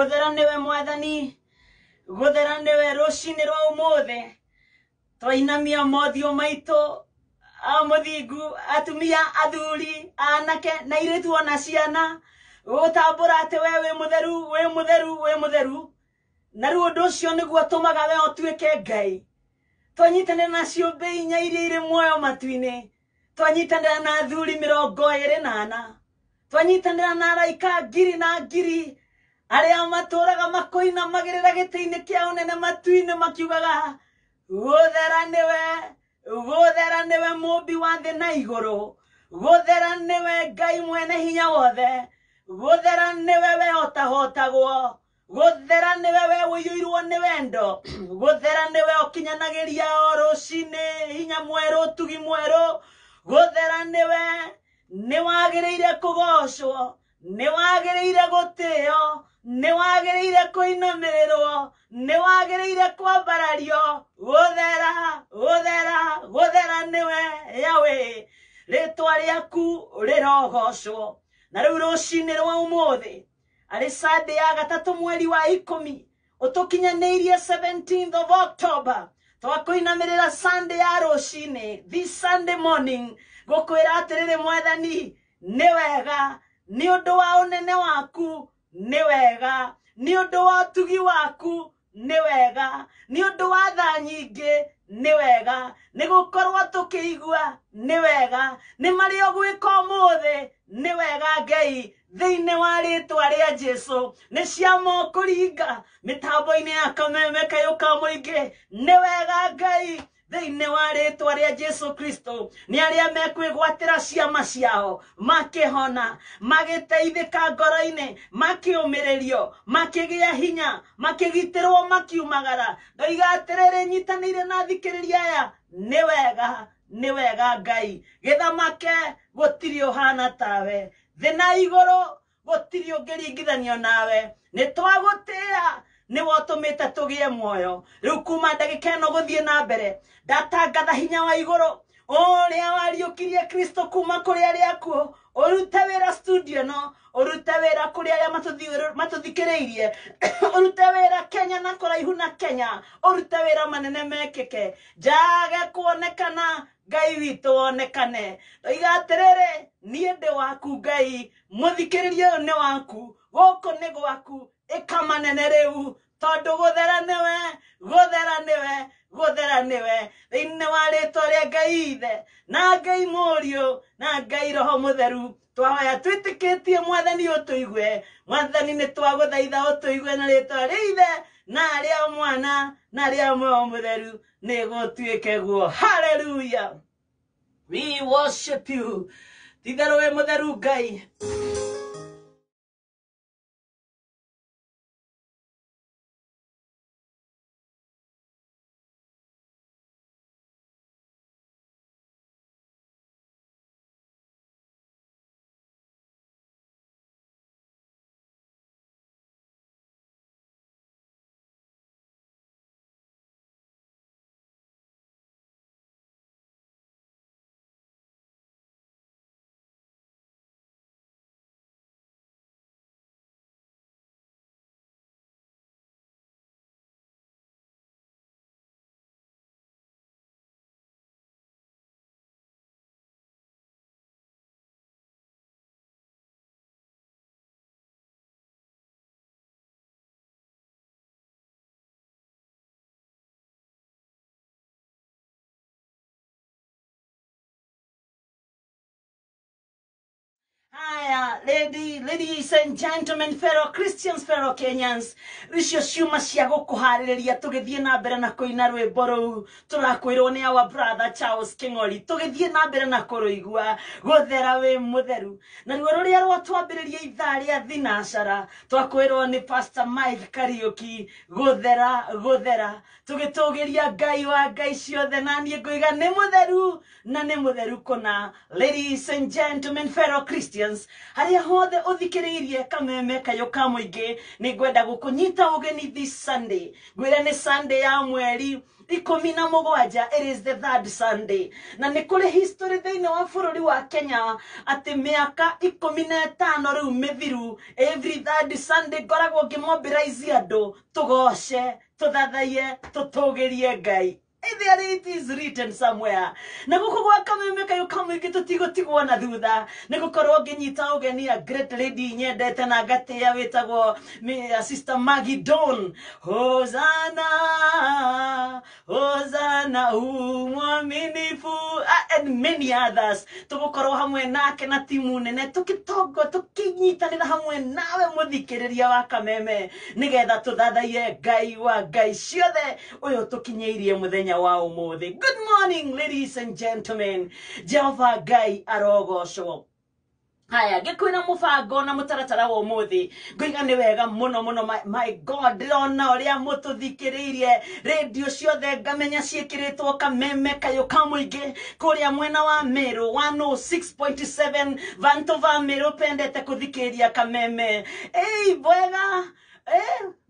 Gũthera nĩwe Mwathani, gũthera nĩwe. Rũcinĩ rwa ũmũthĩ twainamia mothiũ maitũ a mũthingu, atumia, athuri, anake na airĩtu ona ciana, gũtambũra atĩ we wĩ mũtheru, wĩ mũtheru, wĩ mũtheru. Na rĩu ũndũ ũcio nĩguo ũtũmaga we ũtuĩke Ngai. Twanyitanĩra na ciũmbe inya iria irĩ muoyo matu-inĩ, twanyitanĩra na athuri 24, twanyitanĩra na araika ngiri na ngiri arĩa matũraga makũinamagĩrĩra gĩtĩ-inĩ kĩa ũnene matu-inĩ, makiugaga gũthera nĩwe, gũthera nĩwe mũmbi wa thĩ na igũrũ, gũthera nĩwe Ngai mwene hinya wothe, gũthera nĩwe we ũtahotagwo, gũthera nĩwe we ũiyũirwo nĩ wendo, gũthera nĩwe ũkinyanagĩria o rũcinĩ hinya mwerũ, ũtugi mwerũ, gũthera nĩwe. Nĩ wagĩrĩire kũgocwo, nĩ wagĩrĩire gũtĩo, nĩ wagĩrĩire kũinamĩrĩrwo, nĩ wagĩrĩire kwambarario. Gũthera, gũthera, gũthera nĩwe Yawe, rĩtwa rĩaku rĩrogocwo. Na rĩu rũcinĩ rwa ũmũthĩ, arĩ Sunday ya gatatũ mweri wa 10, ũtũkinyanĩirie 17th of October, twakũinamĩrĩra Sunday ya rũcinĩ, this Sunday morning, gũkwĩra atĩrĩrĩ Mwathani, nĩ wega nĩ ũndũ wa ũnene waku, nĩ wega nĩ ũndũ wa ũtugi waku, nĩ wega nĩ ũndũ wa tha nyingĩ, nĩ wega nĩ gũkorwo tũkĩigua nĩ wega nĩ marĩa ũgwĩka ũmũthĩ, nĩ wega Ngai, thĩinĩ wa rĩtwa rĩa Jesu. Nĩ ciama ũkũringa mĩtambo-inĩ ya Kameme Kayũ ka Mũingĩ, nĩ wega Ngai, thĩinĩ wa rĩtwa rĩa Jesu Kristo. Nĩ arĩa mekwĩgwatĩra ciama ciao, makĩhona, magĩteithĩka ngoro-inĩ, makĩũmĩrĩrio, makĩgĩa hinya, makĩgitĩrwo, makiumagara. Ndoiga atĩrĩrĩ, nyitanĩire na thikĩrĩria aya, nĩ wega, nĩ wega Ngai gĩthamake, gũtirĩ ũhana tawe thĩ na igũrũ, gũtirĩ ũngĩringithanio nawe. Nĩ twagũtĩĩa, nĩwe ũtũmĩte tũgĩe muoyo. Rĩu kuma ndagĩka ĩno gũthiĩ na mbere, ndatangatha hinya wa igũrũ ũrĩa wariũkirie Kristo kuma kũrĩ arĩa akuũ ũrute wĩra studio ĩno, ũrute wĩra kũrĩ arĩa matũthikĩrĩirie, ũrute wĩra Kenya na kũraihu na Kenya, ũrute wĩra manene mekĩke, njage kuonekana, Ngai witũ wonekane. Ndoiga atĩrĩrĩ, niĩ ndĩ waku Ngai, mũthikĩrĩria ũyũ nĩ waku, gũkũ nĩ gwaku, ĩka manene rĩu, tondũ gũthera nĩwe, gũthera nĩwe, gũthera nĩwe. Thĩinĩ wa rĩtwa rĩa Ngai Ithe na Ngai Mũriũ na Ngai Roho Mũtheru, twahoya twĩtĩkĩtie Mwathani ũtũigue. Mwathani, nĩ twagũthaitha ũtũigue na rĩtwa rĩa Ithe na rĩa Mwana na rĩa Muoyo Mũtheru, nĩ gũtuĩke guo. Haleluya, we worship you. Titherũ wĩ mũtheru Ngai. Haya, ladies and gentlemen, fellow Christians, fellow Kenyans, icio ciuma cia gũkũharĩrĩria tũgĩthiĩ na mbere na kũina rwĩmbo rũu tũrakwĩrwo nĩ our brother Charles King'ori, tũgĩthiĩ na mbere na kũrũigua gũthera wĩ mũtheru. Naruo rũrĩa rwatwambĩrĩria ithaa rĩa thinacara, twakwĩrwo nĩ Pastor Mike Kariuki, gũthera, gũthera, tũgĩtũgĩria Ngai wa ngai ciothe, na niĩ ngũiga nĩ mũtheru na nĩ mũtheru kũna. Ladies and gentlemen, fellow Christians, audience haria hothe uthikiriirie Kameme Kayũ ka Mũingĩ, nĩ ngwenda gũkũnyita ũgeni this Sunday. Ngwĩre nĩ Sunday ya mweri 17, it is the third Sunday, na nĩ kũrĩ history thĩinĩ wa bũrũri wa Kenya atĩ mĩaka 15 rĩu mĩthiru, every third Sunday ngoragwo ngĩmobilize andũ tũgoce, tũthathaiye, tũtũgĩrie Ngai. There it is written somewhere. Na gũkũ gwa Kameme Kayũ ka Mũingĩ tũtigũtigwo na thutha, nĩ gũkorwo ngĩnyita ũgeni a great lady nyendete na ngatĩĩa wĩtagwo Sister Maggie Don. Hosanna, Hosanna, umwaminifu, and many others. Tũgũkorwo hamwe nake na timu nene tũkĩtongo tũkĩnyitanĩra hamwe nawe mũthikĩrĩria wa Kameme nĩgetha tũthathaiye Ngai wa Ngai ciothe ũyũ tũkinyĩirie mũthenya wa ũmũthĩ. Good morning ladies and gentlemen. Jehova Ngai arogocwo. Haya, ngĩkwĩra mũbango na mũtaratara wa ũmũthĩ, ngoiga nĩ wega mũno mũno. My God, ndĩrona ũrĩa mũtũthikĩrĩirie radio ciothe ngamenya ciĩkĩrĩtwo Kameme Kayũ ka Mũingĩ kũrĩa mwena wa Meru 106.7, vantu va Meru pendete kũthikĩrĩria Kameme. Ei, bwega.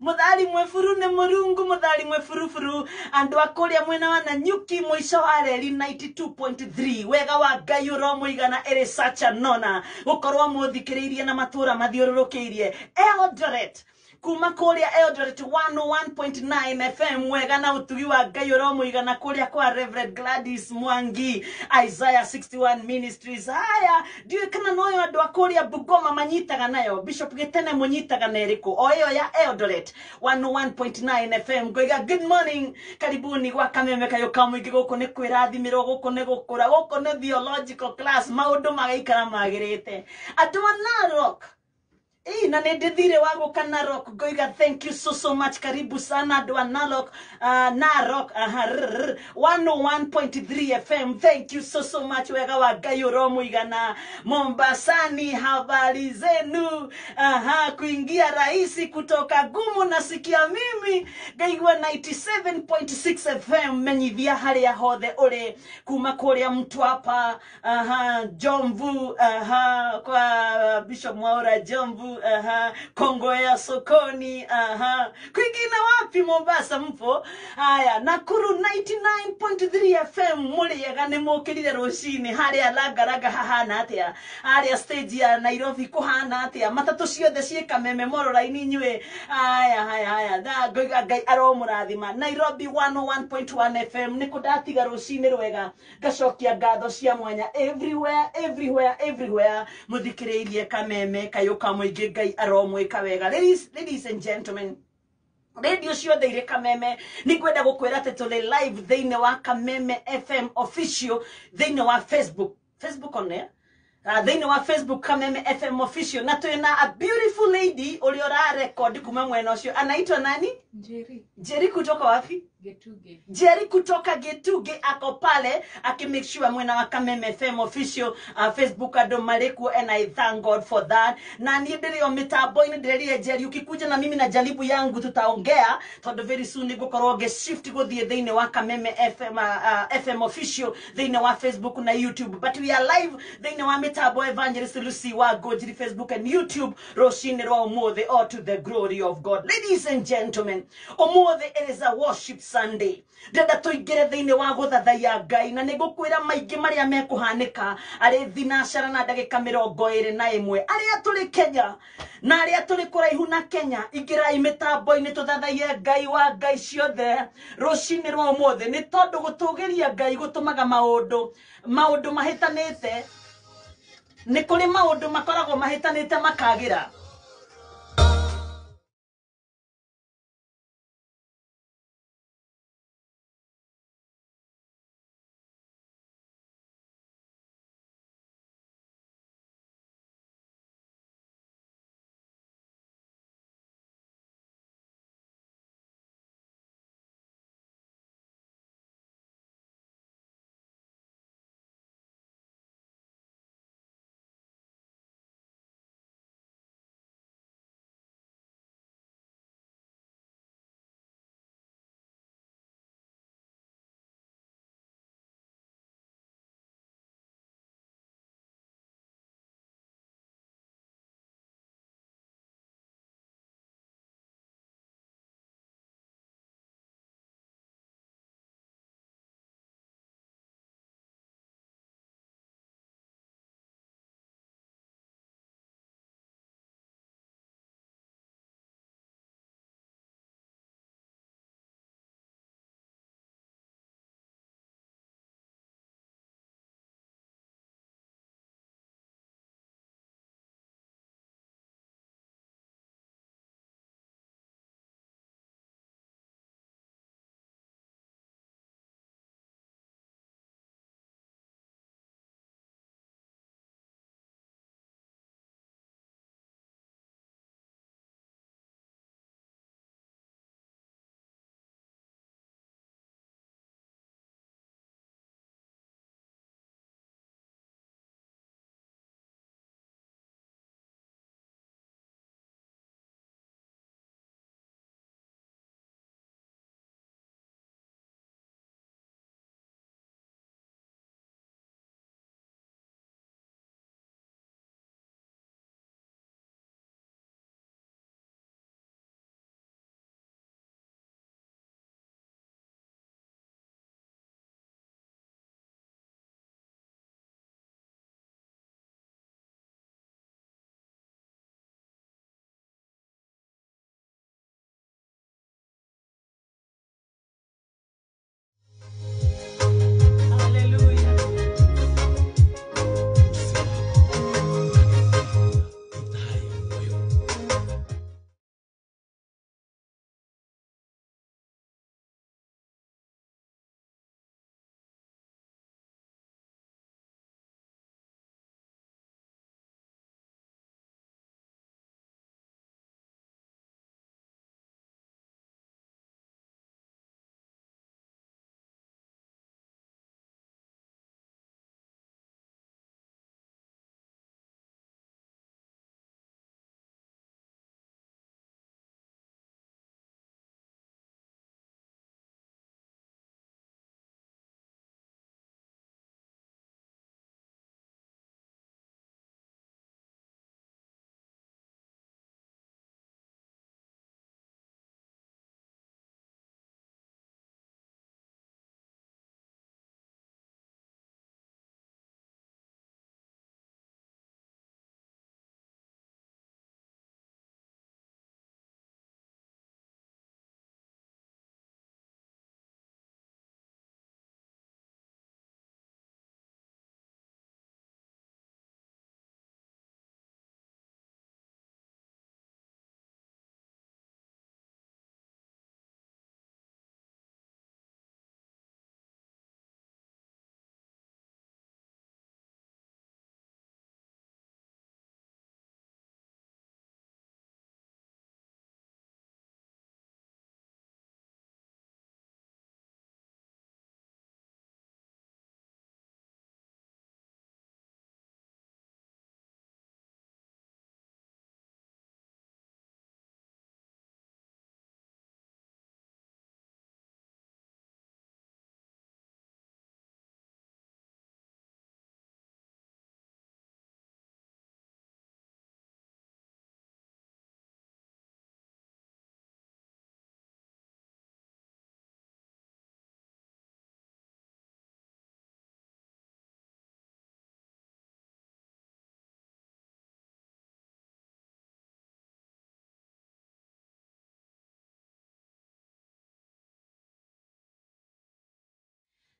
Muthari mweburu nĩ mũrungu, muthari mweburuburu andũ a kũrĩa mwena wa Nanyuki mũico wa reri 92.3, wega wa Ngai ũromũigana. It is such an honor gũkorwo mũthikĩrĩirie na matũra mathiũrũrũkĩirie Eldoret, kuma kũrĩa Eldoret 101.9 FM, wega na ũtugi wa Ngai ũromũigana kũrĩa kwa Reverend Gladys Mwangi, Isaiah 61 Ministries. Haya, ndiũĩ kana noyo andũ a kũrĩa Bungoma manyitaga nayo, Bishop Gĩtene mũnyitaga na ĩrĩkũ? O ĩyo ya Eldoret 101.9 FM. Ngoiga good morning, karibuni gwa Kameme Kayũ ka Mũingĩ. Gũkũ nĩ kwĩrathimĩrwo, gũkũ nĩ gũkũra, gũkũ nĩ theological class, maũndũ magaikara magĩrĩte. Andũ a Narok, Ii, na nĩ ndĩthire wa gũka Narok, ngoiga thank you so so much, karibu sana andũ a Narok, Narok, aha, rr, 101.3 FM, thank you so so much, wega wa Ngai ũromũigana. Mombasani, habari zenu? Aha, kuingia rahisi kutoka gumu, nasikia mimi ngaigua 97.6 FM, menyithia harĩa hothe ũrĩ kuma kũrĩa Mtwapa, aha, Jomvu, aha, kwa Bishop Mwaura Jomvu, aha, Kongowea sokoni, aha, kwingine wapi Mombasa mpo? Haya, Nakuru 99.3 FM, mũrĩega nĩ mũkĩrire rũcinĩ harĩa Langalanga hahana atĩa? Harĩa stage ya Nairobi kũhana atĩa? Matatũ ciothe ciĩ Kameme moro-raini inyuĩ. Haya, haya, haya, na ngoiga Ngai aromũrathima. Nairobi 101.1 FM nĩkũ ndatiga rũcinĩ rwega, ngacokia ngatho cia mwanya everywhere, everywhere, everywhere mũthikĩrĩirie Kameme Kayũ ka Mũingĩ. Ngai aromwĩka wega. Ladies and gentlemen, radio ciothe irĩ Kameme, nĩ ngwenda gũkwĩra atĩ tũrĩ live thĩinĩ wa Kameme FM official thĩinĩ wa Facebook, Facebook on air, thĩinĩ wa Facebook Kameme FM official, na twĩna a beautiful lady ũrĩa ũrarekodi kuma mwena ũcio. Anaitwa nani? Njeri. Njeri kutoka wapi? Getuge. Jerry kutoka Getuge ako pale akimake sure mwena wa Kameme FM official Facebook andũ marĩ and I thank God for that. Na niĩ ndĩrĩ o mĩtambo-inĩ, ndĩrerire Jerry ukikuja na mimi na jaribu yangu tutaongea, tondũ very soon nĩngũkorwo ngĩ-shift gũthiĩ thĩinĩ wa Kameme FM, FM official thĩinĩ wa Facebook na YouTube, but we are live thĩinĩ wa mĩtambo Evangelist Lucy wa Ngũnjiri Facebook and YouTube rũcinĩ rwa ũmũthĩ, all to the glory of God. Ladies and gentlemen, ũmũthĩ it is a worship Sunday. Ndĩrenda tũingĩre thĩinĩ wa gũthathaiya Ngai, na nĩ ngũkwĩra maingĩ marĩa mekũhanĩka arĩ thinacara na ndagĩka 21. Arĩa tũrĩ Kenya na arĩa tũrĩ kũraihu na Kenya, ingĩrai mĩtambo-inĩ tũthathaiye Ngai wa Ngai ciothe rũcinĩ rwa ũmũthĩ, nĩ tondũ gũtũgĩria Ngai gũtũmaga maũndũ mahĩtanĩte. Nĩ kũrĩ maũndũ makoragwo mahĩtanĩte makagĩra.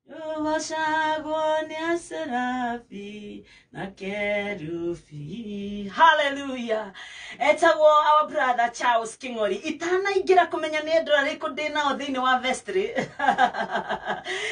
Ũgocagwo nĩ Aserafi na Kerubi. Hallelujah. Etagwo our brother Charles King'ori. Itanaingĩra kũmenya nĩ andũ arĩkũ ndĩ nao thĩinĩ wa vestry.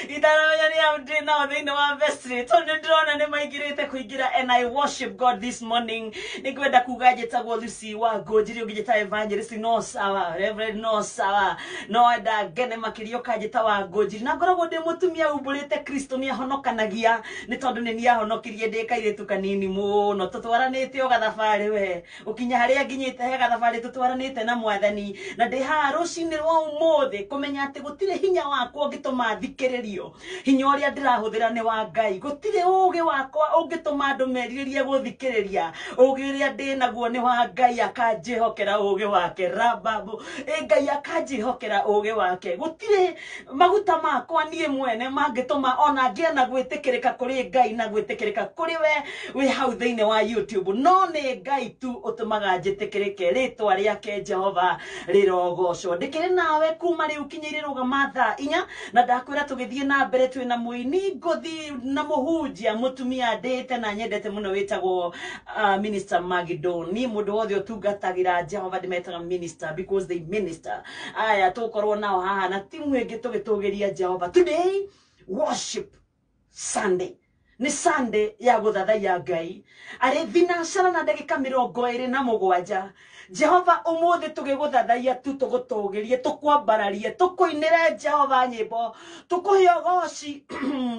Itanamenya nĩ ao ndĩ nao thĩinĩ wa vestry tondũ nĩ ndĩrona nĩ maingĩrĩte kũingĩra, and I worship God this morning. Nĩ ngwenda kuga njĩtagwo Lucy wa Ngũnjiri, ũngĩnjĩta evangelist no sawa, reverend no sawa, no enda ngene makĩria ũkanjĩta wa Ngũnjiri. Na ngoragwo ndĩ mũtumia umbũrĩte Kristo nĩ ahonokanagia, nĩ tondũ nĩ niĩ ahonokirie ndĩ kairĩtu kanini mũno. Tũtwaranĩte o gathabarĩ, we ũkinya harĩa nginyĩte he gathabarĩ tũtwaranĩte na Mwathani. Na ndĩ haha rũcinĩ rwa ũmũthĩ kũmenya atĩ gũtirĩ hinya wakwa ũngĩtũma thikĩrĩrio. Hinya ũrĩa ndĩrahũthĩra nĩ wa Ngai. Gũtirĩ ũgĩ wakwa ũngĩtũma andũ merirĩrie gũthikĩrĩria. Ũgĩ ũrĩa ndĩ naguo nĩ wa Ngai, akanjĩhokera ũgĩ wake rababu. Ĩ Ngai akanjĩhokera ũgĩ wake. Gũtirĩ maguta makwa niĩ mwene mangĩtũma ona ngĩe na gwĩtĩkĩrĩka kũrĩ Ngai na gwĩtĩkĩrĩka kũrĩ we wĩ hau thĩinĩ wa YouTube, no nĩ Ngai tu ũtũmaga njĩtĩkĩrĩke. Rĩtwa rĩake Jehova rĩrogocwo. Ndĩkĩrĩ nawe kuma rĩu kinya irĩrũgama thaa 4, na ndakwĩra tũgĩthiĩ na mbere twĩna mũini ngũthi na mũhunjia mũtumia ndĩte na nyendete mũno wĩtagwo Minister Magidon. Niĩ mũndũ wothe ũtungatagĩra Jehova ndĩmetaga minister because they minister. Aya tũgũkorwo nao haha na timu ĩngĩ tũgĩtũgĩria Jehova. Today, worship Sunday, nĩ Sunday ya gũthathaiya Ngai, arĩ 4:27. Jehova, ũmũthĩ tũgĩgũthathaiya tu, tũgũtũgĩrie, tũkwambararie, tũkũinĩre Jehova nyĩmbo, tũkũhe ũgoci,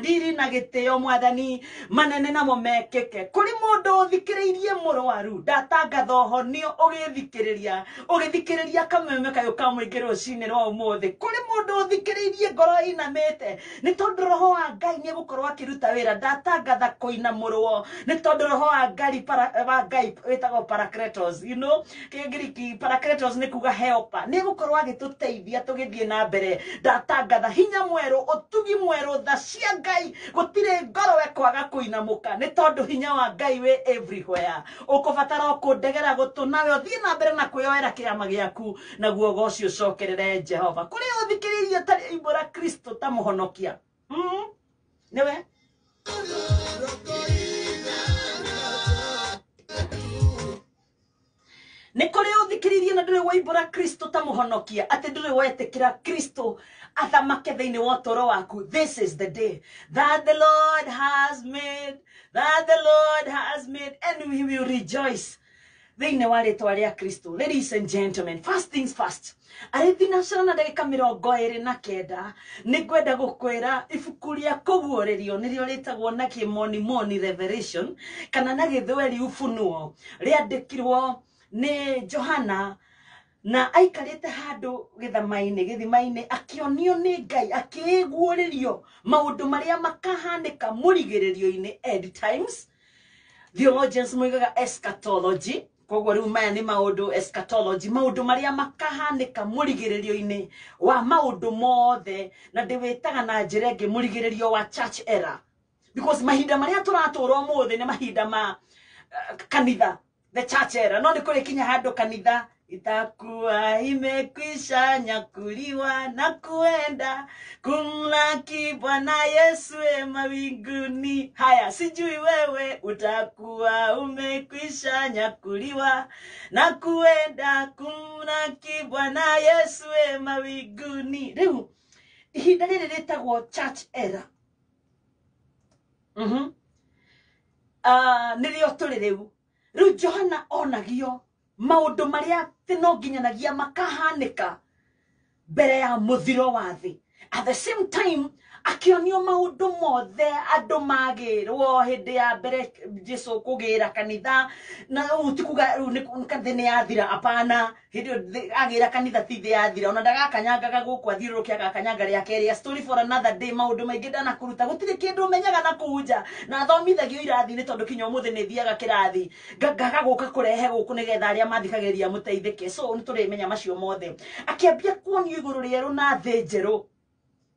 riri na gĩtĩo. Mwathani, manene namo mekĩke. Kũrĩ mũndũ ũthikĩrĩirie mũrwaru, ndatangatha ũhonio ũgĩthikĩrĩria ũgĩthikĩrĩria kameme kayũ ka mũingĩ rũcinĩ rwa ũmũthĩ. Kũrĩ mũndũ ũthikĩrĩirie ngoro ĩinamĩte, nĩ tondũ roho wa Ngai nĩ egũkorwo akĩruta wĩra, ndatangatha kũinamũrwo, nĩ tondũ roho wa Ngai para, wa Ngai wĩtagwo parakletos, Kĩngiriki parakletos nĩ kuga helper, nĩ egũkorwo agĩtũteithia tũgĩthiĩ na mbere. Ndatangatha hinya mwerũ, ũtugi mwerũ, tha cia Ngai. Gũtirĩ ngoro ĩkwaga kũinamũka, nĩ tondũ hinya wa Ngai wĩ everywhere. Ũkũbatara o kũndegera gũtũ nawe ũthiĩ na mbere na kwĩyoera kĩama gĩaku, naguo goci ũcokerere Jehova. Kũrĩ ũthikĩrĩirie ũtarĩ imbũra Kristo ta mũhonokia, nĩwe nĩ kũrĩ ũthikĩrĩirie na ndũrĩ waimbũra Kristo ta mũhonokia, atĩ ndũrĩ wetĩkĩra Kristo athamake thĩinĩ wa ũtũũro waku, this is the day that the Lord has made, that the Lord has made, and we will rejoice thĩinĩ wa rĩtwa rĩa Kristo. Ladies and gentlemen, first things first, arĩ 4:29, nĩ ngwenda gũkwĩra ibuku rĩa Kũguũrĩrio, nĩrĩo rĩtagwo na kĩmonimoni Revelation kana na Gĩthweri Ufunuo, rĩandĩkirwo nĩ Johana na aikarĩte handũ gĩthama-inĩ, gĩthima-inĩ, akĩonio nĩ Ngai, akĩguũrĩrio maũndũ marĩa makahanĩka mũrigĩrĩrio-inĩ, end times. Theologians moigaga eschatology. Koguo rĩu maya nĩ maũndũ eschatology, maũndũ marĩa makahanĩka mũrigĩrĩrio-inĩ wa maũndũ mothe, na ndĩwĩtaga na njĩra ĩngĩ mũrigĩrĩrio wa church era, because mahinda marĩa tũratũra ũmũthĩ nĩ mahinda ma kanitha, the church era. No nĩ kũrĩ kinya handũ kanitha itakuwa imekwisha nyakuliwa na kuenda kumlaki Bwana Yesu e mawinguni. Haya, sijui wewe utakuwa umekwisha nyakuliwa na kuenda kumlaki Bwana Yesu e mawinguni. Rĩu ihinda rĩrĩ rĩtagwo church era. Nĩrĩo tũrĩ rĩu. Rĩu Johana onagio maũndũ marĩa atĩ no nginyanagia makahanĩka mbere ya mũthiro wa thĩ. At the same time akĩonio maũndũ mothe andũ magĩrwo hĩndĩ ya mbere Jesu kũgĩra kanitha. Na ũũ ti kuga rĩu nĩ thĩ nĩ yathira. Apana, hĩndĩ ĩyo agĩra kanitha ti thĩ yathira. Ona ndagakanyangaga gũkũ athiũrũrũke, agakanyanga rĩa kerĩ. A story for another day. Maũndũ maingĩ ndanakũruta, gũtirĩ kĩndũ ũmenyaga na kũu nja, na thomithagio irathi-inĩ, tondũ kinya ũmũthĩ nĩ thiaga kĩrathi. Ngaga gũka kũrehe gũkũ nĩgetha arĩa mathikagĩrĩria mũteithĩke. So nĩ tũrĩmenya macio mothe. Akĩambia kuonio igũrũ rĩerũ na thĩ njerũ.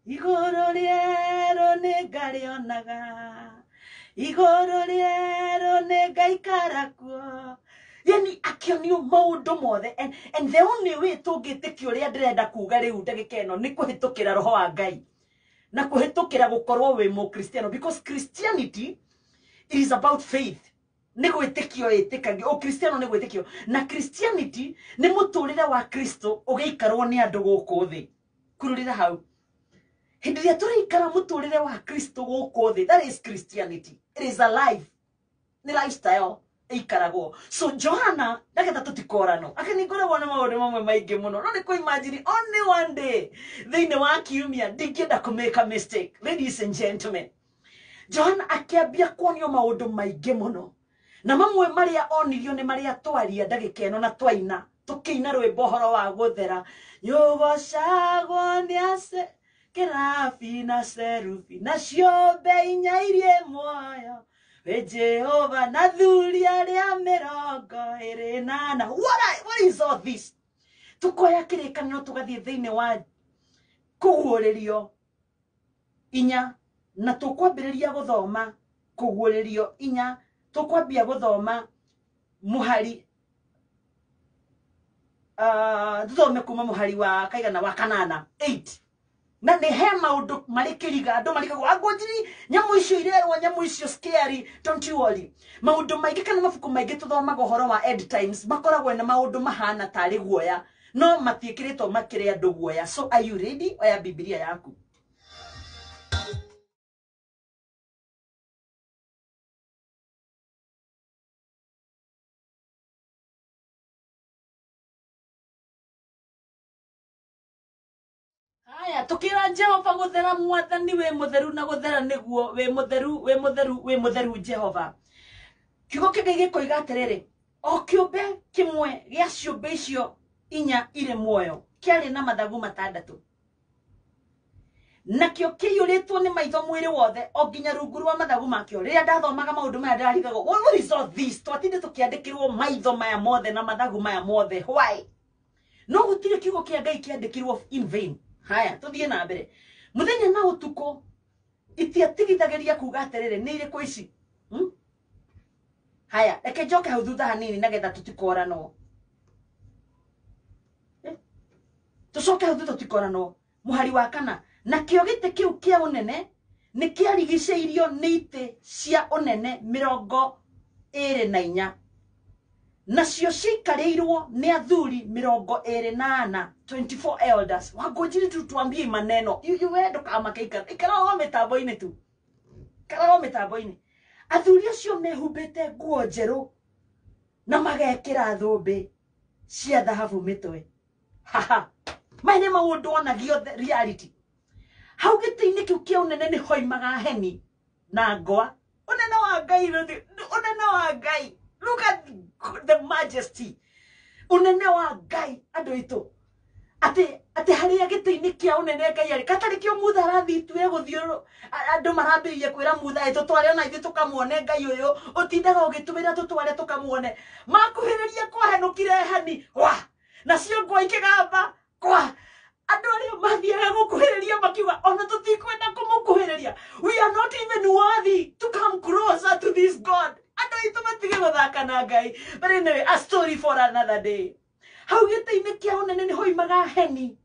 Igũrũ rĩerũ nĩ ngarĩonaga, igũrũ rĩerũ nĩ ngaikara kuo. Yani akĩonio maũndũ mothe, and the only way tũngĩtĩkia ũrĩa ndĩrenda kuga rĩu ndagĩka ĩno nĩ kũhĩtũkĩra roho wa Ngai. Na kũhĩtũkĩra gũkorwo wĩ mũkristiano, because Christianity, it is about faith. Nĩ gwĩtĩkio ĩtĩkagio ũkristiano, nĩ gwĩtĩkio, na Christianity nĩ mũtũrĩre wa Kristo ũgĩikarwo nĩ andũ gũkũ thĩ. Kururĩra hau, hĩndĩ ĩrĩa tũraikara mũtũrĩre wa Kristo gũkũ thĩ, that is Christianity. It is a life, nĩ lifestyle ĩikaragwo. So Johana, ndagetha tũtikoranwo, ake nĩ ngoragwo na maũndũ mamwe maingĩ mũno, no nĩ kũ imagine only one day thĩinĩ wa kiumia ndingĩenda kũ make a mistake. Ladies and gentlemen, Johana akĩambia kuonio maũndũ maingĩ mũno, na mamwe marĩa onirio nĩ marĩa twaria ndagĩka ĩno na twaina, tũkĩina rwĩmbo ũhoro wa gũthera. Nyũgocagwo nĩ ase kĩrabi na serubi na ciũmbe inya irie muoyo, wĩ Jehova na thuri arĩa 24. What is all this? Tukoya kĩrĩkanĩro, tũgathiĩ thĩinĩ wa Kũguũrĩrio 4, na tũkwambĩrĩria gũthoma Kũguũrĩrio 4, tũkwambia gũthoma mũhari, tũthome kuma mũhari wa kaigana, wa kanana, 8. Na nĩ he maũndũ marĩ kĩriga andũ marigagwo, angũnjiri nyamũ icio irerwo, nyamũ icio scary. Don't you worry. Maũndũ maingĩ kana mabuku maingĩ tũthomaga ũhoro wa end times makoragwo na maũndũ mahana tarĩ guoya, no matiĩkĩrĩtwo makĩrĩ andũ guoya. So are you ready? Oya Bibilia yaku. Haya, tukira Jehova guthera, Mwathani wi mutheru, na guthera niguo wi mutheru, wi mutheru, wi mutheru Jehova. Kiugo kĩa Ngai gĩkoiga atĩrĩrĩ, o kĩũmbe kĩmwe gĩa ciũmbe icio inya irĩ muoyo kĩarĩ na mathagu matandatũ, nakĩo kĩiyũrĩtwo nĩ maitho mwĩrĩ wothe o nginya rungu rwa mathagu makĩo. Rĩrĩa ndathomaga maũndũ maya ndĩrarigagwo, what is all this? Twatinde tũkĩandĩkĩrwo maitho maya mothe na mathagu maya mothe, why? No gũtirĩ kiugo kĩa Ngai kĩandĩkirwo in vain. Haya, tũthiĩ na mbere. Mũthenya na ũtukũ itiatigithagĩria kuga atĩrĩrĩ, nĩ irĩkũ ici? Haya, reke njoke hau thutha hanini nagetha tũtikoranwo. Tũcoke hau thutha tũtikoranwo. Mũhari wa kana, nakĩo gĩtĩ kĩu kĩa ũnene nĩ kĩarigicĩirio nĩ itĩ cia ũnene 24, nacio ciikarĩirwo nĩ athuri 24, 24 elders. Wangũnjiri tu tuambie maneno we ndũkamake, ikara ikara o mĩtambo-inĩ tu, ikara o mĩtambo-inĩ. Athuri acio mehumbĩte nguo njerũ na magekĩra thũmbĩ cia thahabu mĩtwe. Haha maya nĩ maũndũ onagio, the reality. Hau gĩtĩ-inĩ kĩu kĩa ũnene nĩ hoimaga heni na ngwa. Ũnene wa Ngai, ũnene wa Ngai, look at the majesty. Ũnene wa Ngai, andũ aitũ, atĩ harĩa gĩtĩ-inĩ kĩa ũnene Ngai arĩ katarĩ kĩo. Mutha arathiĩ itue gũthiĩ, andũ marambĩrĩria kwĩra Mutha, ĩ tũtware ona ithuĩ tũkamuone Ngai ũyũ ũtindaga ũgĩtũmĩra, tũtware tũkamuone. Makuhĩrĩria, kwahenũkire heni wa nacio ngwa ikĩgamba kwa. Andũ arĩa mathiaga gũkuhĩrĩria makiuga, ona tũtikwenda kũmũkuhĩrĩria, we are not even worthy to come closer to this God. Andũ aitũ matige gũthaka na Ngai. But anyway, a story for another day. Hau gĩtĩ-inĩ kĩa ũnene nĩ hoimaga heni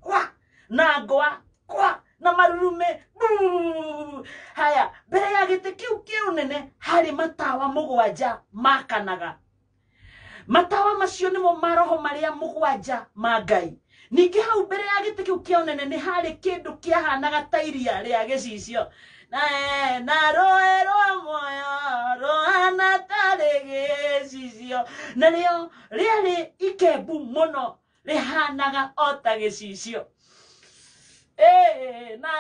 kwa na ngwa kwa na marurume. Buu. Haya, mbere ya gĩtĩ kĩu kĩa ũnene harĩ matawa mũgwanja makanaga. Matawa macio nĩmo maroho marĩa mũgwanja ma Ngai. Ningĩ hau mbere ya gĩtĩ kĩu kĩa ũnene nĩ harĩ kĩndũ kĩahanaga ta iria rĩa gĩcicio na rũĩ rwa muoyo rũhana tarĩ gĩcicio, narĩo rĩarĩ ikembu mũno, rĩhanaga o ta gĩcicio. Na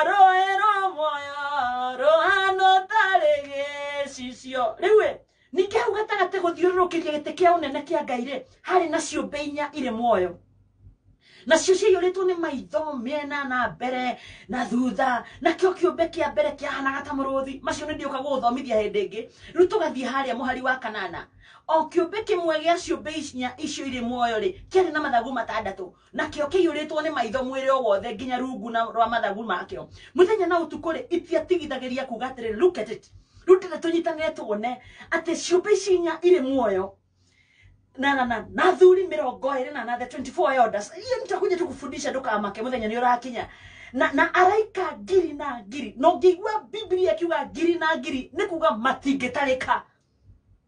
rũĩ rwa muoyo rũhana tarĩ gĩcicio. Rĩu ĩ, ningĩ hau gatagatĩ gũthiũrũrũkĩria gĩtĩ kĩa ũnene kĩa Ngai rĩ, harĩ na ciũmbe inya irĩ muoyo, nacio ciaiyũrĩtwo nĩ maitho mĩena na mbere na thutha. Nakĩo kĩũmbe kĩa mbere kĩahanaga ta mũrũthi. Macio nĩ ndĩũka gũgũthomithia hĩndĩ ĩngĩ. Rĩu tũgathiĩ harĩa mũhari wa kanana. O kĩũmbe kĩmwe gĩa ciũmbe inya icio irĩ muoyo rĩ, kĩarĩ na mathagu matandatũ, nakĩo kĩiyũrĩtwo nĩ maitho mwĩrĩ o wothe nginya rungu na rwa mathagu makĩo. Mũthenya na ũtukũ rĩ, itiatigithagĩria kuga atĩrĩrĩ, look at it. Rĩu ndĩrĩ tũnyitanĩre tuone atĩ ciũmbe ici inya irĩ muoyo na athuri 24, the 24 elders. Hiyo nitakuja tu kufundisha, ndukamake, muthenya nĩ ũrakinya. Na araika ngiri na ngiri. Na ũngĩigua Biblia ĩkiuga ngiri na ngiri, nĩ kuga matingĩtarĩka.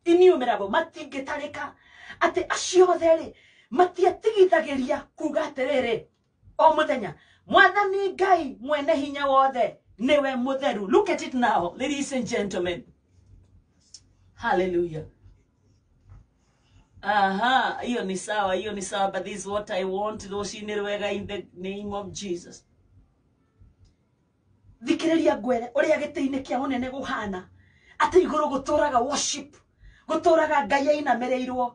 Innumerable, matingĩtarĩka. Atĩ acio othe rĩ, matiatigithagĩria kuga atĩrĩrĩ, o mũthenya, Mwathani Ngai mwene hinya wothe nĩwe mũtheru. Look at it now, ladies and gentlemen. Hallelujah. Aha, hiyo ni sawa, hiyo ni sawa, but this is what I want. Rũcinĩ rwega in the name of Jesus. Thikĩrĩria ngwere ũrĩa gĩtĩ-inĩ kĩa ũnene gũhana, atĩ igũrũ gũtũraga worship, gũtũraga Ngai ainamĩrĩirwo,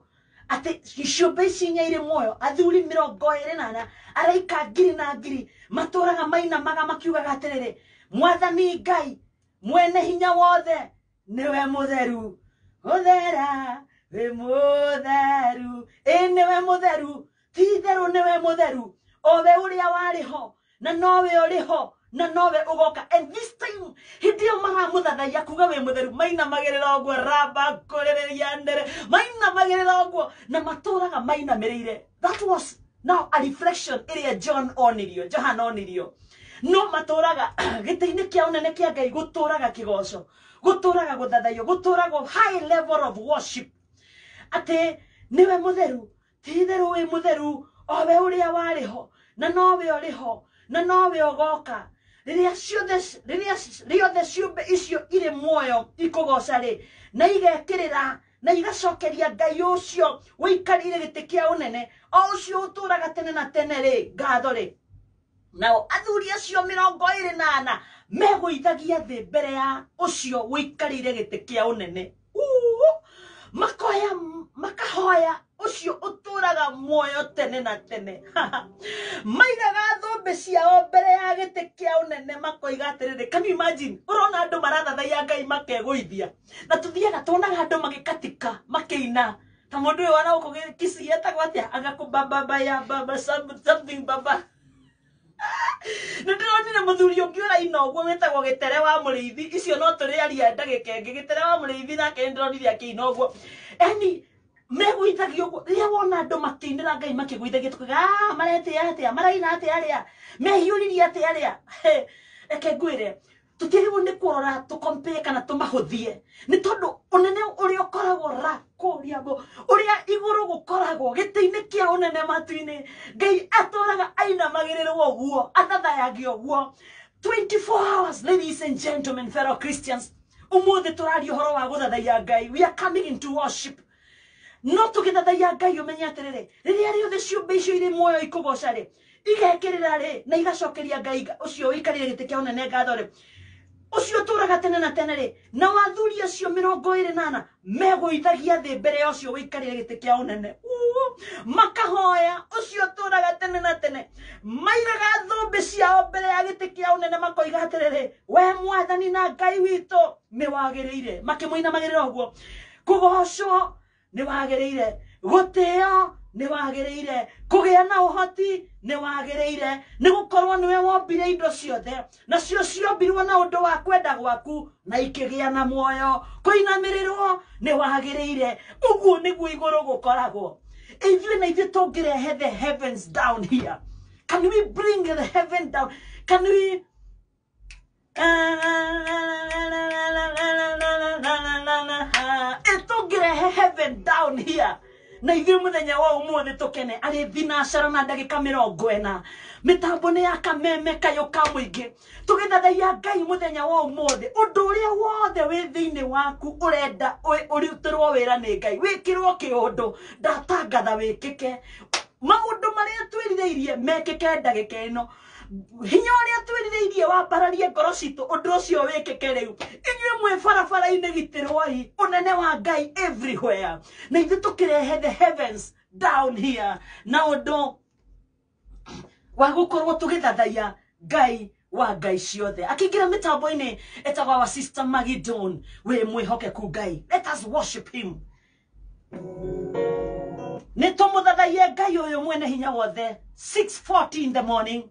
atĩ ciũmbe ici inya irĩ muoyo, athuri 24, araika ngiri na ngiri, matũraga mainamaga makiugaga atĩrĩrĩ, Mwathani Ngai mwene hinya wothe nĩwe mũtheru, ũthera wĩ mũtheru, ĩ nĩwe mũtheru, ti itherũ nĩwe mũtheru, o we ũrĩa warĩ ho na nowe ũrĩ ho na nowe ũgoka. And this time hĩndĩ ĩyo maramũthathaiya kuga wĩ mũtheru, mainamagĩrĩra ũguo, raba kũrĩrĩria ndere, mainamagĩrĩra ũguo na matũraga mainamĩrĩire. That was now a reflection ĩrĩa John onirio, Johan onirio. No matũraga gĩtĩ-inĩ kĩa ũnene kĩa Ngai, gũtũraga kĩgoco, gũtũraga gũthathaiyo, gũtũraga high level of worship, atĩ nĩwe mũtheru, ti itherũ wĩ mũtheru, o we ũrĩa warĩ ho na nowe ũrĩ ho na nowe ũgoka. Rĩrĩa ciothe, rĩrĩa rĩothe ciũmbe icio irĩ muoyo ikũgoca rĩ, na igekĩrĩra na igacokeria Ngai ũcio ũikarĩire gĩtĩ kĩa ũnene, o ũcio ũtũraga tene na tene rĩ, ngatho rĩ. Nao athuri acio 24 megũithagia thĩ mbere ya ũcio ũikarĩire gĩtĩ kĩa ũnene. Makoya, makahoya ũcio ũtũraga muoyo tene na tene. Maigaga thũmbĩ ciao mbere ya gĩtĩ kĩa ũnene, makoiga atĩrĩrĩ, can you imagine? Ũrona andũ marathathaiya Ngai makegũithia, na tũthiaga tuonaga andũ magĩkatika makĩina ta mũndũ ũyũ wa gũkũ Kisii etagwo atĩa, agakũbaba ya baba something baba. Nĩ ndĩronire mũthuri ũngĩ ũraina ũguo wĩtagwo Gĩtere wa Mũrĩithi, icio no tũrĩaria ndagĩka ĩngĩ. Gĩtere wa Mũrĩithi nake nĩ ndĩronire akĩina ũguo, yani megũithagia ũguo. Rĩrĩa wona andũ makĩinĩra Ngai makĩgũithagia, tũkauga, maretĩa atĩa, maraina atĩa arĩa, mehiũririe atĩa arĩa. Reke ngwĩre, tũtiagĩrĩirwo nĩ kũrora tũkompee kana tũmahũthie, nĩ tondũ ũnene ũrĩa ũkoragwo ra kũrĩa ũrĩa igũrũ gũkoragwo gĩtĩ-inĩ kĩa ũnene matu-inĩ, Ngai atũraga ainamagĩrĩrwo ũguo, athathayagio ũguo 24 hours. Ladies and gentlemen, fellow Christians, ũmũthĩ tũraria ũhoro wa gũthathaiya Ngai. We are coming into worship. No tũgĩthathaiya Ngai, ũmenye atĩrĩrĩ, rĩrĩa rĩothe ciũmbe icio irĩ muoyo ikũgoca rĩ, igekĩrĩra rĩ, na igacokeria Ngai ũcio ũikarĩire gĩtĩ kĩa ũnene ngatho rĩ, ũcio ũtũraga tene na tene rĩ, na athuri acio 24 megũithagia thĩ mbere ya ũcio ũikarĩire gĩtĩ kĩa ũnene, makahoya ũcio ũtũraga tene na tene, maigaga thũmbĩ ciao mbere ya gĩtĩ kĩa ũnene, makoiga atĩrĩrĩ, we Mwathani na Ngai witũ nĩ wagĩrĩire, makĩmũinamagĩrĩra ũguo, kũgocwo nĩ wagĩrĩire, gũtĩo nĩ wagĩrĩire, kũgĩa na ũhoti nĩ wagĩrĩire, nĩ gũkorwo nĩwe wombire indo ciothe, nacio ciombirwo na ũndũ wa kwenda gwaku na ikĩgĩa na muoyo, kũinamĩrĩrwo nĩ wagĩrĩire. Ũguo nĩguo igũrũ gũkoragwo. Ithuĩ na ithuĩ tũngĩrehe the heavens down here, can we bring the heaven down? Can we? Tũngĩrehe heaven down here na ithuĩ mũthenya wa ũmũthĩ tũkene arĩ thinacara na ndagĩka 40, mĩtambo nĩ ya kameme kayũ ka mũingĩ, tũgĩthathaiya Ngai mũthenya wa ũmũthĩ. Ũndũ ũrĩa wothe wĩ thĩinĩ waku ũrenda ũrutĩrwo wĩra nĩ Ngai, wĩkĩrwo kĩũndũ, ndatangatha wĩkĩke. Maũndũ marĩa twĩrirĩirie mekĩke ndagĩka ĩno, hinya ũrĩa twĩrirĩirie wambararie ngoro citũ, ũndũ ũcio wĩkĩke rĩu. Inyuĩ mwĩ barabara-inĩ, gitĩrwoi ũnene wa Ngai everywhere, na ithuĩ tũkĩrehe the heavens down here na ũndũ wa gũkorwo tũgĩthathaiya Ngai wa Ngai ciothe. Akĩingĩra mĩtambo-inĩ etagwo our sister Maggie Dawn, wĩ mwĩhokeku Ngai. Let us worship him. Nĩ tũmũthathaiye Ngai ũyũ mwene hinya wothe. 6:40 in the morning.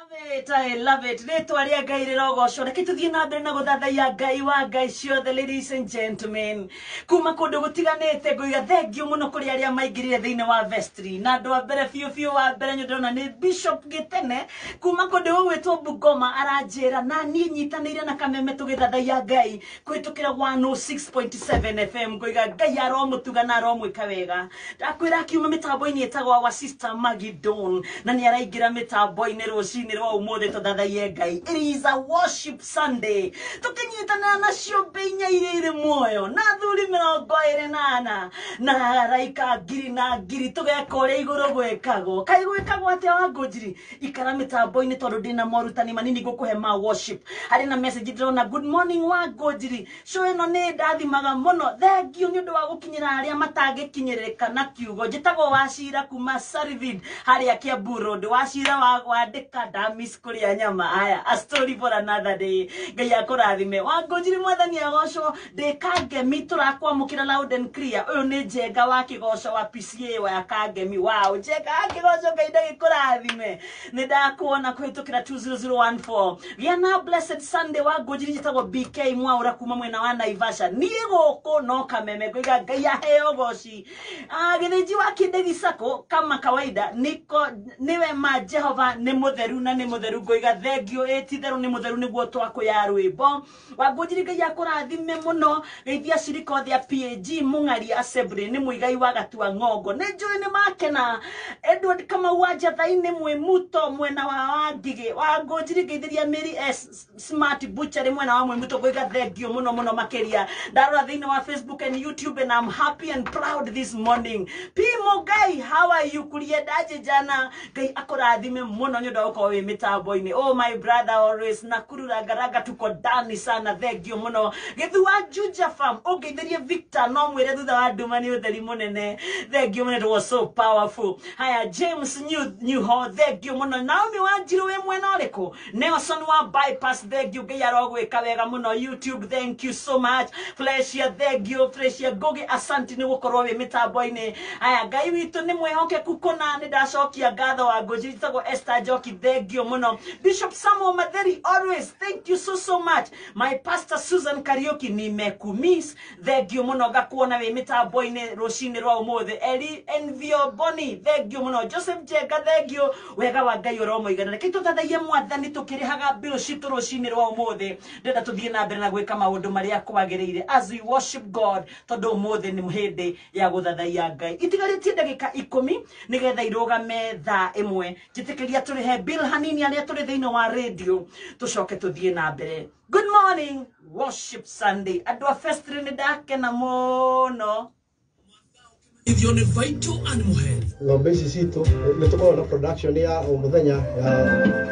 Love it, I love it. Rĩtwa rĩa Ngai rĩrogocwo. Reke tũthiĩ na mbere na gũthathaiya Ngai wa Ngai ciothe, ladies and gentlemen. Kuma kũndũ gũtiganĩte ngũiga thengio mũno kũrĩ arĩa maingĩrire thĩinĩ wa vestry. Na andũ a mbere biũ biũ wa mbere nĩ ndĩrona nĩ Bishop Gĩtene kuma kũndũ gũgwĩtwo Bungoma aranjĩra na niĩ nyitanĩire na kameme tũgĩthathaiya Ngai kũhĩtũkĩra 106.7 FM. Ngũiga Ngai aromũtuga na aromwĩka wega. Ndakwĩra akiuma mĩtambo-inĩ ĩtagwo our sister Maggie Dawn na nĩ araingĩra mĩtambo-inĩ rũcinĩ rwa ũmũthĩ tũthathaiye Ngai. It is a worship Sunday. Tũkĩnyitanĩra na ciũmbe inya iria irĩ muoyo na athuri 24 na araika ngiri na ngiri tũgeka ũrĩa igũrũ gwĩkagwo. Kaĩ gwĩkagwo atĩa Wangũnjiri? Ikara mĩtambo-inĩ tondũ ndĩna morutani manini ngũkũhe ma worship. Harĩ na message ndĩrona, good morning Wangũnjiri, show ĩno nĩ ndathimaga mũno, thengio nĩ ũndũ wa gũkinyĩra arĩa matangĩkinyĩrĩka na kiugo. Njĩtagwo Wacira kuma Sarivid harĩa Kiambu Road. Wacira wa gwandĩka ndamis kũrĩa nyama. Haya, a story for another day. Ngai akũrathime. Wangũnjiri, mwathani agocwo. Ndĩ Kangemi, tũrakwamũkĩra loud and clear. Ũyũ nĩ Njenga wa Kĩgoco wa PCA wa Kangemi. Wow, Njenga wa Kĩgoco, Ngai ndagĩkũrathime. Nĩ ndakuona kũhĩtũkĩra 20014. Gĩa na blessed Sunday Wangũnjiri. Njĩtagwo BK Mwaũra kuma mwena wa Naivasha. Niĩ gũkũ no kameme ngũiga Ngai aheo goci. Gĩthĩnji wa Kĩndegi Sacco kama kawaida niko niwe ma Jehova nĩ mũtheru na nĩ mũtheru. Ngũiga thengio ĩ ti therũ nĩ mũtheru nĩguo twakũya rwĩmbo. Wangũnjiri, Ngai akũrathime mũno. Geithia cirika othe a PAG Mũng'ari Assembly. Nĩ mũigai wa Gatua Ng'ongo, nĩ njũĩ nĩ makena. Edward Kamau wa Njatha-inĩ Mwĩmuto mwena wa Wangigĩ. Wangũnjiri, ngeithĩria Mary S Smart Butchery mwena wa Mwĩmuto. Ngũiga thengio mũno mũno makĩria. Ndarora thĩinĩ wa Facebook and YouTube and I'm happy and proud this morning. P Mugai, how are you? Kuliendaje jana? Ngai akũrathime mũno nĩ ũndũ wa gũkorwo wĩ mĩtambo-inĩ. Oh my brother, always Nakuru rangaranga, tuko ndani sana, thengio mũno. Gĩthua Juja Farm, ũngeithĩrie Victor no mwĩre thutha wa nduma nĩ ũtheri mũnene. Thengio mũno, it was so powerful. Haya, James Nyuho, thengio mũno. Naomi Wanjiru wĩ mwena ũrĩkũ? Nelson wa Bypass, thengio, Ngai arogwĩka wega mũno. YouTube, thank you so much. Flesia, thengio. Flesia Ngugi, asanti nĩ gũkorwo wĩ mĩtambo-inĩ. Aya, Ngai witũ nĩ mwĩhokeku kũna, nĩ ndacokia ngatho. Wa Ngũnjiri, njĩtagwo Esther Njoki, thengio mũno. Bishop Samuel Matheri, always thank you so so much. My pastor Susan Kariuki, nimekumiss, thengio mũno, ngakuona wĩ mĩtambo-inĩ rũcinĩ rwa ũmũthĩ. Eli Envio Boni, thengio mũno. Joseph Njenga, thengio. Wega wa Ngai ũromoigana. Reke tũthathaiye mwathani tũkĩrĩhaga bill citũ rũcinĩ rwa ũmũthĩ. Ndĩrenda tũthiĩ na mbere na gwĩka maũndũ marĩa kwagĩrĩire as we worship God, tondũ ũmũthĩ nĩ hĩndĩ ya gũthathaiya Ngai. Itigarĩtie ndagĩka 10 nĩgetha irũgame thaa 1. Njĩtĩkĩria tũrĩhe bill hanini arĩa tũrĩ thĩinĩ wa radio, tũcoke tũthiĩ na mbere. Good morning, worship Sunday. Andũ a festry, nĩ ndakena mũno. Ithio nĩ Vital Animal Health. Ng'ombe ici citũ nĩ tũkoragwo na production ya o mũthenya ya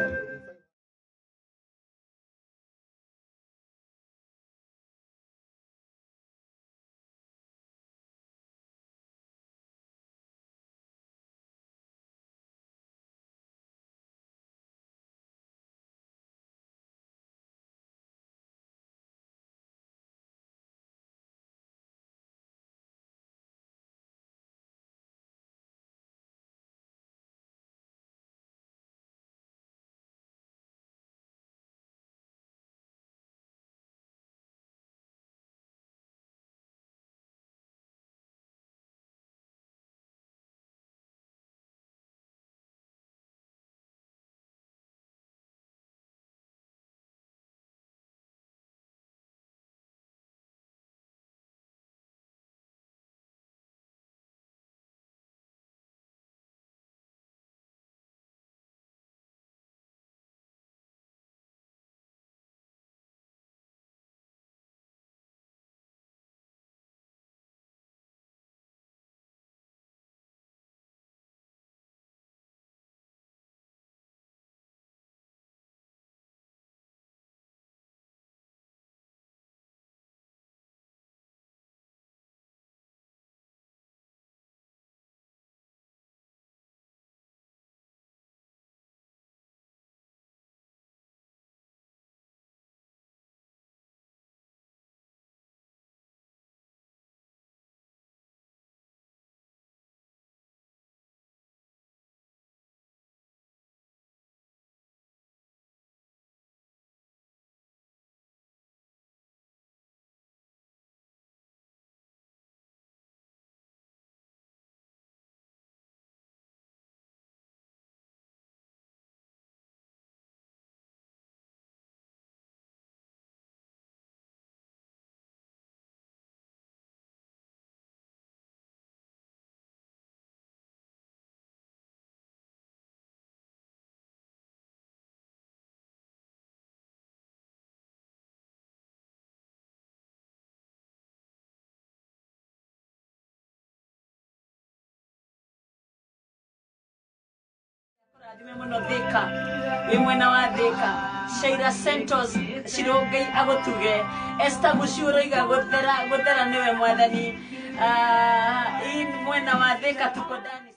Akũrathime mũno Thika, wĩ mwena wa Thika. Shaira Santos Shiro, Ngai agũtuge. Esther Guciu ũroiga gũthera gũthera nĩwe mwathani. In mwena wa Thika tuko ndani.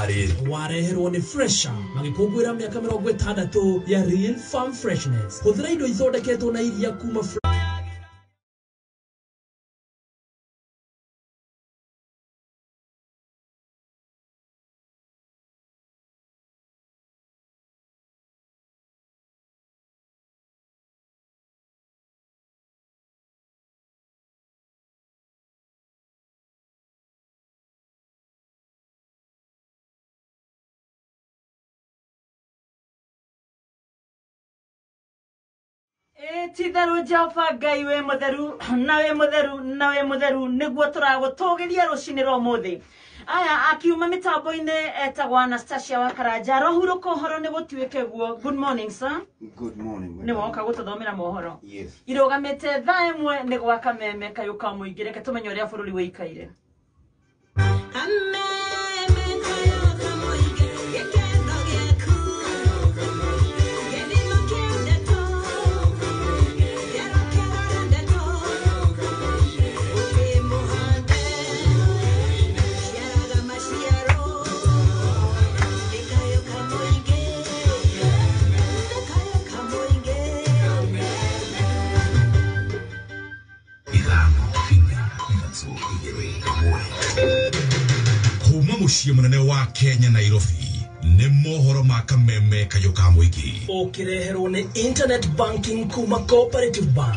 Harĩ wareherwo nĩ Fresha magĩkũngũĩra mĩaka 60 ya Real Farm Freshness. Hũthĩra indo ithondeketwo na iria kuma Ti-itherũ Jehova Ngai wĩ mũtheru na wĩ mũtheru na wĩ mũtheru nĩguo tũragũtũgĩria rũcinĩ rwa ũmũthĩ. Aya akiuma mĩtambo-inĩ etagwo Anastasia wa Karanja rohurũka ũhoro nĩ gũtuĩke guo. Good morning sir. Good morning. Nĩ woka gũtũthomera mohoro. Yes. Irũgamĩte thaa 1 nĩ gwa Kameme kayũ ka mũingĩ. Reke tũmenye ũrĩa bũrũri wĩikaire. Kuma muciĩ mũnene wa Kenya Nairobi nĩ mohoro ma Kameme kayũ ka mũingĩ. Ũkĩreherwo nĩ internet banking kuma Cooperative Bank.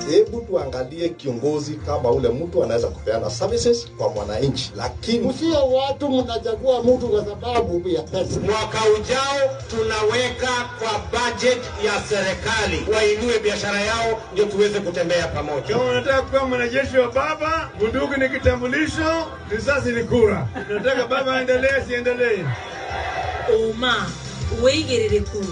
Hebu tuangalie kiongozi kama ule mtu anaweza kupeana services kwa mwananchi, lakini msio watu mnachagua mtu kwa sababu ya pesa. Mwaka ujao tunaweka kwa budget ya serikali wainue biashara yao ndio tuweze kutembea pamoja. Kama unataka kuwa mwanajeshi wa baba, bunduki ni kitambulisho, risasi ni kura. Nataka baba aendelee, siendelee. Oma wĩigĩrĩrĩku.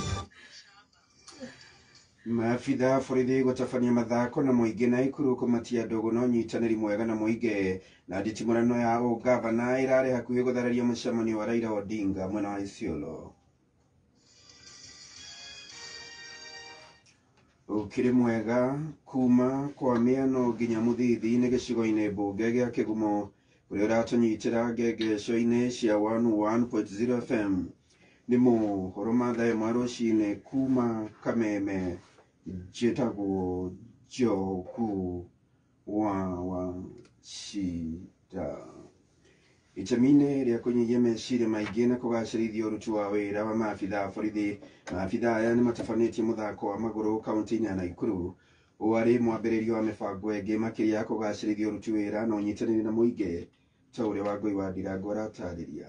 Maabitha borithi gũtabania mathako na mũingĩ Naikuru kũmatia ndũgũ na ũnyitanĩri mwega na mũingĩ na nditimũrano ya ũgavana ĩrarĩ hakuhĩ gũthararia mũcemanio wa Raila Odinga mwena wa Isiolo. Ũkĩrĩ mwega kuma kwa mĩano nginya Mũthithi nĩ gĩcigo-inĩ mbunge gĩa Kĩgumo kũrĩa ũratũnyitĩra ngengeco-inĩ cia 101.0 FM. Nĩ mohoro ma thaa 1 rũcinĩ kuma Kameme. Njĩtagwo Njogu wa Wachira. Itemi-inĩ rĩa kũnyihia meciria maingĩ na kũgacĩrithia ũruti wa wĩra wa maabitha a borithi, maabitha aya nĩ matabanĩtie mũthako wa magũrũ kaunti-inĩ ya Naikuru. Ũũ arĩ mwambĩrĩrio wa mĩbango ĩngĩ makĩria ya kũgacĩrithia ũruti wĩra na ũnyitanĩri na mũingĩ ta ũrĩa Wangũi wa Ndirango aratarĩria.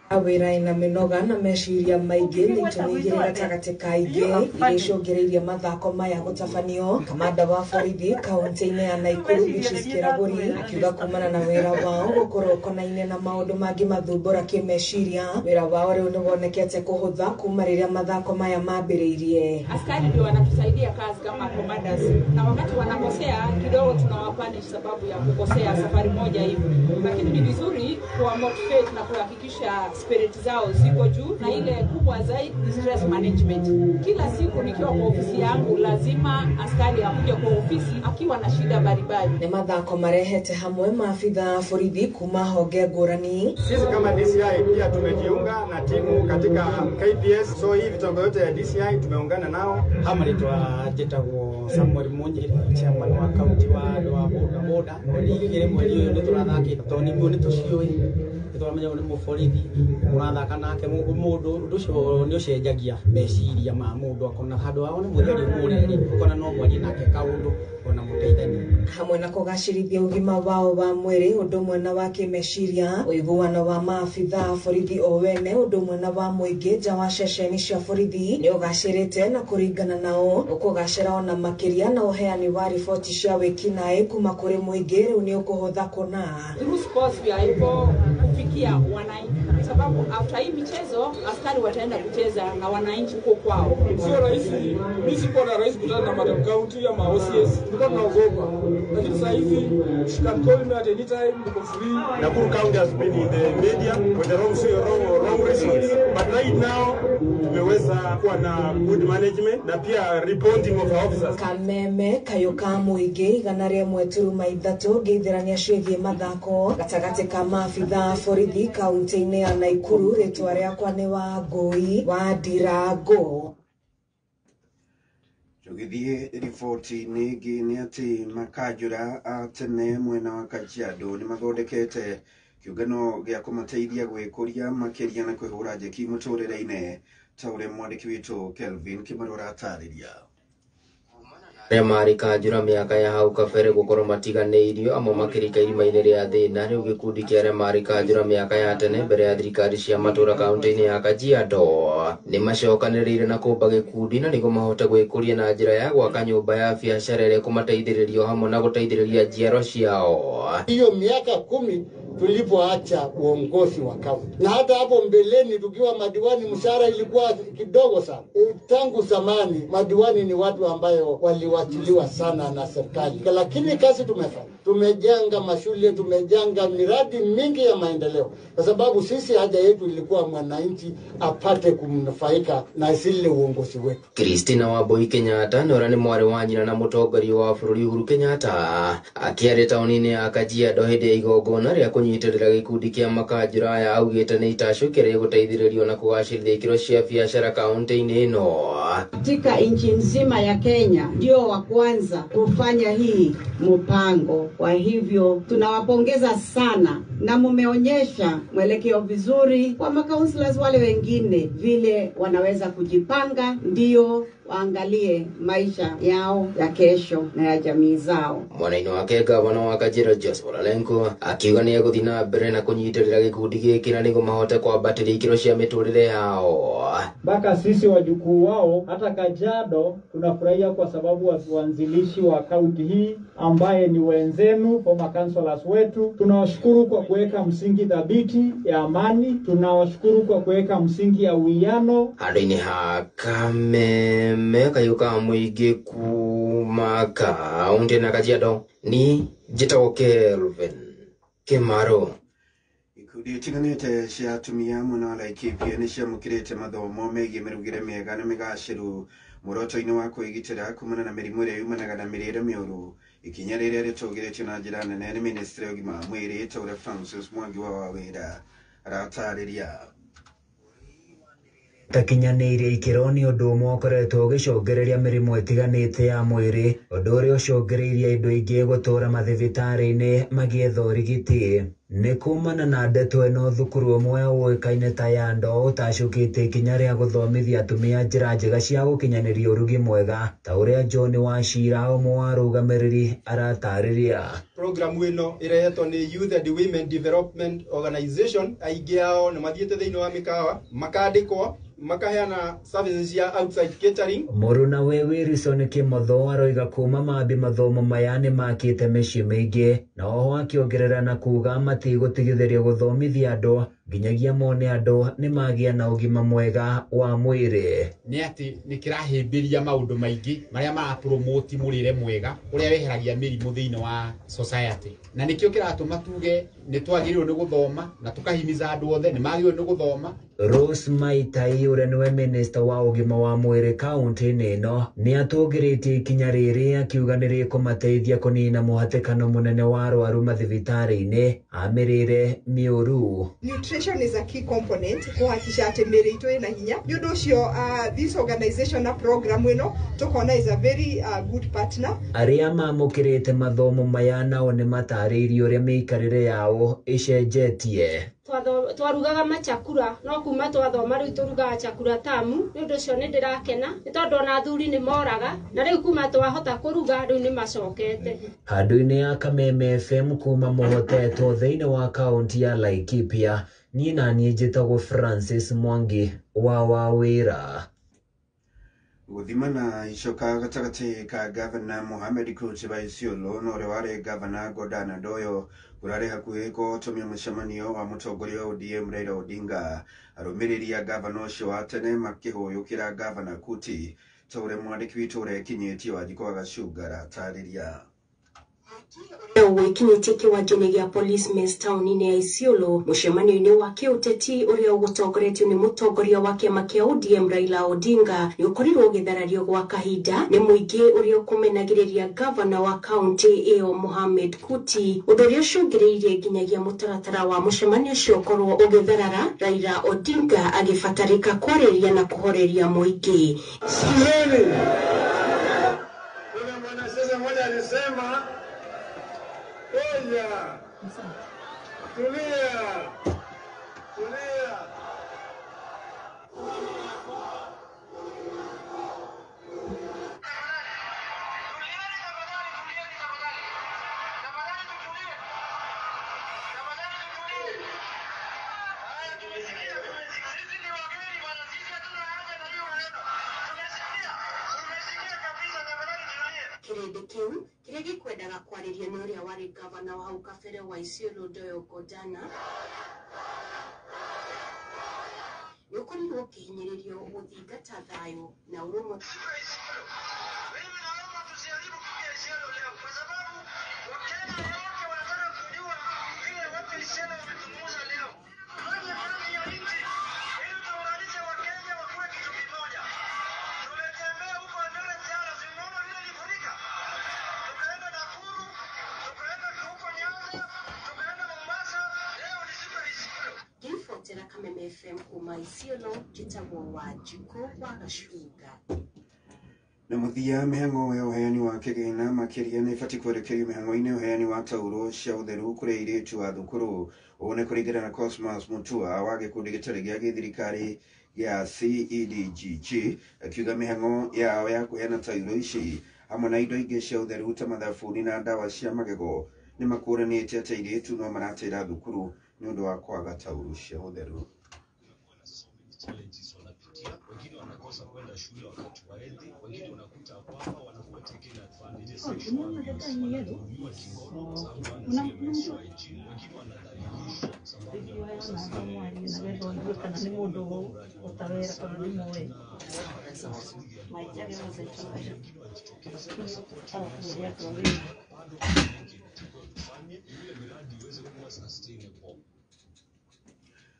Wĩra ĩna mĩnoga na meciria maingĩ nĩ itũmi igĩrĩ gatagatĩ ka ingĩ iria icũngĩrĩirie mathako maya gũtabanio. Kamanda wa borithi kaunti-inĩ ya Naikuru Beatrice Kĩragũri akiuga kumana na wĩra wao gũkorwo ũkonaine na maũndũ mangĩ mathumbũra kĩmeciria, wĩra wao rĩu nĩ wonekete kũhũtha kuma rĩrĩa mathako maya mambĩrĩirie. Askari ndio wanatusaidia kazi kama commanders, na wakati wanakosea kidogo tunawapunish sababu ya kukosea safari moja hivi, lakini ni vizuri kuwa motivate na kuhakikisha spirit zao ziko juu, na ile kubwa zaidi ni stress management. Kila siku nikiwa kwa ofisi yangu lazima askari akuje kwa ofisi akiwa na shida mbalimbali. Nĩ mathako marehete hamwe maabitha borithi kuma honge ngũrani. Sisi kama DCI pia tumejiunga na timu katika KPS, so hii vitengo yote ya DCI tumeungana nao. Hamarĩtwa njĩtagwo Samuel Munyi, chairman wa kaunti wa andũ a boda boda. Mweri igĩrĩ mweri ũyũ nĩ tũrathakĩte tondũ nĩguo nĩ tũciũĩ, nĩ tũramenya ũyũ nĩ mũborithi mũrathaka nake mũndũ ũndũ ũcio nĩ ũcenjagia meciria ma mũndũ akona handũ hao nĩ mũtheri mũreri ũkona no mwarie nake kaũndũ ona mũteithanie. Hamwe na kũgacĩrithia ũgima wao wa mwĩrĩ ũndũ ũmwe na wa kĩmeciria, ũiguano wa maabitha borithi o wene ũndũ ũmwe na wa mũingĩ nja wa ceceni cia borithi nĩ ũgacĩrĩte, na kũringana nao ũkũgacĩra ona makĩria na ũheani wa riboti cia wĩkinaĩ kuma kũrĩ mũingĩ rĩu nĩ ũkũhũtha kũna. Through sports we are able kufikia kushughulikia wananchi, sababu after hii michezo askari wataenda kucheza na wananchi huko kwao. Sio rahisi, mimi sikuwa na rahisi kutana na Madam County ama OCS, tulikuwa tunaogopa, lakini sasa hivi she can call me at any time, niko free. Nakuru County has been in the media with the wrong reasons, but right now tumeweza kuwa na good management na pia reporting of our officers. Kameme kayo ka mũingĩ 103.3 ngĩithĩrania ciĩgiĩ mathako gatagatĩ ka maabitha a borithi kaunti-inĩ ya Naikuru. Rĩtwa rĩakwa nĩ Wangũi wa Ndirango. Tũgĩthiĩ riboti-inĩ ĩngĩ nĩ atĩ makanjũra a tene mwena wa Kajiado nĩ mathondekete kĩũngano gĩa kũmateithia gwĩkũria makĩria na kwĩhũra njeki mũtũrĩre-inĩ ta ũrĩa mwandĩki witũ Kelvin Kĩmarũ aratarĩria. Arĩa marĩ kanjũra mĩaka ya hau kabere gũkorwo matiganĩirio amwe makĩrika irima-inĩ rĩa thĩna. Rĩu gĩkundi kĩa arĩa marĩ kanjũra mĩaka ya tene mbere ya thirikari cia matũra kaunti-inĩ ya Kajiado nĩ macokanĩrĩire na kũmba gĩkundi na nĩguo mahote gwĩkũria na njĩra ya gwaka nyũmba ya biacara ĩrĩa ĩkũmateithĩrĩria hamwe na gũteithĩrĩria njiaro ciao. Hiyo miaka 10 tulipoacha uongozi wa kaunti, na hata hapo mbeleni tukiwa madiwani mshahara ilikuwa kidogo sana. Tangu zamani madiwani ni watu ambayo waliwachiliwa sana na serikali, lakini kazi tumefanya, tumejenga mashule, tumejenga miradi mingi ya maendeleo, kwa sababu sisi haja yetu ilikuwa mwananchi apate kumnufaika na zile uongozi wetu. Christina Wambui Kenyatta nĩ ũrĩa nĩ mwarĩ wa nyina na mũtongoria wa bũrũri Uhuru Kenyatta akĩaria taũni-inĩ ya Kajiado hĩndĩ ya igongona rĩa kũnyitĩrĩra gĩkundi kĩa makanjũra aya augĩte nĩ itacũkĩ rĩgũteithĩrĩrio na kũgacĩrithia ikĩro cia biacara kaunti-inĩ ĩno. Katika nchi nzima ya Kenya ndio wa kwanza kufanya hii mpango. Kwa hivyo tunawapongeza sana na mumeonyesha mwelekeo vizuri kwa macounselors wale wengine vile wanaweza kujipanga ndio waangalie maisha yao ya kesho na ya jamii zao. Mwena-inĩ wake gavana wa Kajiado Joseph Olelenku akiuga nĩ egũthiĩ na mbere na kũnyitĩrĩra gĩkundi gĩkĩ na nĩguo mahote kwambatĩria ikĩro cia mĩtũrĩre yao. Mpaka sisi wajukuu wao hata Kajiado tunafurahia kwa sababu waanzilishi wa kaunti hii ambaye ni wenzenu former councillors wetu, tunawashukuru kwa kuweka msingi thabiti ya amani, tunawashukuru kwa kuweka msingi ya uwiano. Handũ-inĩ ha Kameme kayũ ka mũingĩ kuma kaunti na Kajiado ni njĩtagwo Kelvin Kĩmarũ. Ikundi itiganĩte cia atumia mwena wa Laikipia nĩ ciamũkĩrĩte mathomo megiĩ mĩrugĩre mĩega na mĩgacĩru muoroto-inĩ wa kwĩgitĩra kumana na mĩrimũ ĩrĩa yumanaga na mĩrĩre mĩũru. Ikinya rĩrĩa rĩtũgĩrĩtio na njĩra nene nĩ ministry ya ũgima wa mwĩrĩ ta ũrĩa Francis Mwangi wa Wawĩra aratarĩria. Takinyanĩirie ikĩro nĩ ũndũ ũmwe ũkoretwo ũgĩcũngĩrĩria mĩrimũ ĩtiganĩte ya mwĩrĩ, ũndũ ũrĩa ũcũngĩrĩirie indo ingĩ gũtũũra mathibitarĩ-inĩ magĩetha ũrigiti. Nĩ kumana na ndeto ĩno thukuru ũmwe ũĩkaine ta Yando ũtacũkĩte ikinya rĩa gũthomithia atumia njĩra njega cia gũkinyanĩria ũrugi mwega ta ũrĩa John Wachira ũmwe wa arũgamĩrĩri aratarĩria. Programu ĩno ĩrehetwo nĩ Youth and Women Development Organization, aingĩ ao nĩ mathiĩte thĩinĩ wa mĩkawa makandĩkwo makaheana services cia outside catering. Mũrunawe Wilson Kimotho aroiga kuma mambi mathomo maya nĩ makĩte mĩciĩ mĩingĩ na oho akĩongerera na kuga matigũtigithĩria gũthomithia andũ nginyagia mone andũ nĩ magĩa na ũgima mwega wa mwĩrĩ. Nĩ atĩ nĩ kĩrahĩmbĩria maũndũ maingĩ marĩa marapromote mũrĩre mwega ũrĩa weheragia mĩrimũ thĩinĩ wa society, na nĩkĩo kĩratũma tuge nĩ twagĩrĩirwo nĩ gũthoma na tũkahimiza andũ othe nĩ magĩrĩirwo nĩ gũthoma. Rose Maitai ũrĩa nĩwe minista wa ũgima wa mwĩrĩ kaunti-inĩ ĩno nĩ atũgĩrĩtie ikinya rĩrĩ akiuga nĩ rĩkũmateithia kũnina mũhatĩkano mũnene wa arwaru mathibitarĩ-inĩ a mĩrĩre mĩũru. Nutrition is a key component kuhakikisha atĩ mĩĩrĩ itũ ĩna hinya. Nĩ ũndũ ũcio this organization na program ĩno tũkona is a very good partner. Arĩa mamũkĩrĩte mathomo maya nao nĩ matarĩirie ũrĩa mĩikarĩre yao ĩcenjetie. Twarugaga machakura no kuma twathoma rĩu tũrugaga chakura tamu. Nĩ ũndũ ũcio nĩ ndĩrakena nĩ tondũ ona athuri nĩ moraga na rĩu kuma twahota kũruga rĩu nĩ macokete. Handũ-inĩ ya Kameme FM kuma mũhotetwo thĩinĩ wa kaunti ya Laikipia, niĩ na niĩ njĩtagwo Francis Mwangi wa Wawĩra. Guthimana icoka gatagatĩ ka Gavana Mohamed Kuti wa Isiolo na ũrĩa warĩ Gavana Godana Doyo kũrarĩ hakuhĩ kũhotomia mũcemanio wa mũtongoria wa ODM Raila Odinga. Arũmĩrĩri a gavana ũcio wa tene makĩhũyũkĩra Gavana Kuti ta ũrĩa mwandĩki witũ ũrekinyĩtie Wanjikũ wa Gacunga aratarĩria. Wĩkinyĩtie kĩwanja-inĩ gĩa Police Mess taũni-inĩ ya Isiolo mũcemanio-inĩ wa kĩũteti ũrĩa ũgũtongoretio nĩ mũtongoria wa kĩama kĩa ODM Raila Odinga nĩ ũkorirwo ũgĩtharario gwa kahinda nĩ mũingĩ ũrĩa ũkũmenagĩrĩria gavana wa kaũntĩ ĩyo Mohamed Kuti, ũndũ ũrĩa ũcũngĩrĩirie nginyagia mũtaratara wa mũcemanio ũcio ũkorwo ũgĩtharara, Raila Odinga agĩbatarĩka kwarĩria na kũhoreria mũingĩ. Sikizeni, kuna mwanasiasa mmoja alisema oya, tulia, tulia. Kĩrĩndĩ kĩu kĩrĩa gĩkwendaga kwarĩrio nĩ ũrĩa warĩ gavana wa hau kabere wa Isiolo Doyo Godana nĩ ũkorirwo ũkĩhinyĩrĩrio gũthingata thayũ na ũrũmwe. Ngĩribotera Kameme FM kuma Isiolo, njĩtagwo Wanjikũ wa Gacunga. Na mũthia mĩhang'o ya ũheani wa kĩgĩna makĩria nĩ ĩbatiĩ kwerekerio mĩhang'o-inĩ ũheani wa tauro cia ũtheru kũrĩ airĩtu a thukuru. Ũũ nĩ kũringana na Cosmas Mutua wa gĩkundi gĩtarĩ gĩa gĩthirikari gĩa CEDGG, akiuga mĩhang'o yao ya kũheana tauro ici hamwe na indo ingĩ cia ũtheru ta mathabuni na ndawa cia magego nĩ makũranĩte atĩ airĩtu no maratĩra thukuru nĩ ũndũ wa kwaga tauro cia ũtheru. Challenges wanapitia, wengine wanakosa kwenda shule wakati wa hedhi, wengine unakuta kwamba wanakuwa taken advantage sexual abuse, wanadhulumiwa kingono kwa sababu hawana zile menstrual hygiene, wengine wanadhalilishwa kwa sababu ya kukosa zile sanitary pads. Umekuwa mradi wa maana sana na wengine wajitokeze na support UNICEF. Bado kuna mengi inatakiwa tufanye ili miradi iweze kuwa sustainable.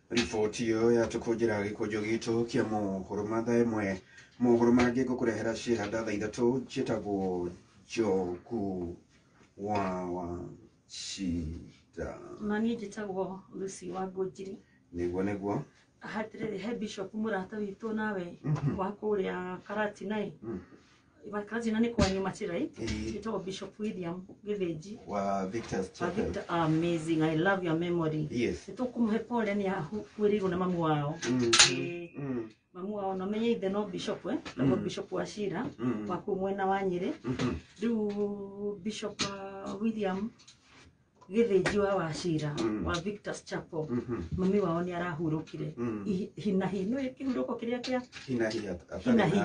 Riboti ĩyo yatũkũnjĩra gĩkũnjo gitũ kĩa mohoro ma thaa ĩmwe. Mohoro mangĩ ngũkũrehera ciĩhanda thaa ithatũ. Njĩtagwo Njogu wa Wachida. Na niĩ njĩtagwo Lucy wa Ngũnjiri. Nĩguo nĩguo. Hatirĩrĩ, he bishop mũrata witũ nawe wa kũrĩa Karatina ĩ. Karatina nĩ kwanyu Machira ĩ. Njĩtagwo Bishop William Gĩthĩnji wa Victor's wa Chapel. Victor, amazing, I love your memory. Yes. Nĩtũkũmũhe pole nĩ akuĩrĩirwo na mamu wao. Mamu wao na menye ithe no bishop tagwo Bishop wa Shira wa kũu mwena wa Nyĩrĩ. Rĩu Bishop William Gĩthĩnji wa Wachira wa Victor's Chapel, mami wao nĩ arahurũkire hinahi nĩ kĩhurũko kĩrĩa kĩa hinahi Hinahi.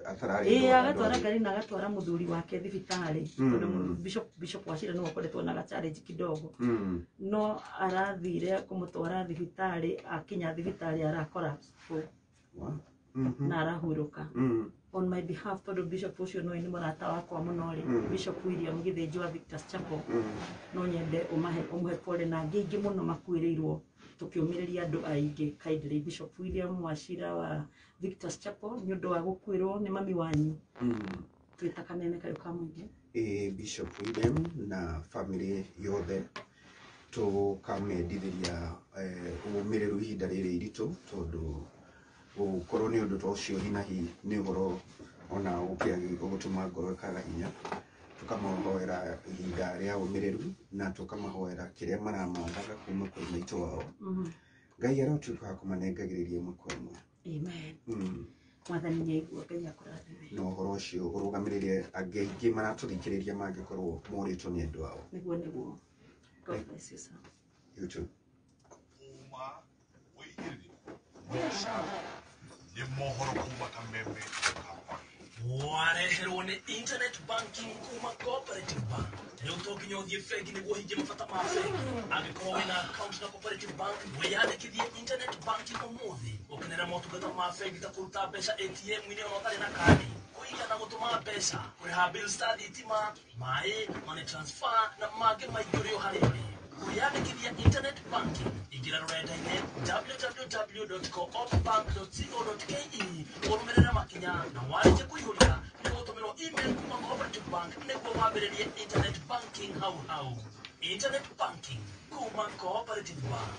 atararĩ ĩĩ, agatwara ngari na agatwara mũthuri wake thibitarĩ, tondũ Bishop Wachira nĩwe ũkoretwo na ga-challenge kidogo, no arathire kũmũtwara thibitarĩ, akinya thibitarĩ arakora na arahurũka. On my behalf, tondũ bishop ũcio no nĩ mũrata wakwa mũno rĩ, Bishop William Gĩthĩnji wa Victor's Chapel, no nyende ũmũhe pole na angĩ aingĩ mũno makuĩrĩirwo tũkĩũmĩrĩria andũ aingĩ. Kindly Bishop William Wachira wa Victor's Chapel nĩ ũndũ wa gũkuĩrwo nĩ mami wanyu, twĩta Kameme kayũ ka mũingĩ. Ĩ Bishop William na family yothe tũkamendithĩria ũmĩrĩru ihinda rĩrĩ iritũ, tondũ gũkorwo nĩ ũndũ ta ũcio hinahi nĩ ũhoro ona ũgũtũma ngoro ĩkaga hinya. Tũkamahoera ihinda rĩa ũmĩrĩru na tũkamahoera kĩrĩa maramathaga kuma kwĩ maitũ wao. Ngai arotuĩka wa kũmanengagĩrĩria ĩmwe kwa ĩmwe. Amen. Mwathani nĩaigua, Ngai akũrathime. Na ũhoro ũcio ũrũgamĩrĩre angĩ aingĩ maratũthikĩrĩria mangĩkorwo morĩtwo nĩ andũ ao. Nĩguo nĩguo. God bless you, sir. You too. Nĩ mohoro kuma Kameme ka Wareherwo nĩ internet banking kuma Cooperative Bank. Rĩu to nginya ũthiĩ bengi nĩguo ũhingie mabata ma bengi. Angĩkorwo wĩna account na Cooperative Bank, wĩyandĩkithie internet banking ũmũthĩ, ũkenere motungata ma bengi ta kũruta mbeca ATM-inĩ ona ũtarĩ na kandi, kũiga na gũtũma mbeca, kũrĩha bills ta thitima, maĩ, money transfer na mangĩ maingĩ ũrĩ o harĩa ũrĩ. Kwĩyandĩkithia internet banking, ingĩra rũrenda-inĩ www.coopbank.co.ke, ũrũmĩrĩre makinya, na warĩkia kũihũria nĩ ũgũtũmĩrwo email kuma Cooperative Bank nĩguo wambĩrĩrie internet banking hau hau. Internet banking kuma Cooperative Bank.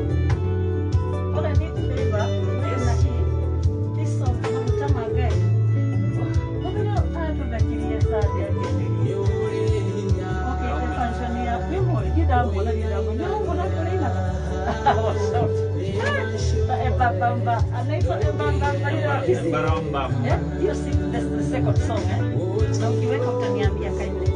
All I need, favor, yes. This song, Maguta ma Ngai. Mũthenya atũthakirie Sunday akĩenderia. Okay, the function ya wĩmwe, ndindamuona, ndindamuona. Nĩũmuona kũrĩinaga? I was shocked. Embambamba, anaitwa Embambamba yule wa Kisii. Embarambamba. Eh, hiyo si the second song, eh? Na ukiweka utaniambia kindly.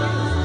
Thank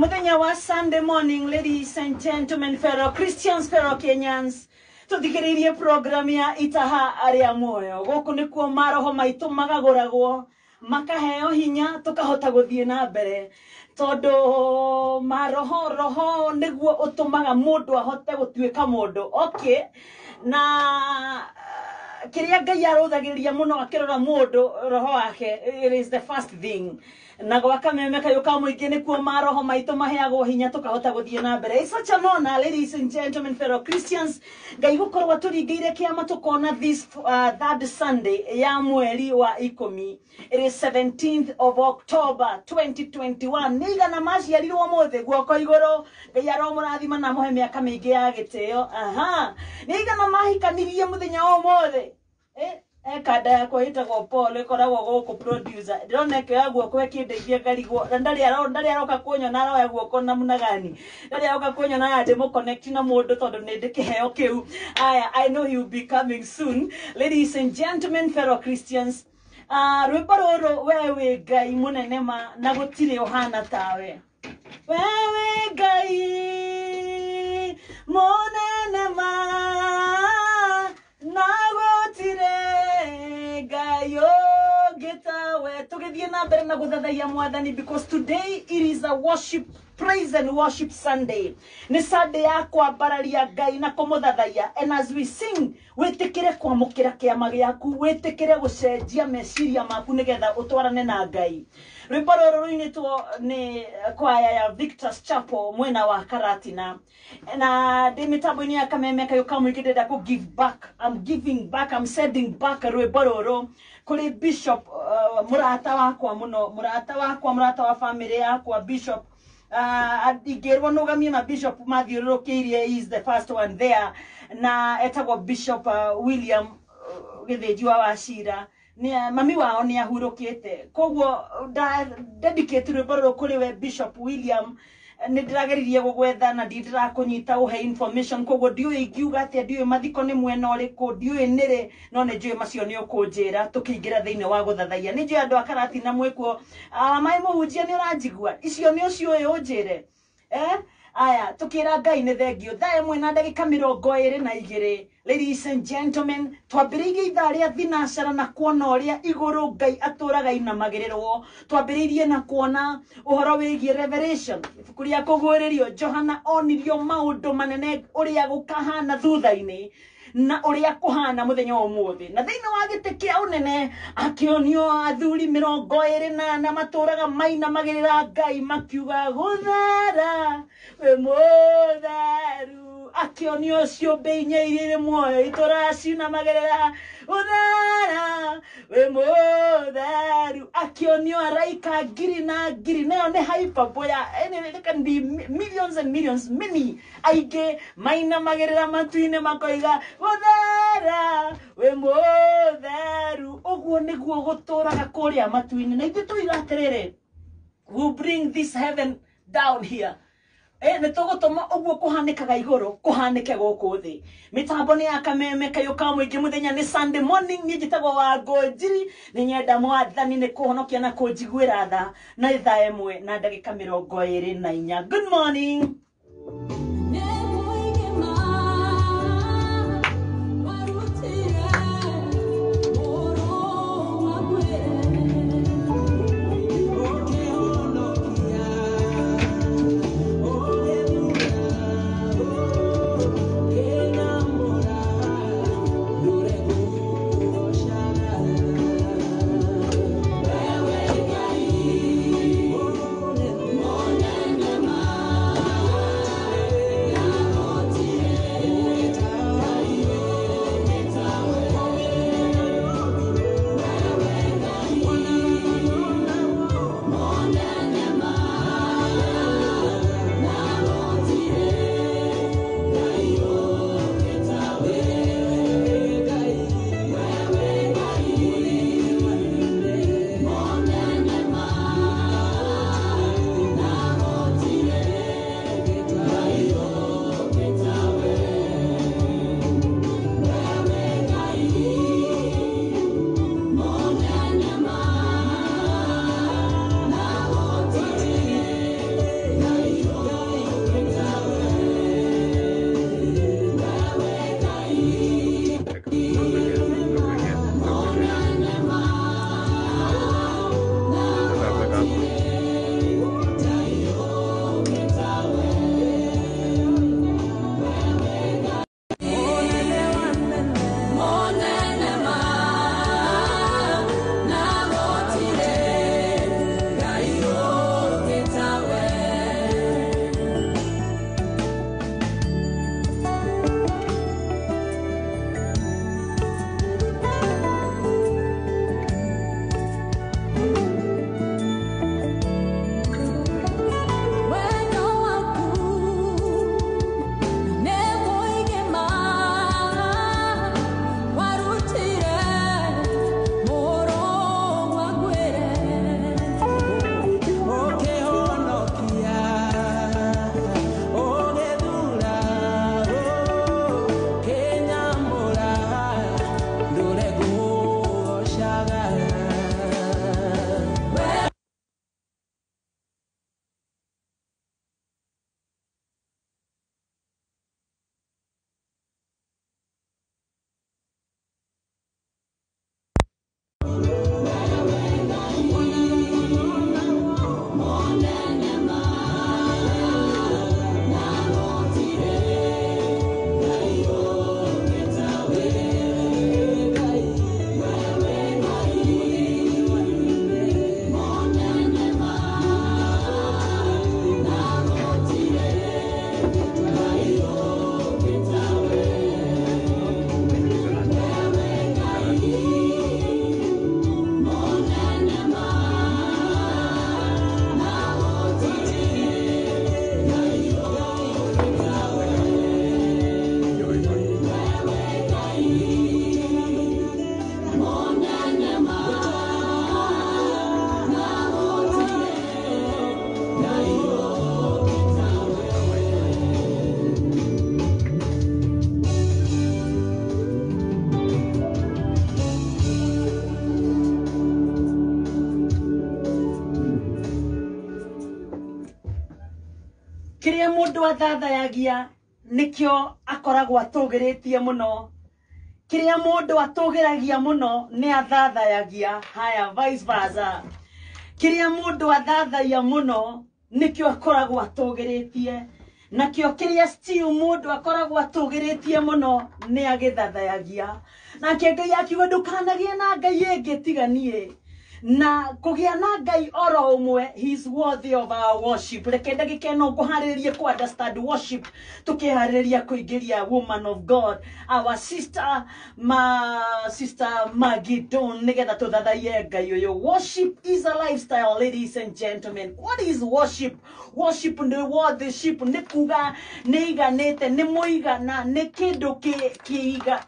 Muthenya wa Sunday morning, ladies and gentlemen, fellow Christians, fellow Kenyans, tuthikiririe program ya Itaha Aria Muoyo. Guku nikuo maroho maitu magaguragwo, makaheo hinya, tukahota guthie na mbere. Tondu maroho roho niguo utumaga mundu ahote gutuika mundu. Okay, na kiria Ngai aruthagiriria muno akirora mundu roho wake, it is the first thing. Na gwaka meme kayo ka muingi nikuo maroho maitu maheagwo hinya tukahota guthie na mbere. It's such an honor, ladies and gentlemen, fellow Christians, Ngai gukorwo aturingiire kiama tukona this third Sunday ya mweri wa 10. It is 17th of October 2021. Ni igana maciarirwo mothe guoko iguru. Ngai aromurathima na muhe miaka mingi ya gitio. Aha, ni igana mahikanirie muthenya wa mothe. Kanda yakwa ĩtagwo Paul, ĩkoragwo gũkũ producer. Ndĩrona ĩkĩoya guoko ĩkĩndeithia ngarigwo. Na ndarĩ aroka kũnyona aroya guoko namna gani. Ndarĩ aroka kũnyona aya ndĩmũ-connect na mũndũ tondũ nĩ ndĩ kĩheo kĩu. Aya, I know he will be coming soon. Ladies and gentlemen, fellow Christians, rwĩmbo rũrũ we wĩ Ngai mũnene ma na gũtirĩ ũhana tawe. We wĩ Ngai mũnene ma na gũtirĩ Ngai ũngĩ tawe. Tũgĩthiĩ na mbere na gũthathaiya Mwathani, because today it is a worship, praise and worship Sunday. Nĩ Sunday ya kwambararia Ngai na kũmũthathaiya. And as we sing, wĩtĩkĩre kwamũkĩra kĩama gĩaku, wĩtĩkĩre gũcenjia meciria maku nĩgetha ũtwarane na Ngai. Rwĩmbo rũrũ rũinĩtwo nĩ kwaya ya Victor's Chapel mwena wa Karatina. Na ndĩ mĩtambo-inĩ ya Kameme Kayũ ka Mũingĩ, ndĩrenda kũ give back. I'm giving back, I'm sending back rwĩmbo rũrũ kũrĩ Bishop, mũrata wakwa mũno, mũrata wakwa, mũrata wa family yakwa, Bishop. Ingĩrwo nũgamie ma Bishop mathiũrũrũkĩirie, he is the first one there. Na etagwo Bishop William Gĩthĩnji wa Wachira. Mami wao nĩ ahurũkĩte, koguo dedicate rwĩmbo rũrũ kũrĩ we Bishop William. Nĩ ndĩrageririe gũgwetha na ndĩrakũnyita ũhe information, koguo ndiũĩ ingiuga atĩa, ndiũĩ mathiko nĩ mwena ũrĩkũ, ndiũĩ nĩrĩ, no nĩ njũĩ macio nĩ ũkũnjĩra tũkĩingĩra thĩinĩ wa gũthathaiya. Nĩ njũĩ andũ a Karatina mwĩkuo, maĩ mũhunjia nĩ ũranjigua, icio nĩ ũciũĩ ũnjĩre. Aya, tukira Ngai nĩ thengio. Thaa ĩmwe na ndagĩka 22. Ladies and gentlemen, twambĩrĩirie ithaa rĩa thinacara na kuona ũrĩa igũrũ Ngai atũraga inamagĩrĩrwo. Twambĩrĩirie na kuona ũhoro wĩgiĩ Revelation, ibuku rĩa kũguũrĩrio. Johana onirio maũndũ manene ũrĩa gũkahana thutha-inĩ na ũrĩa kũhana mũthenya wa ũmũthĩ. Na thĩinĩ wa gĩtĩ kĩa ũnene akĩonio athuri 24 matũraga mainamagĩrĩra Ngai makiuga gũthera wĩ mũtheru. Akĩonio ciũmbe inya iria irĩ muoyo itũraga cinamagĩrĩra gũthera wĩ mũtheru. Akĩonio araika ngiri na ngiri, nayo nĩ hyperbole ya, it can be millions and millions, many aingĩ mainamagĩrĩra matu-inĩ makoiga gũthera wĩ mũtheru. Ũguo nĩguo gũtũraga kũrĩa matu-inĩ. Na ithuĩ tũiga atĩrĩrĩ, we bring this heaven down here. Nĩ tũgũtũma ũguo kũhanĩkaga igũrũ kũhanĩke gũkũ thĩ. Mĩtambo nĩ ya Kameme Kayũ ka Mũingĩ. Mũthenya nĩ Sunday morning. Niĩ njĩtagwo Wangũ Njiri. Nĩ nyenda Mwathani nĩ kũhonokia na kũnjiguĩra tha. Na thaa ĩmwe na ndagĩka 24. Good morning. Wewe Ngai, Mũndũ athathayagia nĩkĩo akoragwo atũgĩrĩtie mũno. Kĩrĩa mũndũ atũgĩragia mũno nĩ athathayagia. Haya, vice versa. Kĩrĩa mũndũ athathaia mũno nĩkĩo akoragwo atũgĩrĩtie, nakĩo kĩrĩa still mũndũ akoragwo atũgĩrĩtie mũno nĩ agĩthathayagia. Nake Ngai akiuga ndũkanagĩe na Ngai ĩngĩ tiga niĩ. Na kũgĩa na Ngai oro ũmwe, he is worthy of our worship. Reke ndagĩka ĩno ngũharĩrĩrie kũ understand worship, tũkĩharĩrĩria kũingĩria woman of God, our sister, ma sister Maggie Don, nĩgetha tũthathaiye Ngai ũyũ. Worship is a lifestyle, ladies and gentlemen. What is worship? Worship nĩ worship, nĩ kuga nĩ iganĩte, nĩ mũigana, nĩ kĩndũ kĩiga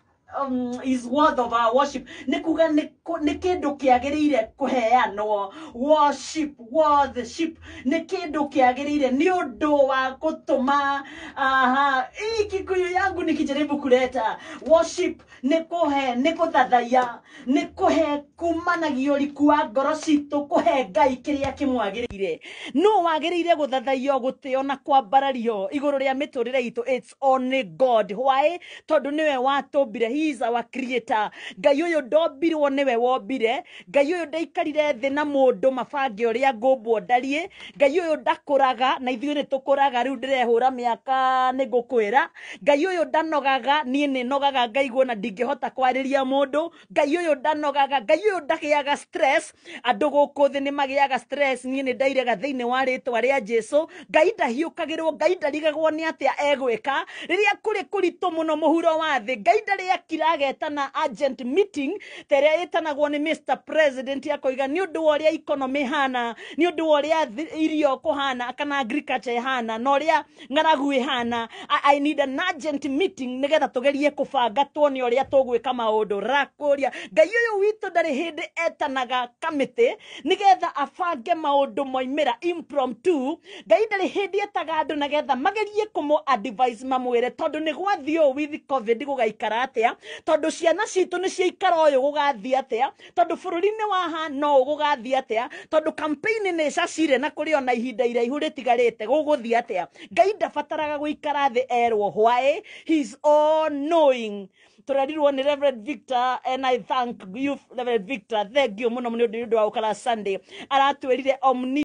is worth of our worship. Nĩ kuga nĩ kĩndũ kĩagĩrĩire kũheanwo. Worship, worship nĩ kĩndũ kĩagĩrĩire nĩ ũndũ wa gũtũma. Aha, hii Kikuyu yangu nikijaribu kuleta worship nĩ kũhe, nĩ gũthathaiya, nĩ kũhe kumanagia ũriku wa ngoro citũ, kũhe Ngai kĩrĩa kĩmwagĩrĩire. No wagĩrĩire gũthathaiyo, gũtĩo na kwambarario igũrũ rĩa mĩtũrĩre itũ. It's only God. Why? Tondũ nĩwe watũmbire. He is our creator. Ngai ũyũ ndombirwo, nĩwe wombire. Ngai ũyũ ndaikarire thĩ na mũndũ mabange ũrĩa ngũmbwo ndariĩ. Ngai ũyũ ndakũraga na ithuĩ nĩ tũkũraga. Rĩu ndĩrehũra mĩaka nĩ ngũkwĩra. Ngai ũyũ ndanogaga, niĩ nĩ nogaga ngaigua na ndingĩhota kwarĩria mũndũ. Ngai ũyũ ndanogaga, Ngai ũyũ ndagĩaga stress. Andũ gũkũ thĩ nĩ magĩaga stress, niĩ nĩ ndairega thĩinĩ wa rĩtwa rĩa Jesu. Ngai ndahiũkagĩrwo, Ngai ndarigagwo nĩ atĩa egwĩka rĩrĩa kũrĩ kũritũ mũno mũhuro wa thĩ. Ngai ndarĩ akira agetana urgent meeting ta ĩrĩa ĩtanagwo nĩ Mr President, akoiga nĩ ũndũ wa ũrĩa economy ĩhana, nĩ ũndũ wa ũrĩa irio kũhana kana agriculture ĩhana na ũrĩa ng'aragu ĩhana, I need an urgent meeting nĩgetha tũgerie kũbanga tuone ũrĩa tũgwĩka maũndũ. Rakũria Ngai ũyũ witũ ndarĩ hĩndĩ etanaga kamĩtĩ nĩgetha abange maũndũ moimĩra impromptu. Ngai ndarĩ hĩndĩ etaga andũ nĩgetha magerie kũmũ advise mamwĩre tondũ nĩ gwathiĩ ũũ with COVID gũgaikara atĩa, tondũ ciana citũ nĩ ciaikara ũyũ gũgathiĩ atĩa, tondũ bũrũri-inĩ wa no gũgathiĩ atĩa, tondũ campaign nĩ ĩcacire na kũrĩ ona ihinda iraihu rĩtigarĩte gũgũthiĩ atĩa. Ngai ndabataraga gũikara thĩ erwo why. He is all knowing. Tũrerirwo nĩ Reverend Victor, and I thank you Reverend Victor, thank you mũno nĩ ũndũ wa gũkara Sunday. Aratwĩrire omni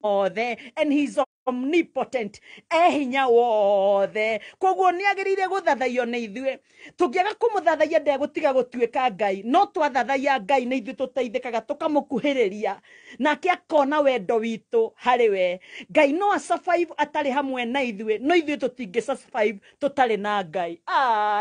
othe, and he's omnipotent, e hinya wothe. Koguo nĩ agĩrĩire gũthathaiyo nĩ ithuĩ. Tũngĩaga kũmũthathaiya ndegũtiga gũtuĩka Ngai, no twathathaiya Ngai nĩ ithuĩ tũteithĩkaga, tũkamũkuhĩrĩria nake akona wendo witũ harĩ we. Ngai no asurvive atarĩ hamwe na ithuĩ, no ithuĩ tũtingĩ survive tũtarĩ na Ngai.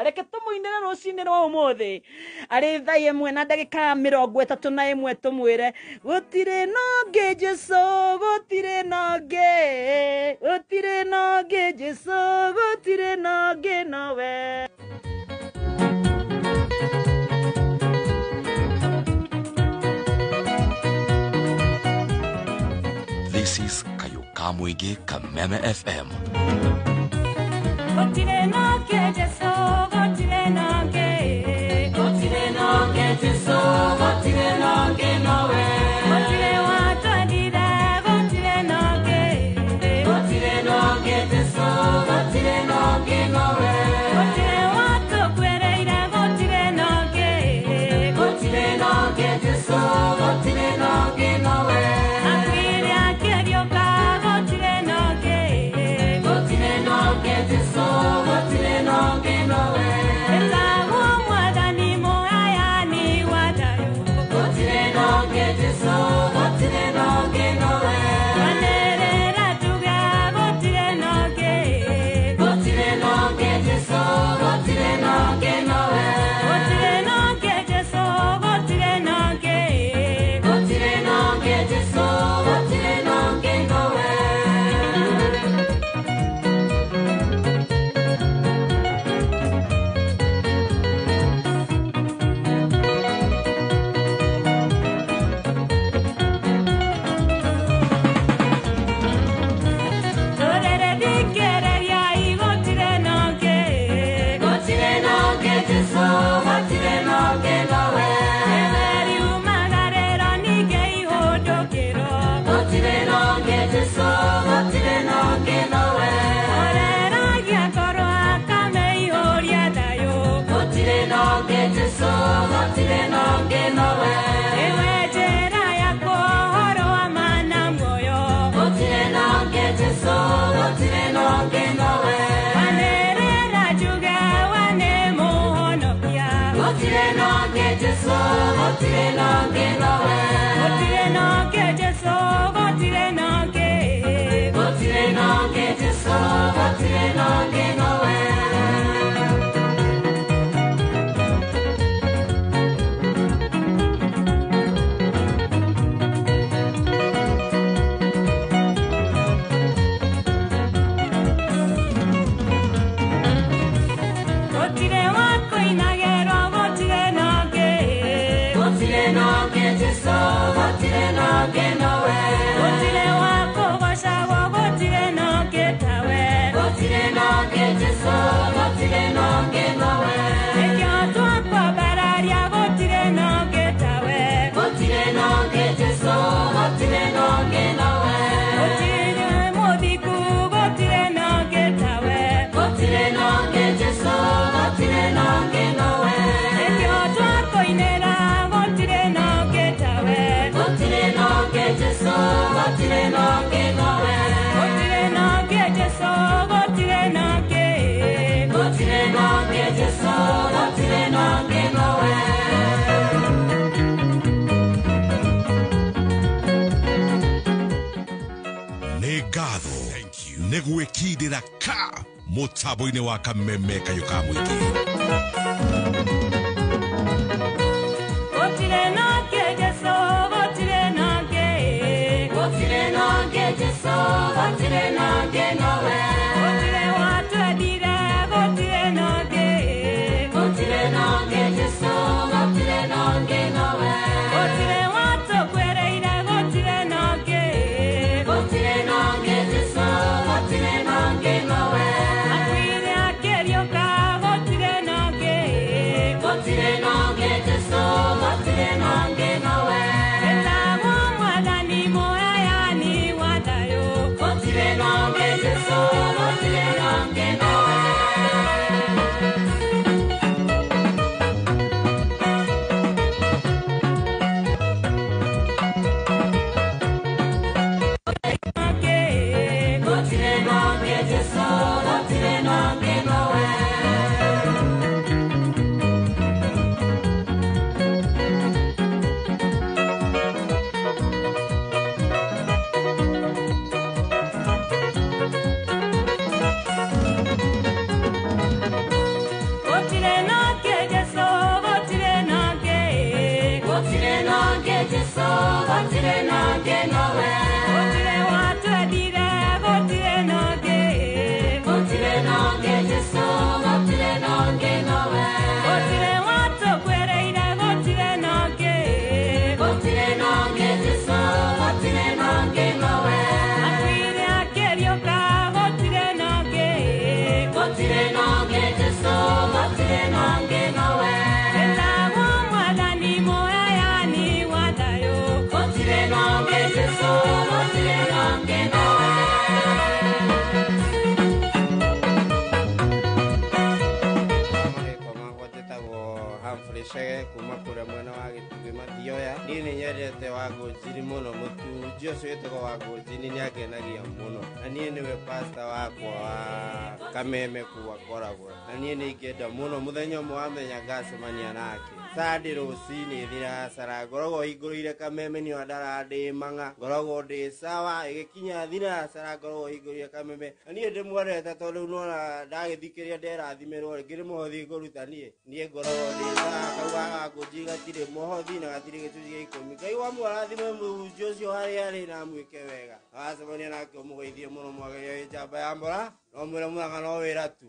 Reke tũmũinĩre rũcinĩ rwa ũmũthĩ arĩ thaa 1:31 tũmwĩre gũtirĩ na ũngĩ Jesũ, gũtirĩ na ũngĩ, gũtirĩ na ũngĩ Jesũ, gũtirĩ na ũngĩ nowe. This is Kayũ ka Mũingĩ, Kameme FM. Gũtirĩ na ũngĩ Jesũ, gũtirĩ na ũngĩ, gũtirĩ na ũngĩ Jesũ, gũtirĩ na ũngĩ nowe. Gũtirĩ watwendire, gũtirĩ na ũngĩ, gũtirĩ na ũngĩ Jesũ, gũtirĩ na ũngĩ nowe. Gũtirĩ watũkuĩrĩire, gũtirĩ na ũngĩ, gũtirĩ na ũngĩ Jesũ, gũtirĩ na ũngĩ nowe. Akuire akĩriũka, gũtirĩ na ũngĩ, gũtirĩ na ũngĩ Jesũ, gũtirĩ na ũngĩ nowe. Gũtirĩ na ũngĩ nowe. Gũtirĩ na ũngĩ Jesũ, gũtirĩ na ũngĩ. Gũtirĩ na ũngĩ Jesũ, gũtirĩ na ũngĩ nowe. Gũtirĩ wa kũinagĩrwo, gũtirĩ na ũngĩ. Gũtirĩ na ũngĩ Jesũ, gũtirĩ na ũngĩ nowe. Gũtirĩ wa kũgocagwo, gũtirĩ na ũngĩ tawe. Gũtirĩ na ũngĩ Jesũ, gũtirĩ na ũngĩ nowe. Nĩkĩo twakwambararia, gũtirĩ na ũngĩ tawe. Gũtirĩ na ũngĩ Jesũ, gũtirĩ na ũngĩ nowe. Gũtirĩ mũthingu, gũtirĩ na ũngĩ tawe. Gũtirĩ na ũngĩ Jesũ, gũtirĩ na ũngĩ nowe. Nĩkĩo twakũinĩra, gũtirĩ na ũngĩ tawe. Gũtirĩ na ũngĩ Jesũ, gũtirĩ na ũngĩ nowe. Gũtirĩ na ũngĩ Jesũ, gũtirĩ na ũngĩ. Gũtirĩ na ũngĩ Jesũ, gũtirĩ na ũngĩ nowe. Nĩ ngatho nĩ gwĩkindĩra ka mũtambo-inĩ wa kameme kayũ ka mũingĩ. Gũtirĩ na ũngĩ Jesũ, gũtirĩ na ũngĩ. Gũtirĩ na ũngĩ Jesũ, gũtirĩ na ũngĩ nowe. Gũtirĩ watwendire, gũtirĩ na ũngĩ. Gũtirĩ na ũngĩ Jesũ, gũtirĩ na ũngĩ nowe. Gũtirĩ watũkuĩrĩire, gũtirĩ na ũngĩ. Gũtirĩ na ũngĩ Jesũ, gũtirĩ na ũngĩ nowe. Akuire akĩriũka, gũtirĩ na ũngĩ. Gũtirĩ na ũngĩ Jesũ, gũtirĩ na ũngĩ nowe. Etagwo Mwathani mũheani wa thayũ. Gũtirĩ na ũngĩ Jesũ, gũtirĩ na ũngĩ nowe. Gũtirĩ na ũngĩ Jesũ, gũtirĩ na ũngĩ nowe. Gũtirĩ na ũngĩ Jesũ, gũtirĩ na ũngĩ. Gũtirĩ na ũngĩ Jesũ, gũtirĩ na ũngĩ nowe. Gũtirĩ watwendire, gũtirĩ na ũngĩ. Gũtirĩ na ũngĩ Jesũ, gũtirĩ na ũngĩ nowe. Gũtirĩ watũkuĩrĩire, gũtirĩ na ũngĩ. Gũtirĩ na ũngĩ Jesũ, gũtirĩ na ũngĩ nowe. Akuire akĩriũka, gũtirĩ na ũngĩ. Gũtirĩ na ũngĩ Jesũ, gũtirĩ na ũngĩ nowe. Etagwo Mwathani mũheani wa thayũ. Gũtirĩ na ũngĩ Jesũ, gũtirĩ na ũngĩ nowe. Marĩtwa makwa njĩtagwo Humphrey Chege kuma kũrĩa mwena wa Gĩtumbĩ Mathioya. Niĩ nĩ nyendete Wangũnjiri mũno, mũtunji ũcio wĩtagwo Wangũnjiri nĩ angenagia mũno, na niĩ nĩwe pastor wakwa wa Kameme kũu akoragwo, na niĩ nĩ ingĩenda mũno mũthenya ũmwe wamenya ngacemania nake. Sunday rũcinĩ thinacara ngoragwo hingũrĩire Kameme nĩyo ndara ndĩ mang'a, ngoragwo ndĩ sawa, ĩgĩkinya thinacara ngoragwo hingũrĩire Kameme, na niĩ ndĩmwendete tondũ nĩwona ndagĩthikĩrĩria nderathimĩrwo rĩ, ngĩrĩ mũhothi ngũruta niĩ, niĩ ngoragwo ndĩ sawa, kau Wangũnjiri gatirĩ mũhothi na gatirĩ gĩcunjĩ gĩa ikũmi. Ngai wa mũrathime mũhunjia ũcio harĩa arĩ na amwĩke wega, wacemania nake ũmũgeithie mũno, mwageria wĩ njamba ya mbora, no mwĩre mũthanga no wĩra tu.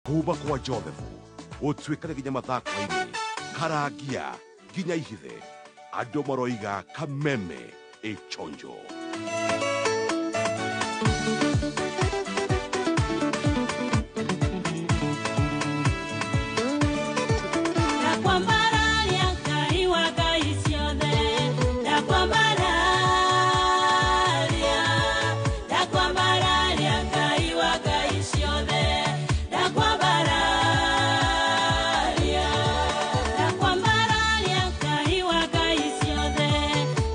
Kuma kwa Joseph ũtuĩkane nginya mathako-inĩ karangia nginya ihithe andũ maroiga kameme ĩchonjo. Ndakwambararia Ngai wa ngai ciothe, ndakwambararia, ndakwambararia Ngai wa ngai ciothe, ndakwambararia, ndakwambararia Ngai wa ngai ciothe,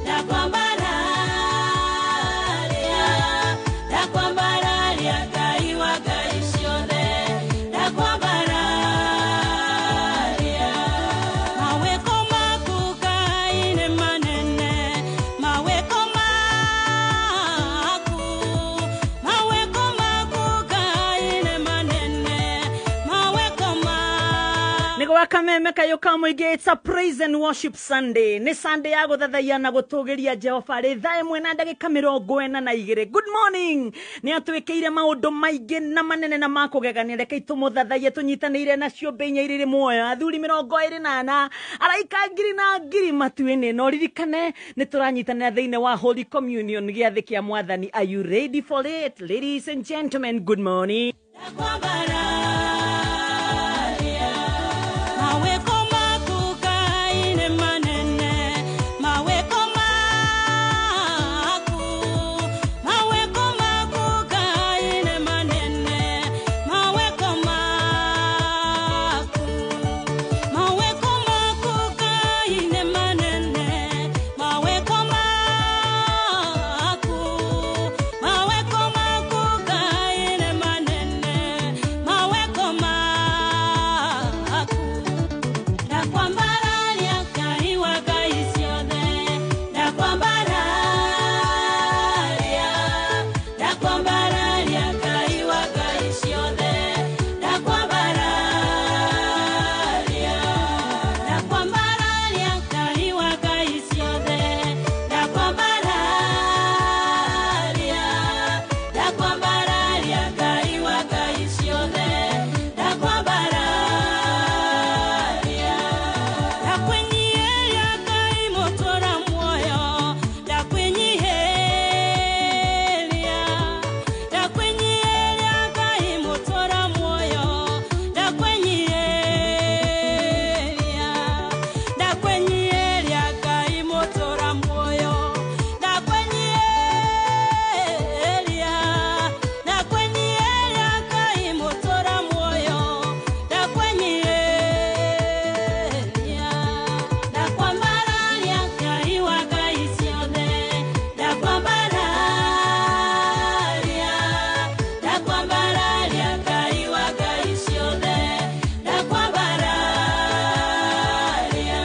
ndakwambararia, ndakwambararia Ngai wa ngai ciothe, ndakwambararia. Maweko maku Ngai nĩ manene, maweko maku, maweko maku Ngai nĩ manene, maweko maku. Nĩ gwa kameme kayũ ka mũingĩ. It's a praise and worship Sunday. Nĩ Sunday ya gũthathaiya na gũtũgĩria Jehova. Rĩ thaa 1:42. Good morning. Nĩ atwĩkĩire maũndũ maingĩ na manene na makũgegania. Reke tũmũthathaiye tũnyitanĩire na ciũmbe inya irĩ muoyo, athuri 24, araika ngiri na ngiri matu-inĩ. No ririkane nĩ tũranyitanĩra thĩinĩ wa Holy Communion, gĩathĩ kĩa Mwathani. Are you ready for it, ladies and gentlemen? Good morning. Ndakwambararia, maweko maku Ngai nĩ manene, maweko maku, maweko maku Ngai nĩ manene, maweko maku, maweko maku Ngai nĩ manene, maweko maku, maweko maku Ngai nĩ manene, maweko maku. Ndakwambararia Ngai wa ngai ciothe, ndakwambararia, ndakwambararia Ngai wa ngai ciothe, ndakwambararia, ndakwambararia Ngai wa ngai ciothe, ndakwambararia, ndakwambararia Ngai wa ngai ciothe, ndakwambararia. Ndakwĩnyihĩria Ngai mũtũra muoyo, ndakwĩnyihĩria, ndakwĩnyihĩria Ngai mũtũra muoyo, ndakwĩnyihĩria, ndakwĩnyihĩria Ngai mũtũra muoyo, ndakwĩnyihĩria, ndakwĩnyihĩria Ngai mũtũra muoyo, ndakwĩnyihĩria, ndakwambararia Ngai wa ngai ciothe, ndakwambararia, ndakwambararia Ngai wa ngai ciothe, ndakwambararia,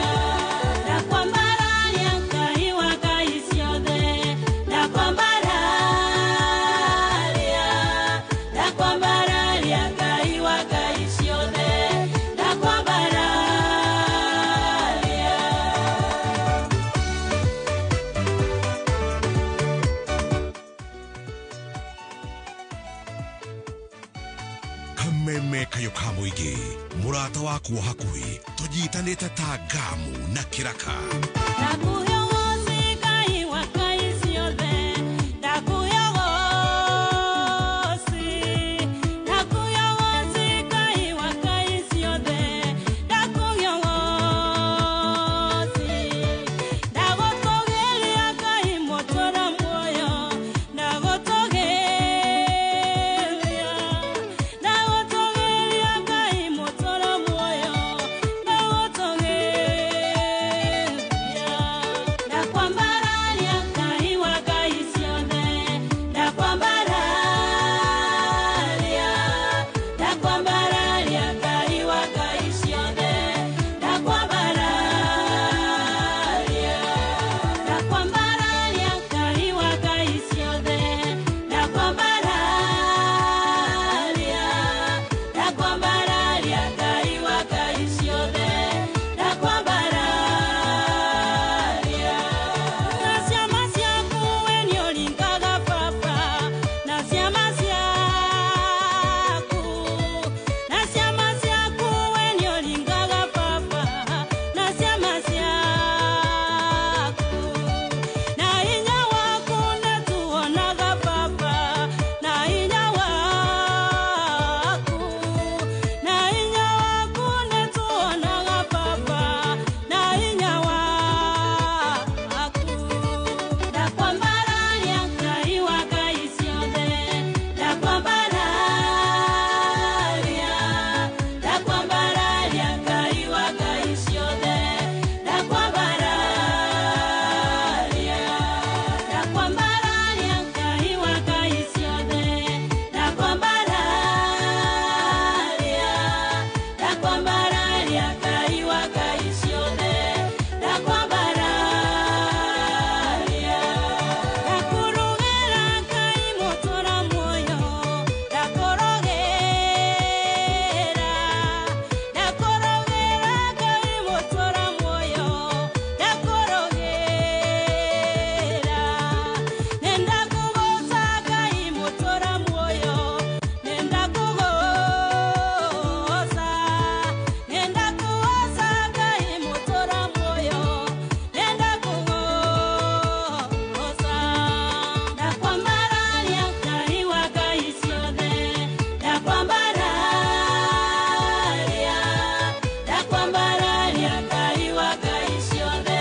ndakwambararia Ngai wa ngai ciothe, ndakwambararia, ndakwambararia Ngai wa ngai ciothe, ndakwambararia. Kameme kayũ ka mũingĩ, mũrata waku wa hakuhĩ, tũnyitanĩte ta ngamu na kĩraka. Ndakuhe woci Ngai wa ngai ciothe, ndakuhe woci, ndakuhe woci Ngai wa ngai ciothe, ndakuhe woci, ndagũtũgĩria Ngai mũtũra muoyo, ndagũtũgĩria, ndagũtũgĩria Ngai mũtũra muoyo, ndagũtũgĩria. Ndakwambararia, ndakwambararia Ngai wa ngai ciothe,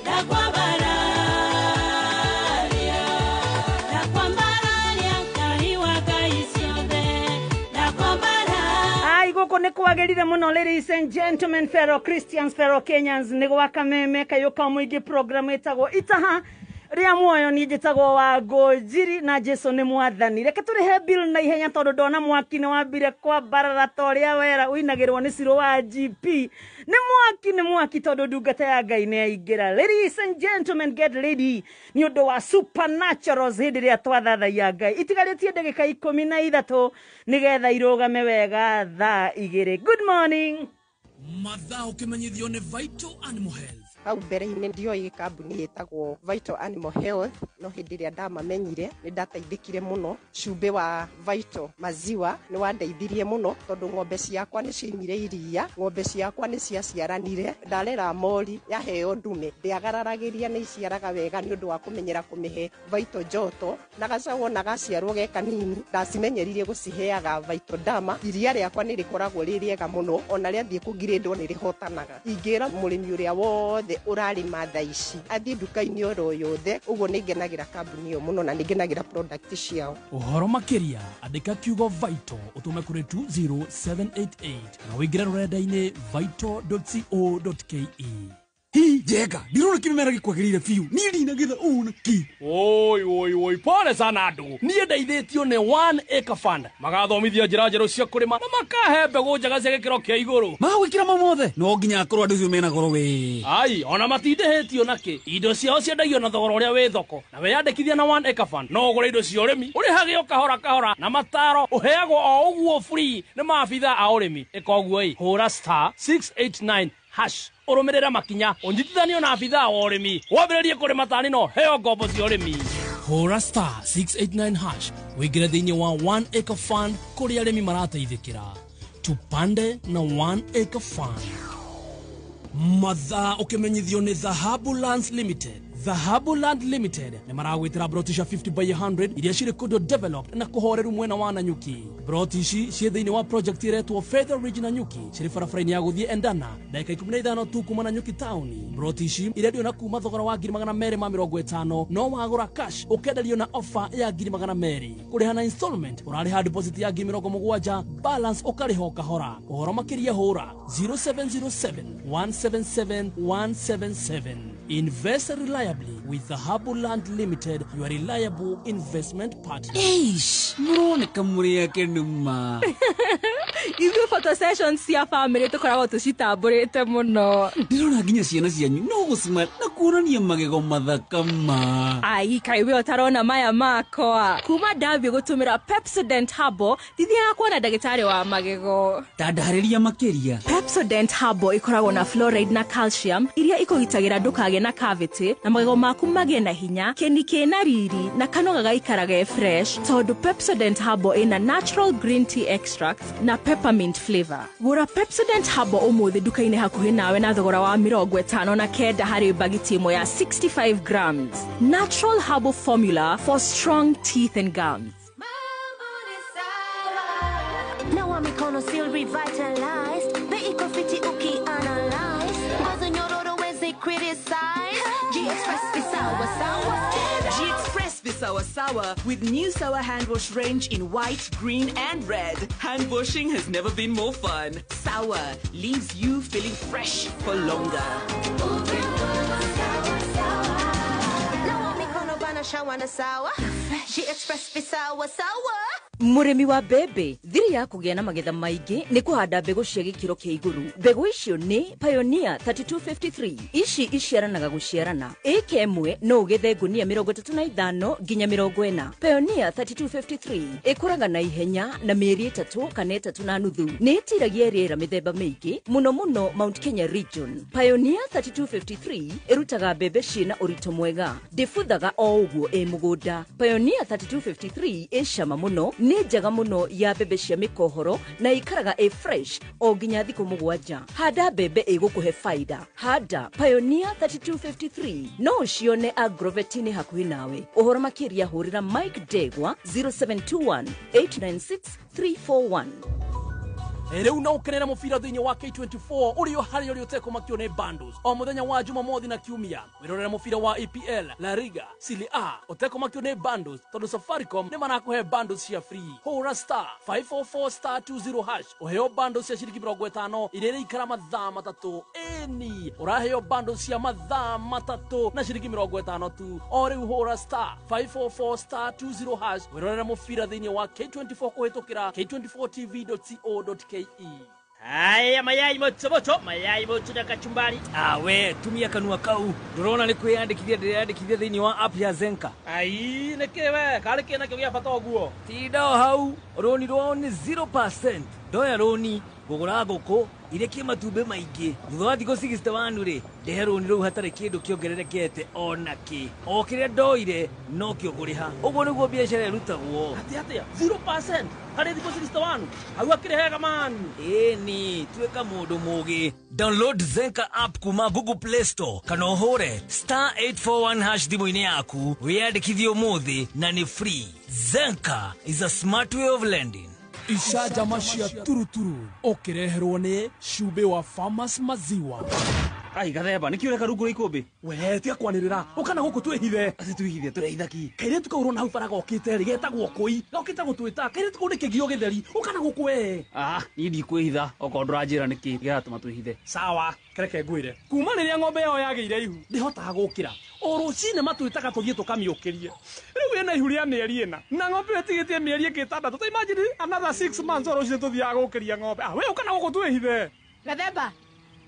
ndakwambararia, ndakwambararia Ngai wa ngai ciothe, ndakwambararia. Ai gũkũ nĩ kwagĩrire mũno, ladies and gentlemen, fellow Christians, fellow Kenyans, nĩ gwa Kameme kayũ ka mũingĩ, program ĩtagwo Itaha rĩa Muoyo. Niĩ njĩtagwo wa Ngũnjiri na Jesu nĩ mwathani. Reke tũrĩhe bill na ihenya tondũ ndona mwaki nĩ wambire kwambarara ta ũrĩa wera ũinagĩrwo nĩ cirũ wa GP. Nĩ mwaki, nĩ mwaki, tondũ ndungata ya Ngai nĩ yaingĩra. Ladies and gentlemen, get ready nĩ ũndũ wa supernaturals hĩndĩ ĩrĩa twathathaia Ngai. Itigarĩtie ndagĩka 13 nĩgetha irũgame wega thaa 2. Good morning. Mathaa ũkĩmenyithio nĩ Vital Animal Health. Hau mbere-inĩ ndioĩ kambuni ĩtagwo Vital Animal Health, no hĩndĩ ĩrĩa ndamamenyire nĩ ndateithĩkire mũno. Cumbĩ wa Vital maziwa nĩ wandeithirie mũno tondũ ng'ombe ciakwa nĩ ciaimire iria, ng'ombe ciakwa nĩ ciaciaranire. Ndarera mori yaheo ndume ndĩagararagĩria, nĩ iciaraga wega nĩ ũndũ wa kũmenyera kũmĩhe Vital Joto, na gacaũ ona gaciarwo ge kanini ndacimenyeririe gũciheaga Vital Dama. Iria rĩakwa nĩ rĩkoragwo rĩ rĩega mũno, ona rĩathiĩ kũngirĩndwo nĩ rĩhotanaga. Ingĩra mũrĩmi ũrĩa wothe ũrarĩma thaa ici athiĩ nduka-inĩ oro yothe ũguo. Nĩ ngenagĩra kambuni ĩyo mũno na nĩ ngenagĩra product ciao. Ũhoro makĩria, andĩka kiugo Vital ũtũme kũrĩ 20788 na ũingĩre rũrenda-inĩ vital.co.ke. Hi njega, ndirona kĩmera gĩkwagĩrĩire biũ. Niĩ ndinagĩtha ũũ na kĩ. Oi oi oi, pole sana andũ. Niĩ ndeithĩtio nĩ One Acre Fund, magathomithia njĩra njerũ cia kũrĩma na makahe mbegũ njega cia gĩkĩro kĩa igũrũ. Magwĩkĩra mau mothe no nginya akorwo andũ acio mena goro we. Ai, ona matindĩhĩtio nakĩ. Indo ciao ciendagio na thogora ũrĩa wĩ thoko, na weyandĩkithia na One Acre Fund no ũgũre indo cia ũrĩmi ũrĩhage o kahora kahora, na mataro ũheagwo o ũguo free nĩ maabitha a ũrĩmi. Ĩka ũguo ĩ, hũra *689# ũrũmĩrĩre makinya, ũnyitithanio na abithaa wa ũrĩmi, wambĩrĩrie kũrĩma tani no heo ngombo cia ũrĩmi. Hũra *689# wĩingĩre thĩinĩ wa One Acre Fund kũrĩa arĩmi marateithĩkĩra. Tupande na One Acre Fund. Mathaa ũkĩmenyithio nĩ Dhahabu Lands Limited. Dhahabu Land Limited nĩ maragwĩtĩra broti cia 50 by 100 iria cirĩ kũndũ developed na kũhoreru mwena wa Nanyuki. Broti ici ciĩ thĩinĩ wa project ĩretwo Feather Ridge Nanyuki, cirĩ barabara-inĩ ya gũthiĩ Endana, ndagĩka 15 tu kuma Nanyuki taũni. Broti ici irendio na kuma thogora wa 250,000, no wagũra cash ũkenderio na offer ya 200,000. Kũrĩha na installment ũrarĩha deposit ya 70,000, balance ũkarĩha o kahora. Ũhoro makĩria hũra 0707 177 177. Invest reliably with Dhahabu Land Limited, your reliable investment partner. Eish, mũroneka mũrĩ akenu ma. Ithuĩ photo sessions cia family tũkoragwo tũcitambũrĩte mũno. Ndĩrona nginya ciana cianyu no gũcima na kuonania magego mathaka ma. Ai, kaĩ we ũtarona maya makwa? Kuma ndambie gũtũmĩra Pepsodent Herbal, ndithiaga kuona ndagĩtarĩ wa magego. Ta ndarĩria makĩria. Pepsodent Herbal ĩkoragwo na fluoride na calcium iria ikũgitagĩra ndũkagĩe na cavity na magego maku magĩe na hinya, kĩni kĩna riri na kanua gagaikara ge fresh, tondũ Pepsodent Herbal ĩna natural green tea extract na peppermint flavor. Gũra Pepsodent Herbal ũmũthĩ nduka-inĩ hakuhĩ nawe na thogora wa 59 harĩ bagiti ĩmwe ya 65 grams. Natural herbal formula for strong teeth and gums. Nawa mikono still revitalized. Bei iko fiti ukianalyze. Ngozi nyororo wezi criticize. G-Express visawa sawa. G-Express Visawa Sawa with new Sawa hand wash range in white, green and red. Hand washing has never been more fun. Sawa leaves you feeling fresh for longer. Nawa mikono bana shawa na sawa. G-Express visawa sawa. Mũrĩmi wa mbembe, thiri ya kũgĩa na magetha maingĩ nĩ kũhanda mbegũ cia gĩkĩro kĩa igũrũ. Mbegũ icio nĩ Pioneer 3253. Ici iciaranaga gũciarana. Ĩka ĩmwe no ũgethe ngũnia 35 nginya 40. Pioneer 3253 ĩkũraga na ihenya na mĩeri 3 kana 3.5. Nĩ ĩtiragia rĩera mĩthemba mĩingĩ, mũno mũno Mount Kenya region. Pioneer 3253 ĩrutaga mbembe ciĩna ũritũ mwega, ndĩbuthaga o ũguo ĩ mũgũnda. Pioneer 3253 ĩ cama mũno. Nĩ njega mũno ya mbembe cia mĩkohoro na ikaraga ĩ fresh o nginya thikũ 7. Handa mbembe ĩgũkũhe faida. Handa Pioneer 3253 no ũcione Agrovet-inĩ hakuhĩ nawe. Ũhoro makĩria hũrĩra Mike Ndegwa 0721 896 341. Rĩu no ũkenere mũbira thĩinĩ wa K24 ũrĩ o harĩa ũrĩ ũtekũmakio nĩ bundles o mũthenya wa Jumamothi na Kiumia. Wĩrorere mũbira wa EPL, La Liga, Serie A ũtekũmakio nĩ bundles tondũ Safaricom nĩ marakũhe bundles cia free. Hũra star 544 star 20 hash ũheo bundles cia ciringi 50 iria iraikara mathaa 3. Ĩni ũraheo bundles cia mathaa 3 na ciringi 50 tu. O rĩu hũra star 544 star 20 hash wĩrorere mũbira thĩinĩ wa K24 kũhĩtũkĩra k24tv.co.ke. Haya, mayai moto moto, mayai moto na kachumbari. Awe, tumia kanua kau. Ndũrona nĩ kwĩyandĩkithia ndĩreyandĩkithia thĩinĩ wa app ya Zenka. Ai, nĩkĩ we, karĩ kĩ nakĩo gĩa bata ũguo? Tinda o hau, rũni rwao nĩ 0%. Ndoya rũni, ngũgũra ngũkũ, irekie matumbĩ maingĩ. Thutha wa thikũ 61 rĩ, ndehe rũni rũu hatarĩ kĩndũ kĩongererekete ona kĩ. O kĩrĩa ndoire, nokĩo ngũrĩha. Ũguo nĩguo biacara ĩrutagwo. Atĩ atĩa? 0% harĩ thikũ 61? Hau akĩrĩ hega man. Ĩni, tuĩka mũndũ mũgĩ. Download Zenka app kuma Google Play Store kana ũhũre star 841 hash thimũ-inĩ yaku wĩyandĩkithie ũmũthĩ na nĩ free. Zenka is a smart way of lending. Icanjama cia turuturu ũkĩreherwo nĩ cumbĩ wa Farmers Maziwa. Ai gathemba nĩkĩ ũreka rungu rwa ikũmbĩ? We tiga kwanĩrĩra ũka na gũkũ twĩhithe. Atĩ twĩhithe tũrehitha kĩ? Kairĩtu kau ũrona hau bara gokĩte rĩ getagwo kũi gokĩte gũtwĩta. Kairĩtu kau nĩ kĩgio gĩtheri ũka na gũkũ we. Ah, niĩ ndikwĩhitha okorwo ndũranjĩra nĩkĩ kĩratũma twĩhithe. Sawa, kereke ngwĩre. Kuma rĩrĩa ng'ombe yao yagĩire ihu ndĩhotaga gũkĩra. O rũcinĩ matwĩtaga tũthiĩ tũkamĩũkĩrie. Rĩu ĩna ihu rĩa mĩeri 4 na ng'ombe ĩyo ĩtigĩtie mĩeri ĩngĩ 6. Ta imagine another 6 months o rũcinĩ tũthiaga gũkĩria ng'ombe. Ah, we ũka na gũkũ twĩhithe. Gathemba,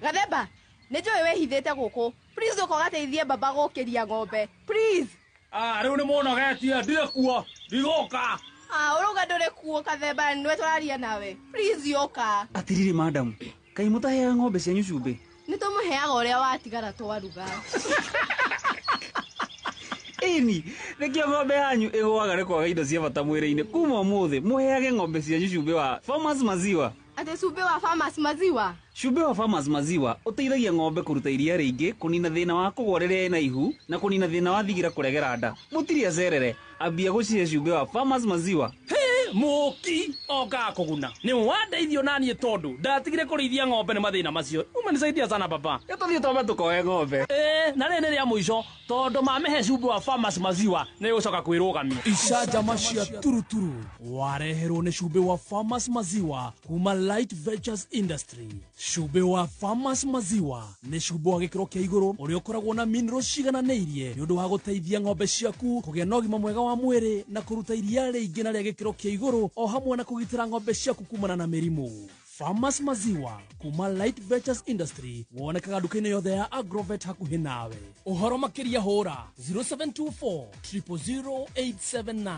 Gathemba, nĩ njũĩ wĩhithĩte gũkũ. Please ũka ũgateithie baba gũkĩria ng'ombe. Please. Ah, rĩu nĩ mũnogetie, ndirĩ kuo, ndigũka. Ah, ũrauga ndũrĩ kuo Gathemba, nĩwe tũraria nawe. Please ũka. Atiriri madam, kaĩ mũtaheaga ng'ombe cianyu cumbĩ? Nĩ tũmũheaga ũrĩa watigara twaruga. Ĩni, nĩkĩo ng'ombe yanyu ĩgũaga nĩ kwaga indo cia bata mwĩrĩ-inĩ. Kuma ũmũthĩ, mũheage ng'ombe cianyu cumbĩ wa Farmers Maziwa. Atĩ cumbĩ wa Farmers Maziwa? Cumbĩ wa Farmers Maziwa ũteithagia ng'ombe kũruta iria rĩingĩ, kũnina thĩna wa kũgwa rĩrĩa ĩna ihu, na kũnina thĩna wa thigira kũregera nda. Mũtirĩ acerere, ambia gũcihe cumbĩ wa Farmers Maziwa. Hĩ, mũki okaga kũguna. Nĩ wandeithio naniĩ tondũ ndatigire kũrĩithia ng'ombe nĩ mathĩna macio. Umenisaidia sana baba. Tũthiĩ twambe tũkoe ng'ombe. Ĩĩ, na rĩrĩ nĩ rĩa mũico tondũ mamĩhe cumbĩ wa Farmers Maziwa nĩ ĩgũcoka kwĩrũgamia. Icanjama cia turuturu wareherwo nĩ cumbĩ wa Farmers Maziwa kuma Light Ventures Industry. Cumbĩ wa Farmers Maziwa nĩ cumbĩ wa gĩkĩro kĩa igũrũ ũrĩa ũkoragwo na minerals cigananĩirie nĩ ũndũ wa gũteithia ng'ombe ciaku kũgĩa na ũgima mwega wa mwĩrĩ na kũruta iria rĩingĩ na rĩa gĩkĩro kĩa igũrũ o hamwe na kũgitĩra ng'ombe ciaku kumana na mĩrimũ. Farmers Maziwa kuma Light Ventures Industry wonekaga nduka-inĩ yothe ya Agrovet hakuhĩ nawe. Ũhoro makĩria hũra 0724 000 879.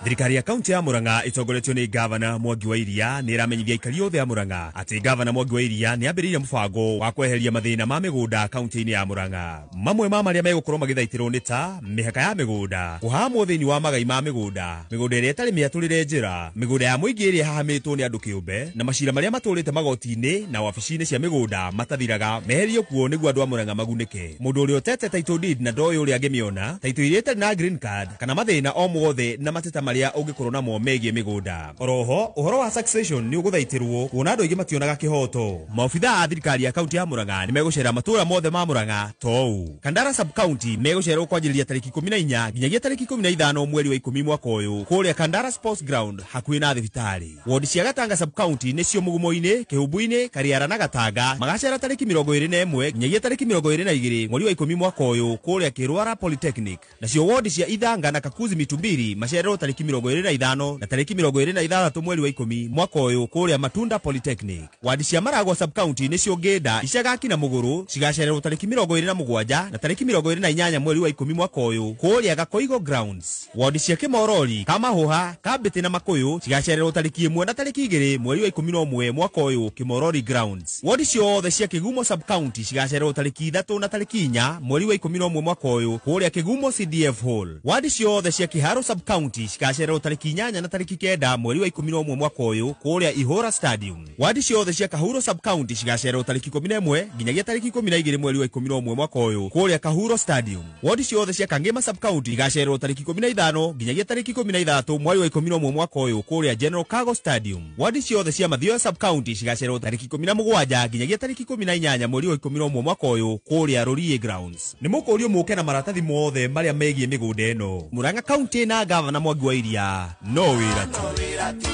Thirikari ya kaunti ya Murang'a ĩtongoretio nĩ gavana Mwangi wa Iria nĩ ĩramenyithia aikari othe a Murang'a atĩ gavana Mwangi wa Iria nĩ ambĩrĩirie mũbango wa kweheria mathĩna ma mĩgũnda kaunti-inĩ ya Murang'a. Mamwe ma marĩa megũkorwo magĩthaitĩrwo nĩ ta mĩhaka ya mĩgũnda, kũhamwo thĩinĩ wa magai ma mĩgũnda, mĩgũnda ĩrĩa ĩtarĩ mĩatũrĩre njĩra, mĩgũnda ya mũingĩ ĩrĩa ĩhahamĩtwo nĩ andũ kĩũmbe, na macira marĩa matũrĩte magoti-inĩ na wabici-inĩ cia mĩgũnda matathiraga meherio kuo nĩguo andũ a Murang'a magunĩke. Mũndũ ũrĩa ũtete title deed na ndoĩ ũrĩa angĩmĩona, title iria ĩtarĩ na green card, kana mathĩna o mothe na mateta marĩa ũngĩkorwo namo megiĩ mĩgũnda. Oroho ũhoro wa succession nĩ ũgũthaitĩrwo kuona andũ aingĩ mationaga kĩhoto. Maobitha a thirikari ya kaunti ya Murang'a nĩ megũcera matũũra mothe ma Murang'a tou. Kandara sub county megũcerwo kwanjĩrĩria tarĩki 14 nginyagia tarĩki 15 mweri wa 10 mwaka ũyũ kũrĩa Kandara Sports Ground hakuhĩ na thibitarĩ. Wodi cia Gatanga sub county nĩcio Mugumo-inĩ, Kĩhumbu-inĩ, Kariara na Gatanga magacera tarĩki 21 nginyagia tarĩki 22 mweri wa 10 mwaka ũyũ kũrĩa Kĩrwara Polytechnic. Nacio wodi cia Ithanga na Kakuzi Mitumbiri macererwo tarĩki 25 na tarĩki 26 mweri wa 10 mwaka ũyũ kũrĩa Matunda Polytechnic. Wadi cia Maragwa sub-county nĩcio Ngĩnda, Icagaki na Mũgũrũ cigacererwo tarĩki 27 na tarĩki 28 mweri wa 10 mwaka ũyũ kũrĩa Gakoigo Grounds. Wadi cia Kĩmorori, Kamahũha, Kambĩtĩ na Makũyũ cigacererwo tarĩki 1 na tarĩki 2 mweri wa 11 mwaka ũyũ Kĩmorori Grounds. Wodi ciothe cia Kĩgumo sub-county cigacererwo tarĩki 3 na tarĩki 4 mweri wa 11 mwaka ũyũ kũrĩa Kĩgumo CDF Hall. Wadi ciothe cia Kĩharo sub-county cigacererwo tarĩki 8 na tarĩki 9 mweri wa 11 mwaka ũyũ kũrĩa Ihũra Stadium. Wadi ciothe cia Kahuro sub-county cigacererwo tarĩki 11 nginyagia tarĩki 12 mweri wa 11 mwaka ũyũ kũrĩa Kahuro Stadium. Wadi ciothe cia Kangema sub-county igacererwo tarĩki 15 nginyagia tarĩki 13 mweri wa 11 mwaka ũyũ kũrĩa General Cargo Stadium. Wadi ciothe cia Mathioya sub-county cigacererwo tarĩki 17 nginyagia tarĩki 18 mweri wa 11 mwaka ũyũ kũrĩa Rũriĩ Grounds. Nĩ mũkũrio mũke na maratathi mothe marĩa megiĩ mĩgũnda ĩno. Murang'a County na Gavana Mwangi wa Iria no wĩra tu.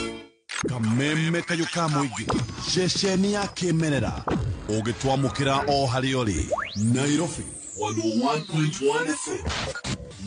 Kameme kayũ ka mũingĩ ceceni ya kĩmerera ũgĩtwamũkĩra o harĩa ũrĩ Nairobi 101.1 FM.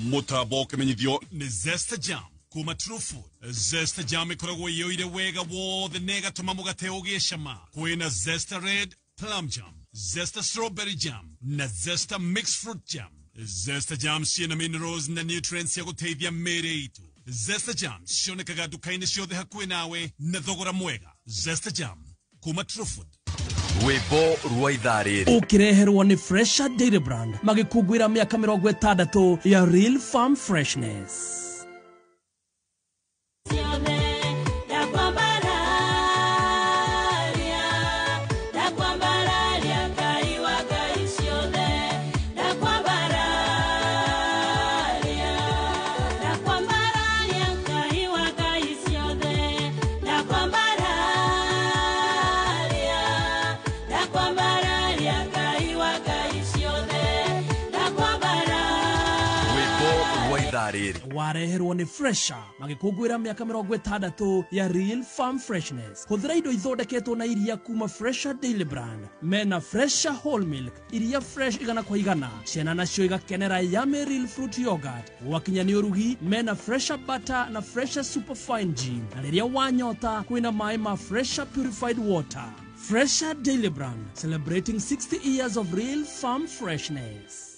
Mũtambo ũkĩmenyithio nĩ Zesta Jam kuma True Food. Zesta Jam ĩkoragwo ĩiyũire wega wothe na ĩgatũma mũgate ũgĩe cama. Kwĩna Zesta Red Plum Jam, Zesta Strawberry Jam na Zesta Mixed Fruit Jam. Zesta Jam ciĩna minerals na nutrients cia gũteithia mĩĩrĩ itũ. Zesta Jam cionekaga nduka-inĩ ciothe hakuhĩ nawe na thogora mwega. Zesta Jam kuma True Food. Rwĩmbo rwa ithaa rĩrĩ ũkĩreherwo nĩ Fresher Dairy Brand magĩkũngũĩra mĩaka 60 ya Real Farm Freshness. Wareherwo nĩ Fresher magĩkũngũĩra mĩaka 60 ya Real Farm Freshness. Hũthĩra indo ithondeketwo na iria kuma Fresher Daily Brand. Mena Fresher Whole Milk, iria fresh 100 kwa 100. Ciana nacio igakenera Yummy Real Fruit Yogurt. Gwakinya nĩ ũrugi, mena Fresher Butter na Fresher Superfine Gin. Na rĩrĩa wanyota kwĩna maĩ ma Fresher Purified Water. Fresher Daily Brand, celebrating 60 years of Real Farm Freshness.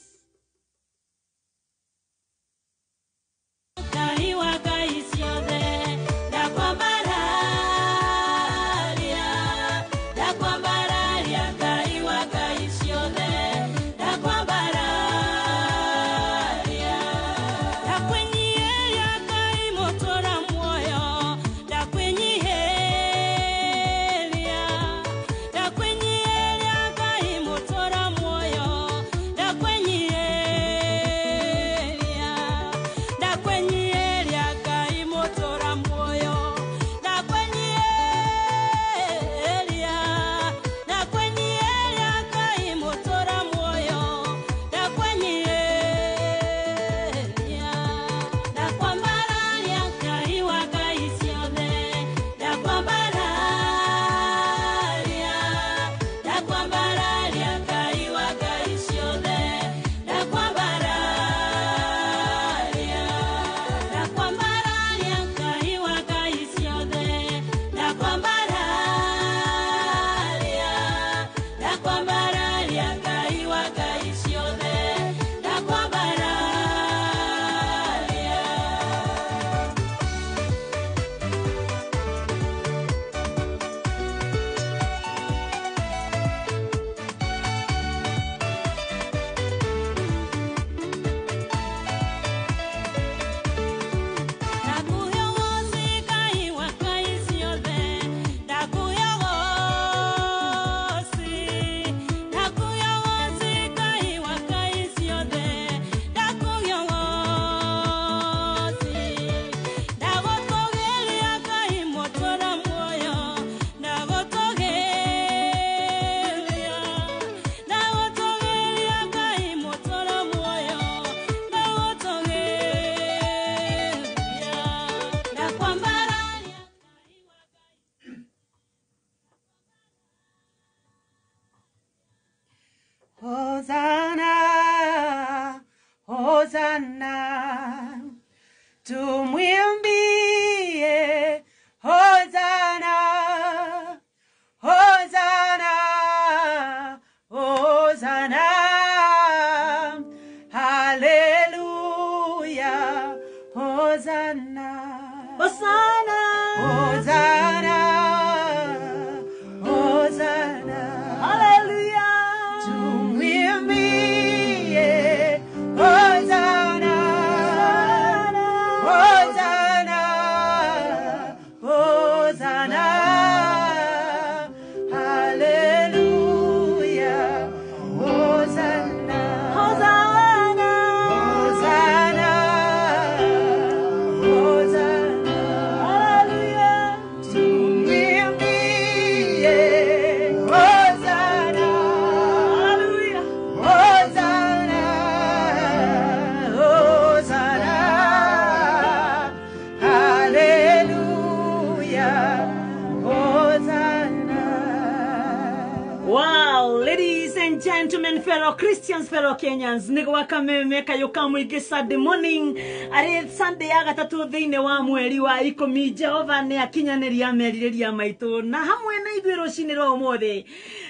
Hosanna, Hosanna, tumwimbie Hosanna, Hosanna, Hosanna. Hallelujah. Tumwimbie Hosanna, Hosanna, Hosanna. Hallelujah. Hosanna, Hosanna, Hosanna, Hosanna. Hallelujah. Tumwimbie Hosanna, Hallelujah. Hosanna, Hosanna. Hallelujah, Hosanna. Wow, ladies and gentlemen, fellow Christians, fellow Kenyans, nĩ gwa kameme kayũ ka mũingĩ Sunday morning, arĩ Sunday ya gatatũ thĩinĩ wa mweri wa 10. Jehova nĩ akinyanĩria merirĩria maitũ, na hamwe na ithuĩ rũcinĩ rwa ũmũthĩ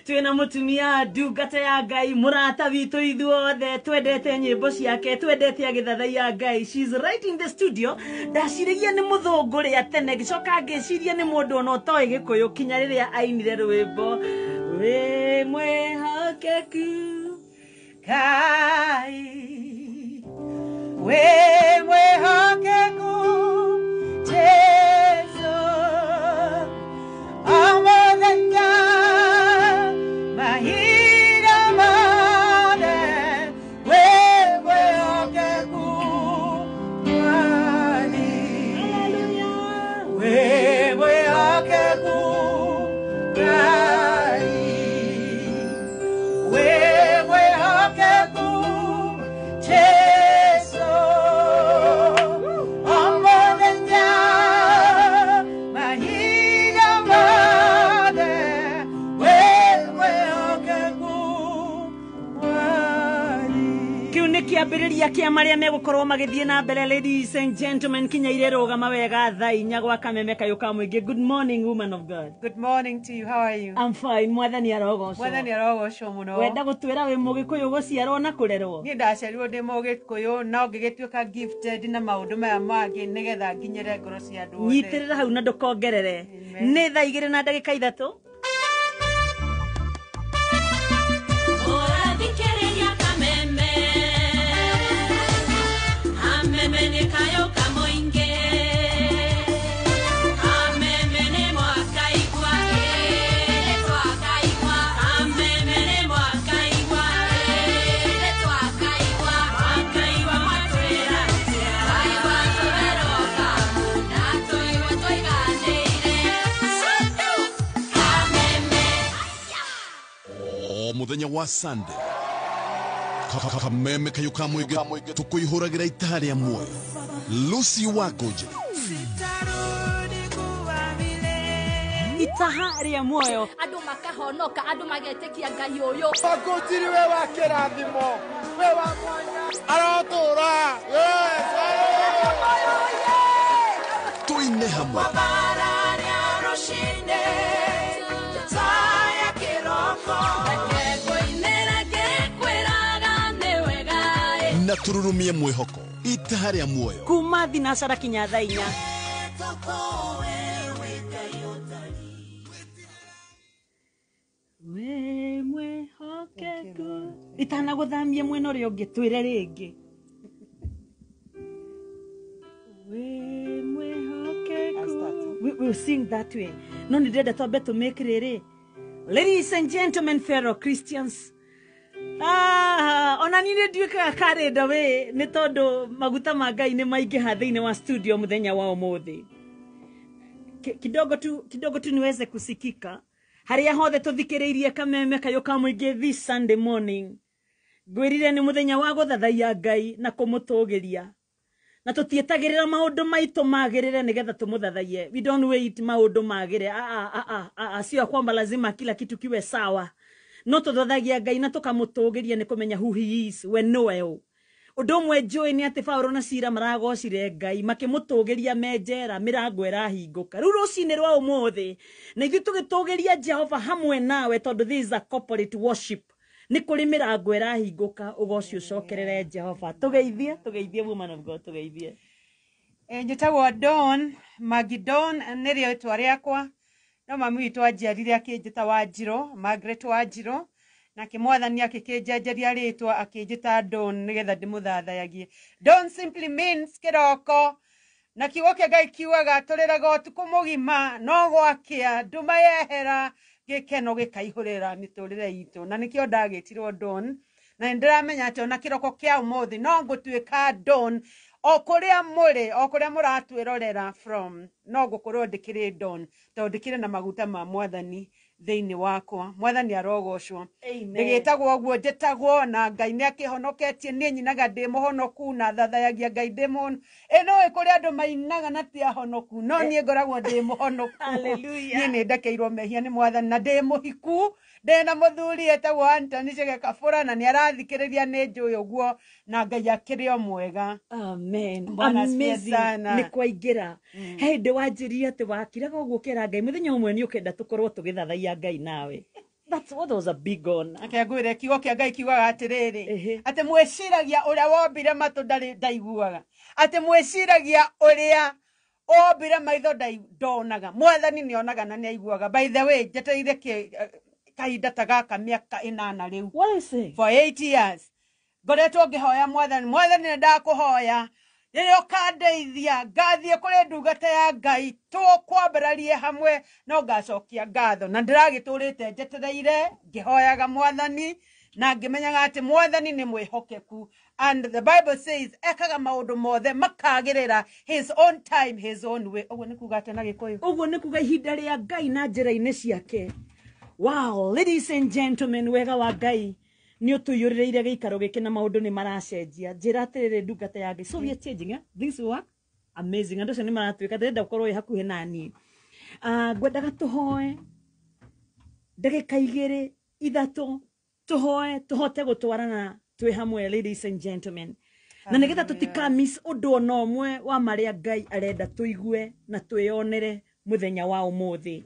twĩna mũtumia ndungata ya Ngai, mũrata witũ ithuothe twendete nyĩmbo ciake, twendete agĩthathaiya Ngai. She's right in the studio. Ndaciragia nĩ mũthũngũ rĩa tene, ngĩcoka ngĩciria nĩ mũndũ ona ũtoĩ Gĩkũyũ kinya rĩrĩa ainire rwĩmbo wĩ mwĩhokeku. Ngai, wĩ mwĩhokeku, Jesu, o mũthenya, mahinda mothe, wĩ mwĩhokeku, Mwathani. Wĩ mwĩhokeku, Ngai. Wĩ mwĩhokeku, Jesu, o mũthenya, mahinda mothe, wĩ mwĩhokeku, Mwathani. Kiu nĩ kĩambĩrĩria kĩa marĩa megũkorwo magĩthiĩ na mbere, ladies and gentlemen, kinya irerũgama wega thaa 4 gwa kameme kayũ ka mũingĩ. Good morning, woman of God. Good morning to you. How are you? I'm fine. Mwathani arogocwo. Mwathani arogocwo mũno. Wenda gũtwĩra wĩ mũgĩkũyũ gũciarwo na kũrerwo? Niĩ ndaciarirwo ndĩ mũgĩkũyũ no ngĩgĩtuĩka gifted na maũndũ maya mangĩ nĩgetha nginyĩre ngoro cia andũ othe. Nyitĩrĩra hau na ndũkongerere. Nĩ thaa 2:03. Ũrathikĩrĩria kameme, kameme nĩ kayũ ka mũingĩ, kameme nĩ mwakaigua, ĩĩ twakaigua, kameme nĩ mwakaigua, ĩĩ twakaigua, mwakaigua mwatwĩra atĩa, twaigua tũberoka na tũigua tũiganĩire, kameme. O muthenya wa Sunday, kameme kayũ ka mũingĩ tũkũihũragĩra itaha rĩa muoyo. Lucy Wangũnjĩri. Itaha rĩa muoyo. Andũ makahonoka, andũ magetĩkia Ngai ũyũ. Wangũnjiri we wa kĩrathimo, we wa mwanya, arotũra. Yes. Tũine hamwe. Reke ngũinĩre ngĩkwĩraga nĩ wega ĩ. Na tũrurumie mwĩhoko. Itaha rĩa muoyo. Kuma thinacara kinya thaa 4. Wĩ mwĩhokeku. Itanagũthamia mwena ũrĩa ũngĩ, twĩre rĩngĩ. Wĩ mwĩhokeku. We will sing that way. No nĩ ndĩrenda twambe tũmake rĩrĩ. Ladies and gentlemen, fellow Christians. Ah, ona niĩ nĩ nduĩkaga karenda wĩ nĩ tondũ maguta ma Ngai nĩ maingĩha thĩinĩ wa studio mũthenya wa ũmũthĩ. Kidogo tu niweze kusikika harĩa hothe tũthikĩrĩirie kameme kayũ ka mũingĩ this Sunday morning. Ngwĩrire nĩ mũthenya wa gũthathaiya Ngai na kũmũtũgĩria, na tũtietagĩrĩra maũndũ maitũ magĩrĩre nĩgetha tũmũthathaiye. We don't wait maũndũ magĩre. Sio kwamba lazima kila kitu kiwe sawa, no tũthathagia Ngai na tũkamũtũgĩria nĩ kũmenya who he is, we nĩwe ũ. Ũndũ ũmwe njũĩ nĩ atĩ Paũlũ na Sila maragocire Ngai makĩmũtũgĩria me njera, mĩrango ĩrahingũka. Rĩu rũcinĩ rwa ũmũthĩ na ithuĩ tũgĩtũgĩria Jehova hamwe nawe, tondũ this is a corporate worship, nĩ kũrĩ mĩrango ĩrahingũka. Ũgoci ũcokerere Jehova. Tũgeithie, tũgeithie, woman of God, tũgeithie. Njĩtagwo Don Magidon nĩrĩo rĩtwa rĩakwa, no mami witũ anjiarire akĩnjĩta Wanjirũ, Margaret Wanjirũ, nake mwathani akĩkĩnjenjeria rĩtwa akĩnjĩta Don nĩgetha ndĩmũthathayagie. Don simply means kĩroko, na kiugo kĩa Ngai kiugaga tũrĩraga ũtukũ mũgima no gwakĩa nduma yehera gĩkeno gĩkaihũrĩra mĩtũrĩre itũ, na nĩkĩo ndagĩtirwo Don. Na nĩndĩramenya atĩ ona kĩroko kĩa ũmũthĩ no ngũtuĩka Don o kũrĩa mũrĩ, o kũrĩa mũratwĩrorera from, no ngũkorwo ndĩkĩrĩ Don tondũ ndĩkĩrĩ na maguta ma mwathani thĩinĩ wakwa. Mwathani arogocwo. Ndĩgĩtagwo ũguo njĩtagwo, na Ngai nĩ akĩhonoketie. Niĩ nyinaga ndĩ mũhonoku na thathayagia Ngai ndĩ mũhonoku. Ĩ no ĩ kũrĩ andũ mainaga na ti ahonoku, no niĩ ngoragwo ndĩ mũhonoku. Hallelujah. Niĩ nĩ ndekeirwo mehia nĩ mwathani na ndĩ mũhiku, ndĩ na mũthuri etagwo Anthony Chege Kabũra, na nĩ arathikĩrĩria, nĩ njũĩ ũguo, na Ngai akĩrĩ o mwega. Amen. Bwana asifiwe Amazing. sana. Nĩ kwaingĩra he hĩndĩ wanjĩrire atĩ wakiraga ũguo ũkera Ngai mũthenya ũmwe nĩ ũkenda tũkorwo tũgĩthathaiya Ngai nawe. That's what was a big honor. Reke ngwĩre, kiugo kĩa Ngai kiugaga atĩrĩrĩ, atĩ mwĩciragia ũrĩa wombire matũ ndarĩ ndaiguaga, atĩ mwĩciragia ũrĩa wombire maitho ndonaga. Mwathani nĩ onaga na nĩ aiguaga. By the way, njetereire kahinda ta gaka mĩaka 8 rĩu. What is it? For 8 years ngoretwo ngĩhoya mwathani. Mwathani, nĩ ndakũhoya rĩrĩa ũkandeithia ngathiĩ kũrĩ ndungata ya Ngai tũkwambararie hamwe, no ngacokia ngatho. Na ndĩragĩtũrĩte njetereire ngĩhoyaga mwathani na ngĩmenyaga atĩ mwathani nĩ mwĩhokeku, and the Bible says ekaga maũndũ mothe makagĩrĩra his own time, his own way. Ũguo nĩ kuga atĩa na Gĩkũyũ? Ũguo nĩ kuga ihinda rĩa Ngai na njĩra-inĩ ciake. Wow, ladies and gentlemen, wega wa Ngai nĩ ũtũiyũrĩrĩire gĩikaro gĩkĩ na maũndũ nĩ maracenjia. Njĩra atĩrĩrĩ, ndungata ya Ngai, so we are changing, eh? Things work amazing. Andũ acio nĩ maratuĩka ndĩrenda ũkorwo wĩ hakuhĩ na niĩ. Ngwendaga tũhoe ndagĩka 2 3, tũhoe tũhote gũtwarana twĩ hamwe, ladies and gentlemen, na nĩgetha tũtika miss ũndũ ona ũmwe wa marĩa Ngai arenda tũigue na twĩyonere mũthenya wa ũmũthĩ.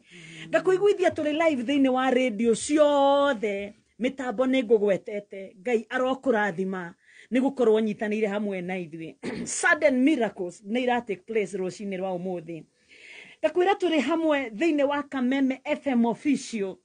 Ngakũiguithia tũrĩ live thĩinĩ wa radio ciothe, mĩtambo nĩ ngũgwetete. Ngai arokũrathima nĩ gũkorwo nyitanĩire hamwe na ithuĩ. Sudden miracles nĩ ira take place rũcinĩ rwa ũmũthĩ. Ngakwĩra tũrĩ hamwe thĩinĩ wa Kameme FM official,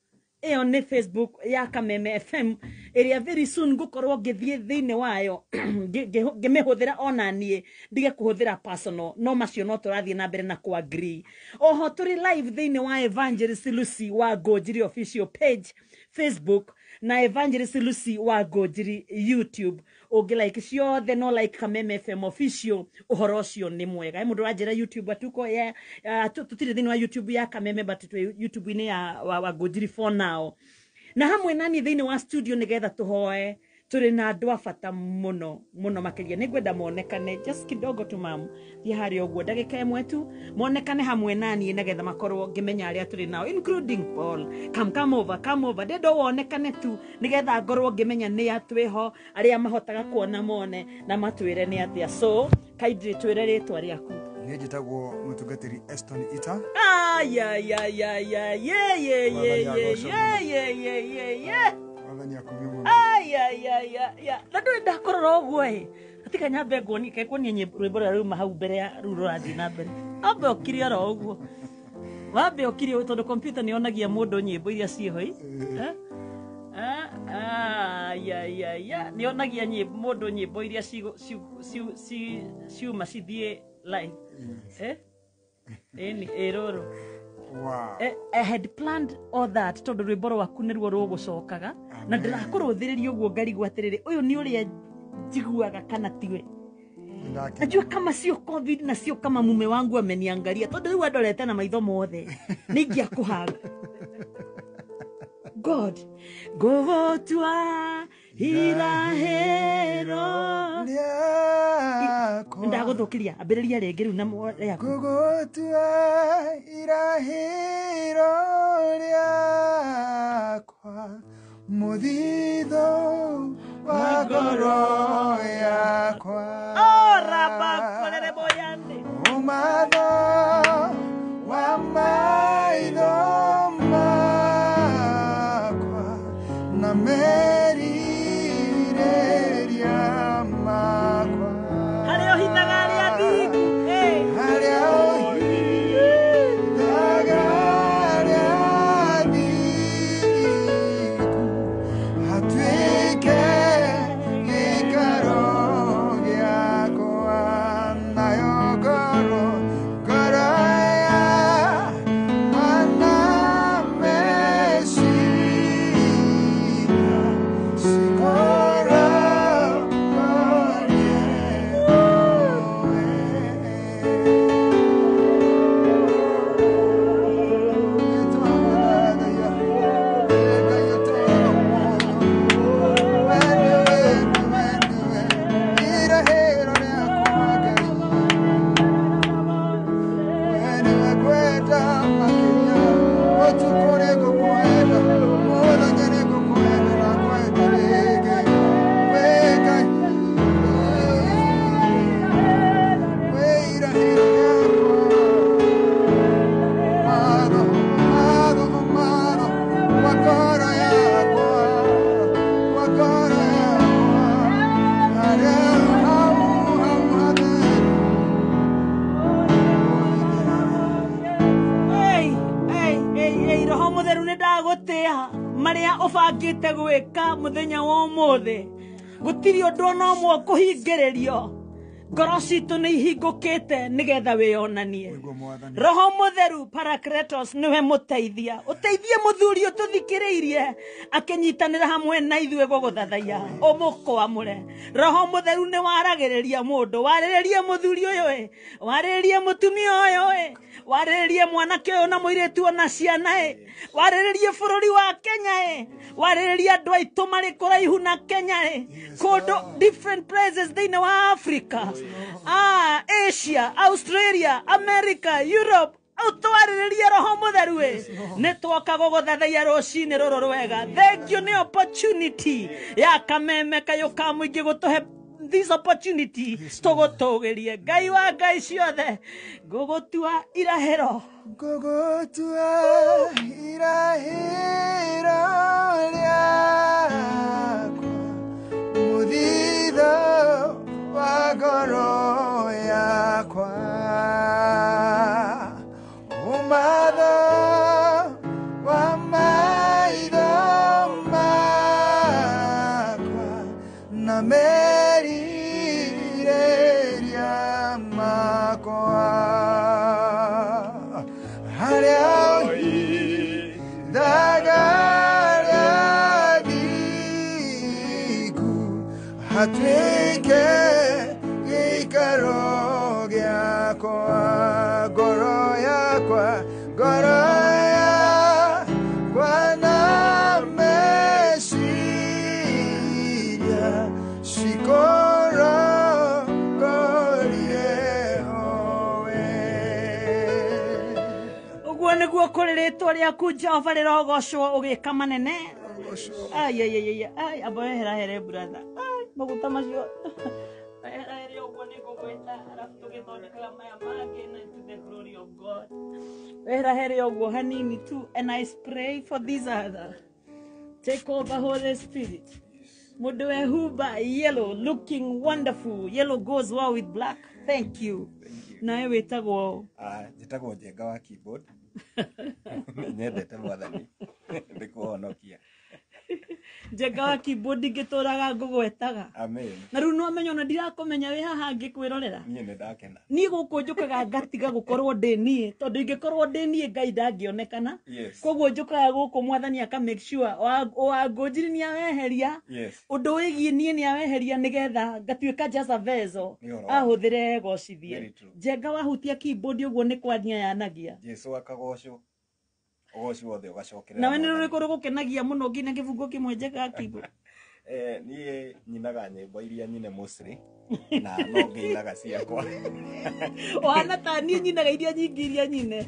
ĩyo nĩ Facebook ya Kameme FM ĩrĩa very soon ngũkorwo ngĩthiĩ thĩinĩ wayo ngĩmĩhũthĩra ona niĩ ndige kũhũthĩra personal, no macio no tũrathiĩ na mbere na kũ agree. Oho tũrĩ live thĩinĩ wa Evangelist Lucy wa Ngũnjiri official page Facebook na Evangelist Lucy wa Ngũnjiri YouTube. Ũngĩ like ciothe, no like Kameme FM official, ũhoro ũcio nĩ mwega. He mũndũ ũranjĩra YouTube atuko ya tũtirĩ thĩinĩ wa YouTube ya Kameme, but twĩ YouTube-inĩ ya wa Ngũnjiri for now. Na hamwe nani thĩinĩ wa studio nĩgetha tũhoe, tũrĩ na andũ a bata mũno mũno makĩria. Nĩngwenda monekane just kidogo tu, mam, thiĩ harĩa ũguo ndagĩka 1 tu, monekane hamwe naniĩ nĩgetha makorwo ngĩmenya arĩa tũrĩ nao, including Paul. Come, come over, come over. Ndĩrenda wonekane tu nĩgetha ngorwo ngĩmenya nĩ a twĩho, arĩa mahotaga kuona mone na matwĩre nĩ atĩa. So kindly twĩre rĩtwa rĩaku. Niĩ njĩtagwo mũtungatĩri Eston Ita. Ay, yeah, yeah. Mwathani akumio mũno. Ay, ay, ay, ay, ay. Na ndũrĩ ndakũrora ũguo ĩ. Atika nyambe nguonie, ke kuonie nyĩmbo rwĩmbo rũrĩa ruma hau mbere ya rũu rũrathiĩ na mbere. Ambe ũkire oro ũguo. Wambe ũkire tondũ computer nĩ yonagia mũndũ nyĩmbo iria ciĩho ĩ. Eh? Ay, ay, ay, ay. Nĩ yonagia mũndũ nyĩmbo iria ciuma cithiĩ live. Eh? Ĩni, ĩ rũrũ. Wow. I had planned all that tondũ rwĩmbo rwaku nĩruo rũgũcokaga na ndĩrakũrũthĩrĩria ũguo ngarigwo atĩrĩrĩ, ũyũ nĩ ũrĩa njiguaga kana tiwe. Najua kama sio COVID na sio kama mume wangu ameniangalia tondũ rĩu andorete na maitho mothe nĩ ingĩakũhaga. God, ngũgũtua irahĩro rĩakwa. Ndagũthũkĩria, ambĩrĩria rĩngĩ rĩu na rĩaku. Ngũgũtua irahĩro rĩakwa, mũthithũ wa ngoro yakwa. Ora boyande. Ũmatho wa maitho makwa na merirĩria makwa. Harĩa ũhithaga arĩa athingu. Nĩngũkwenda makĩria, ũtukũ nĩngũkwenda, mũthenya nĩngũkwenda na ngwende rĩngĩ. Wĩ Ngai, wĩ irahĩro rĩakwa. Matho, matho, matho, wa ngoro yakwa, wa ngoro yakwa. Harĩa hau, hau hatheru. Ei, ei, ei, ei, roho mutheru nĩ ndagũtĩa marĩa ũbangĩte gwĩka mũthenya wa ũmũthĩ. Gũtirĩ ũndũ ona ũmwe ũkũhingĩrĩrio. Ngoro citũ nĩ ihingũkĩte nĩgetha wĩyonanie. Roho mutheru Parakletos nĩwe mũteithia. Ũteithie mũthuri ũtũthikĩrĩirie akĩnyitanĩra hamwe na ithuĩ gũgũthathaiya, ũmũkwamũre. Roho mutheru nĩ waragĩrĩria mũndũ, warĩrĩrie mũthuri ũyũ ĩ, warĩrĩrie mũtumia ũyũ ĩ, warĩrĩrie mwanake ũyũ na mũirĩtu ona ciana ĩ, warĩrĩrie bũrũri wa Kenya ĩ, warĩrĩrie andũ aitũ marĩ kũraihu na Kenya ĩ, kũndũ different places thĩinĩ wa Africa, Asia, Australia, America, Europe, ũtwarĩrĩrie roho mũtheru ĩ. Nĩ twoka gũgũthathaiya rũcinĩ rũrũ rwega. Thank you nĩ opportunity ya kameme kayũ ka mũingĩ gũtũhe this opportunity tũgũtũgĩrie. Ngai wa ngai ciothe, ngũgũtua irahĩro. Ngũgũtua irahĩro rĩakwa, mũthithũ wa ngoro yakwa. Ũmatho wa maitho makwa na merirĩria makwa. Harĩa ũhithaga arĩa athingu, hatuĩke gĩikaro gĩakwa. Ngoro yakwa, ngoro yakwa na meciria cikũrongorie o we. Ũguo nĩguo kũrĩ rĩtwa rĩaku Jehova rĩrogocwo ũgĩka manene. Ai, ai, ai, ai, ai, amba weherahere brother. Ai, maguta macio. Weherahere ũguo nĩ ngũgwĩta, arabu tũgĩthondekaga maya mangĩ na to the glory of God. Weherahere ũguo hanini tu, and I pray for this other. Take over, Holy Spirit. Mũndũ wehumba yellow, looking wonderful. Yellow goes well with black. Thank you. Nawe wĩtagwo? Njĩtagwo Njenga wa keyboard. Nĩ nyendete mwathani nĩ kũhonokia. Njenga wa keyboard, ngĩtũraga ngũgwetaga. Amen. Na rĩu nĩwamenya ona ndirakũmenya wĩ haha ngĩkwĩrorera. Niĩ nĩ ndakena. Niĩ gũkũ njũkaga ngatiga gũkorwo ndĩ niĩ, tondũ ingĩkorwo ndĩ niĩ Ngai ndangĩonekana. Koguo njũkaga gũkũ mwathani aka make sure wangũnjiri nĩ aweheria. Ũndũ wĩgiĩ niĩ nĩ aweheria nĩgetha ngatuĩka just a vessel Nĩ ũhoro wa- ahũthĩre gocithie. Very true. Njenga wahutia keyboard ũguo nĩ kwania yanagia. Jesu akagocwo, ũgoci wothe ũgacokerera Nawe nĩ Mwathani. rũrĩkũ rũgũkenagia mũno nginya kĩbungo kĩmwe, Njenga wa keyboard? Niĩ nyinaga nyĩmbo iria nyine mostly na no ngĩinaga ciakwa. Ũhana ta niĩ nyinaga iria nyingĩ iria nyine.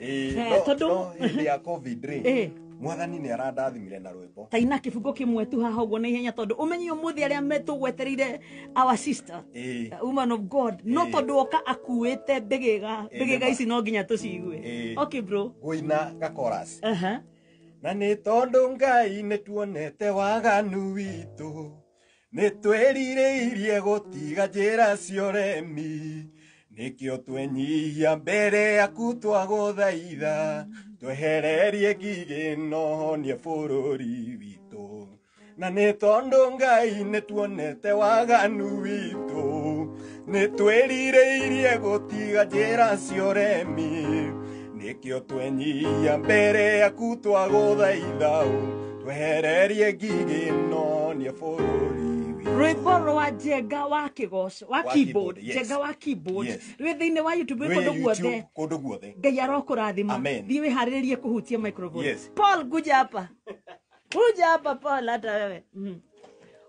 Tondũ no hĩndĩ ya COVID rĩ, mwathani nĩ arandathimire na rwĩmbo. Taina kĩbungo kĩmwe tu haha ũguo na ihenya, tondũ ũmenye ũmũthĩ arĩa metũgwetereire our sister, woman of God, no tondũ oka akuĩte mbĩgĩga mbĩgĩga nĩma. Ici no nginya tũcigue. Okay bro. Ngũina gakoras. Aha. Na nĩ tondũ Ngai nĩ tuonete waganu witũ, nĩ twĩrirĩirie gũtiga njĩra cia ũremi, nĩkĩo twenyihia mbere yaku twagũthaitha twehererie ngigĩ no honie bũrũri witũ. Na nĩ tondũ Ngai nĩ tuonete waganu witũ, nĩ twĩrirĩirie gũtiga njĩra cia ũremi, nĩkĩo twenyihia mbere yaku twagũthaitha twehererie ngigĩ no honie bũrũri. Rwĩmbo rwa Njenga wa kĩgoco wa Wa keyboard. keyboard, yes. Njenga wa keyboard. Yes. Rwĩ thĩinĩ wa YouTube, rwĩ Rwĩ kũndũ guothe. YouTube, kũndũ guothe. Ngai arokũrathima. Amen. Thiĩ wĩharĩrĩrie kũhutia microphone. Yes. Paul, kuja hapa, kuja hapa Paul, hata wewe.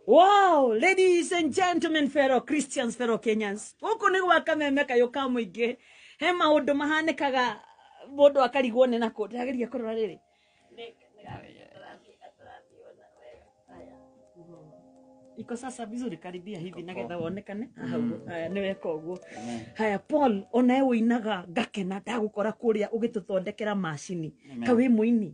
Wow, ladies and gentlemen, fellow Christians, fellow Kenyans. Gũkũ nĩ gwa kameme kayũ ka mũingĩ. He maũndũ mahanĩkaga Mũndũ akarigwo nĩ nakũ. Ndĩrageria kũrora rĩrĩ. Iko sasa vizuri, karibia hivi nagetha wonekane. Haha ũguo. Haya, nĩ weka ũguo. Haya, Paul, onawe ũinaga ngakena ndagũkora kũrĩa ũgĩtũthondekera macini. Amen. Ka wĩ mũini?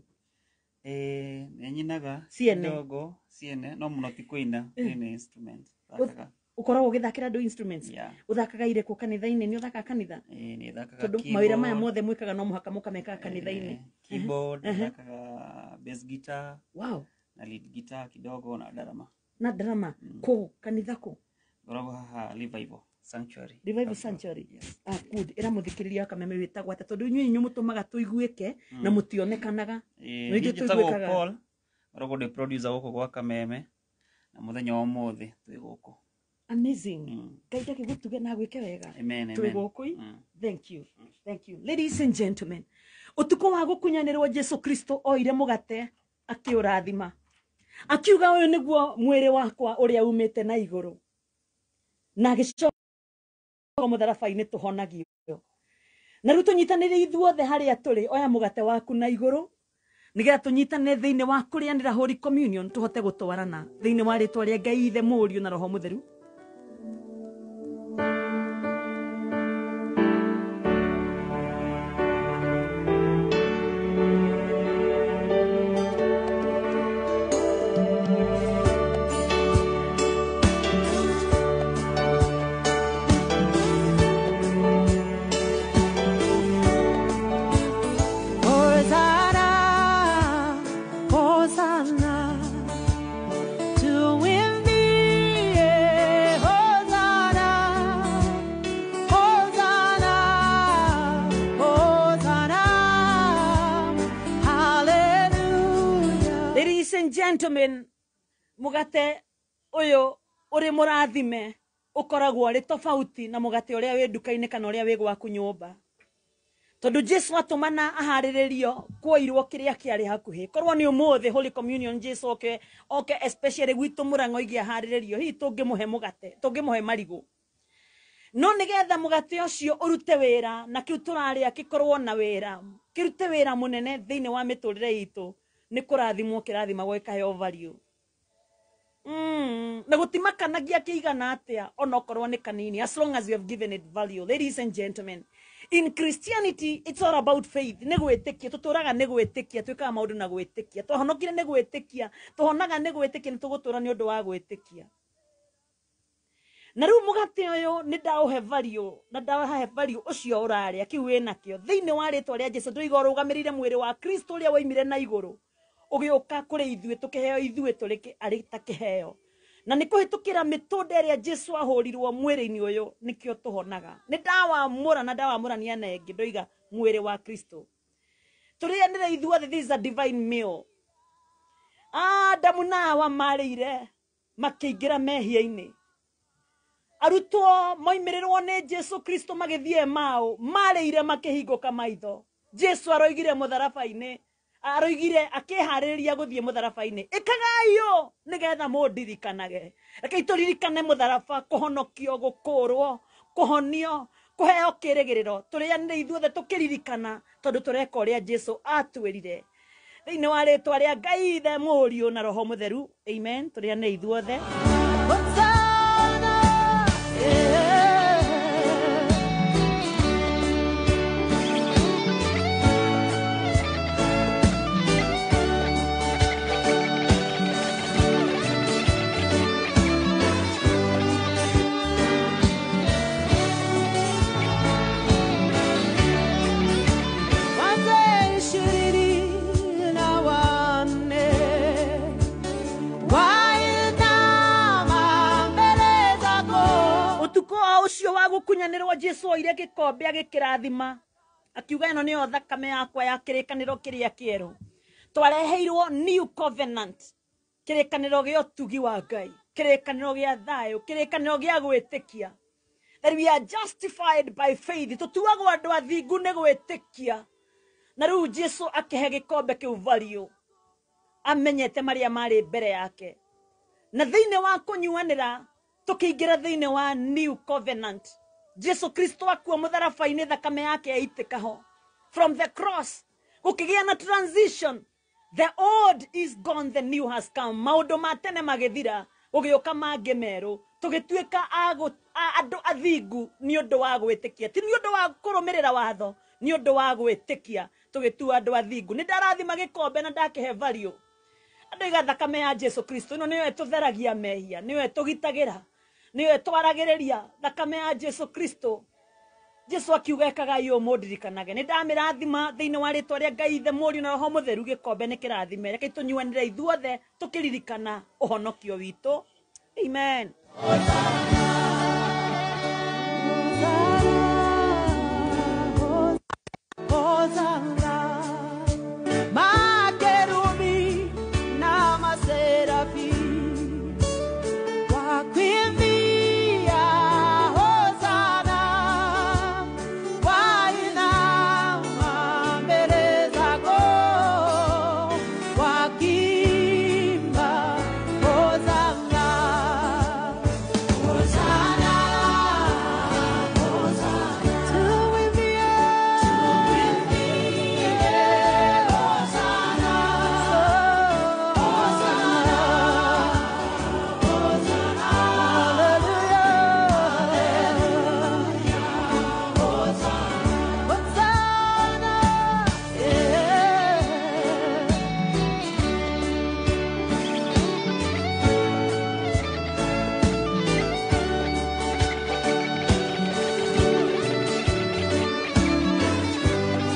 Ĩĩ, nĩ nyinaga Ciene. kidogo ciene, no mũno ti kũina, niĩ nĩ instrument thakaga. Ũkoragwo ũgĩthakĩra andũ instruments? Yeah. Ũthakaga irĩkũ kanitha-inĩ? Nĩ ũthakaga kanitha? Ĩĩ, nĩ thakaga Tondũ mawĩra maya keyboard, mothe mwĩkaga no mũhaka mũkamekaga kanitha-inĩ. Keyboard, thakaga bass guitar. Wow. Na lead guitar kidogo na ndarama. Na drama kũ kanitha kũ? Ngoragwo haha Revival Sanctuary. Revival Sanctuary. Ah, good. Ĩra mũthikĩrĩria wa Kameme wĩtagwo atĩa, tondũ inyuĩ inyuĩ mũtũmaga tũiguĩke na mũtionekanaga. Ĩĩ, No niĩ ithuĩ njĩtagwo tũiguĩkaga. Paul, ngoragwo ndĩ producer gũkũ gwa Kameme, na mũthenya wa ũmũthĩ twĩ gũkũ. Amazing. Ngai ndagĩgũtuge na agwĩke wega. Amen, Twĩ amen. gũkũ. Thank you. Thank you. Ladies and gentlemen, ũtukũ wa gũkunyanĩrwo Jesu Kristo oire mũgate akĩũrathima. Akiuga ũyũ nĩguo mwĩrĩ wakwa ũrĩa umĩte na igũrũ. Na agĩcoka mũtharaba-inĩ tũhonagio. Na rĩu tũnyitanĩre ithuothe harĩa tũrĩ, oya mũgate waku na igũrũ, nĩgetha tũnyitane thĩinĩ wa kũrĩanĩra Holy Communion, tũhote gũtwarana thĩinĩ wa rĩtwa rĩa Ngai Ithe, Mũriũ na Roho Mũtheru. Hosanna, Hosanna, to him be Hosanna, Hosanna, Hosanna, Hallelujah. Ladies and gentlemen, mũgate ũyũ ũrĩ mũrathime ũkoragwo ũrĩ tofauti na mũgate ũrĩa wĩ nduka-inĩ kana ũrĩa wĩ gwaku nyũmba. Tondũ Jesu atũmana aharĩrĩrio kuoirwo kĩrĩa kĩarĩ hakuhĩ. Korwo nĩ ũmũthĩ Holy Communion Jesu oke oke especially gwitũ Mũrang'a oige aharĩrĩrio, hihi tũngĩmũhe mũgate, tũngĩmũhe marigũ. No nĩgetha mũgate ũcio ũrute wĩra na kĩu tũrarĩa gĩkorwo na wĩra, kĩrute wĩra mũnene thĩinĩ wa mĩtũrĩre itũ, nĩ kũrathimwo kĩrathimagwo gĩkaheo value. Na gũtimakanagia kĩigana atĩa onokorwo nĩ kanini, as long as you have given it value. Ladies and gentlemen, in Christianity it's all about faith. Nĩ gwĩtĩkia, tũtũraga nĩ gwĩtĩkia, twĩkaga maũndũ na gwĩtĩkia, twahonokire nĩ gwĩtĩkia, tũhonaga nĩ gwĩtĩkia, nĩ tũgũtũra nĩ ũndũ wa gwĩtĩkia. Na rĩu mũgate ũyũ nĩ ndaũhe value, na ndaũhe value ũcio ũrarĩa kĩu wĩnakĩo thĩinĩ wa rĩtwa rĩa Jesu. Ndũiga ũrũgamĩrĩire mwĩrĩ wa Kristo ũrĩa waimire na igũrũ ũgĩũka kũrĩ ithuĩ, tũkĩheo ithuĩ tũrĩ arĩ ta kĩheo. Na nĩ kũhĩtũkĩra mĩtũnda ĩrĩa Jesu ahũrirwo mwĩrĩ-inĩ ũyũ nĩkĩo tũhonaga. Nĩ ndawamũra na ndawamũrania na ĩngĩ, ndoiga mwĩrĩ wa Kristo. Tũrĩanĩre ithuothe, this is a divine meal. Adamu na Hawa marĩire makĩingĩra mehia-inĩ. Arutwo moimĩrĩrwo nĩ Jesu Kristo magĩthiĩ Emau, marĩire makĩhingũka maitho. Jesu aroigire mũtharaba-inĩ, aroigire akĩharĩrĩria gũthiĩ mũtharaba-inĩ, ĩkagai ũũ nĩgetha mũndirikanage. Rekei tũririkane mũtharaba, kũhonokio, gũkũrwo, kũhonio, kũheo kĩrĩgĩrĩro. Tũrĩanĩre ithuothe tũkĩririkana, tondũ tũreka ũrĩa Jesu atwĩrire. Thĩinĩ wa rĩtwa rĩa Ngai Ithe, Mũriũ na Roho Mũtheru, amen. Tũrĩanĩre ithuothe. Hosanna, yeah. Wazee 24 wainama mbele zako. Ũtukũ o ũcio wa gũkunyanĩrwo Jesu oire gĩkombe agĩkĩrathima, akiuga ĩno nĩyo thakame yakwa ya kĩrĩkanĩro kĩrĩa kĩerũ. Twareheirwo new covenant, kĩrĩkanĩro gĩa ũtugi wa Ngai, kĩrĩkanĩro gĩa thayũ, kĩrĩkanĩro gĩa gwĩtĩkia. That we are justified by faith. Tũtuagwo andũ athingu nĩ gwĩtĩkia. Na rĩu Jesu akĩhe gĩkombe kĩu value, amenyete marĩa marĩ mbere yake. Na thĩinĩ wa kũnyuanĩra tũkĩingĩra thĩinĩ wa new covenant. Jesu Kristo akua mũtharaba-inĩ, thakame yake yaitĩka ho. From the cross gũkĩgĩa na transition. The old is gone, the new has come. Maũndũ ma tene magĩthira, gũgĩũka mangĩ merũ. Tũgĩtuĩka andũ athingu nĩ ũndũ wa gwĩtĩkia, ti nĩ ũndũ wa kũrũmĩrĩra watho, nĩ ũndũ wa gwĩtĩkia tũgĩtua andũ athingu. Nĩ ndarathima gĩkombe na ndakĩhe value. Andũ iga thakame ya Jesu Kristo ĩno nĩyo ĩtũtheragia mehia, nĩyo ĩtũgitagĩra, nĩyo ĩtwaragĩrĩria. Thakame ya Jesu Kristo. Jesu akiuga ekagai ũũ mũndirikanage. Nĩ ndamĩrathima thĩinĩ wa rĩtwa rĩa Ngai Ithe, Mũriũ na Roho Mũtheru. Gĩkombe nĩ kĩrathime. Reke tũnyuanĩre ithuothe tũkĩririkana ũhonokio witũ. Amen. Hosanna, makerubi na maserafi wakuimbia Hosanna, wainama mbele zako wakiimba Hosanna, Hosanna, Hosanna, tuimbie, Hosanna, Hosanna, Hosanna, hallelujah, Hosanna, Hosanna, yeah.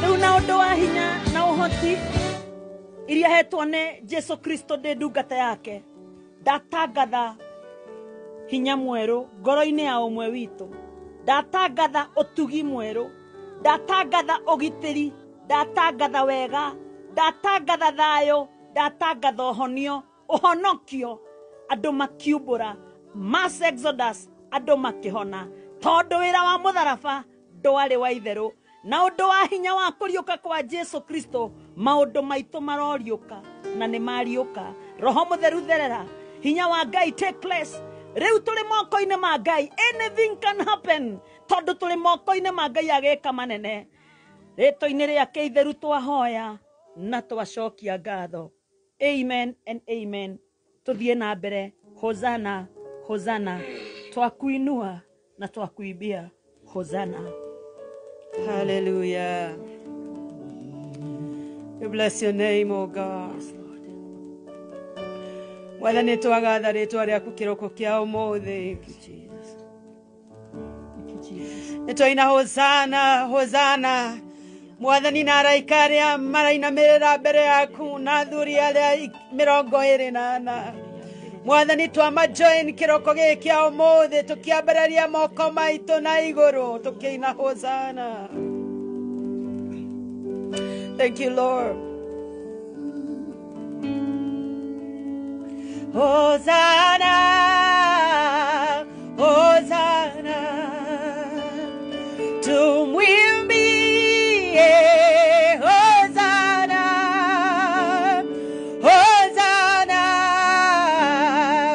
Rĩu na ũndũ wa hinya na ũhoti iria hetwo nĩ Jesu Kristo ndĩ ndungata yake, ndatangatha hinya mwerũ ngoro-inĩ ya ũmwe witũ, ndatangatha ũtugi mwerũ, ndatangatha ũgitĩri, ndatangatha wega, ndatangatha thayũ, ndatangatha ũhonio, ũhonokio, andũ makiumbũra mass exodus, andũ makĩhona, tondũ wĩra wa mũtharaba ndwarĩ wa itherũ. Na ũndũ wa hinya wa kũriũka kwa Jesu Kristo, maũndũ maitũ maroriũka na nĩ mariũka. Roho Mũtheru therera, hinya wa Ngai take place. Rĩu tũrĩ moko-inĩ ma Ngai, anything can happen, tondũ tũrĩ moko-inĩ ma Ngai agĩka manene. Rĩtwa-inĩ rĩake itheru twahoya na twacokia ngatho. Amen and amen. Tũthiĩ na mbere. Hosanna, Hosanna, twakuinua na twakuimbia Hosanna. Hallelujah. We bless your name, O God. Mwathani twagatha rĩtwa rĩaku kĩroko kĩa ũmũthĩ. Nĩ twaina Hosanna, Hosanna. Mwathani na araika arĩa marainamĩrĩra mbere yaku na athuri arĩa 24. Mwathani twamajoin kĩroko gĩkĩ kĩa ũmũthĩ tũkĩambararia moko maitũ na igũrũ tũkĩina Hosanna. Thank you, Lord. Hosanna, Hosanna, tumwimbie Hosanna, Hosanna,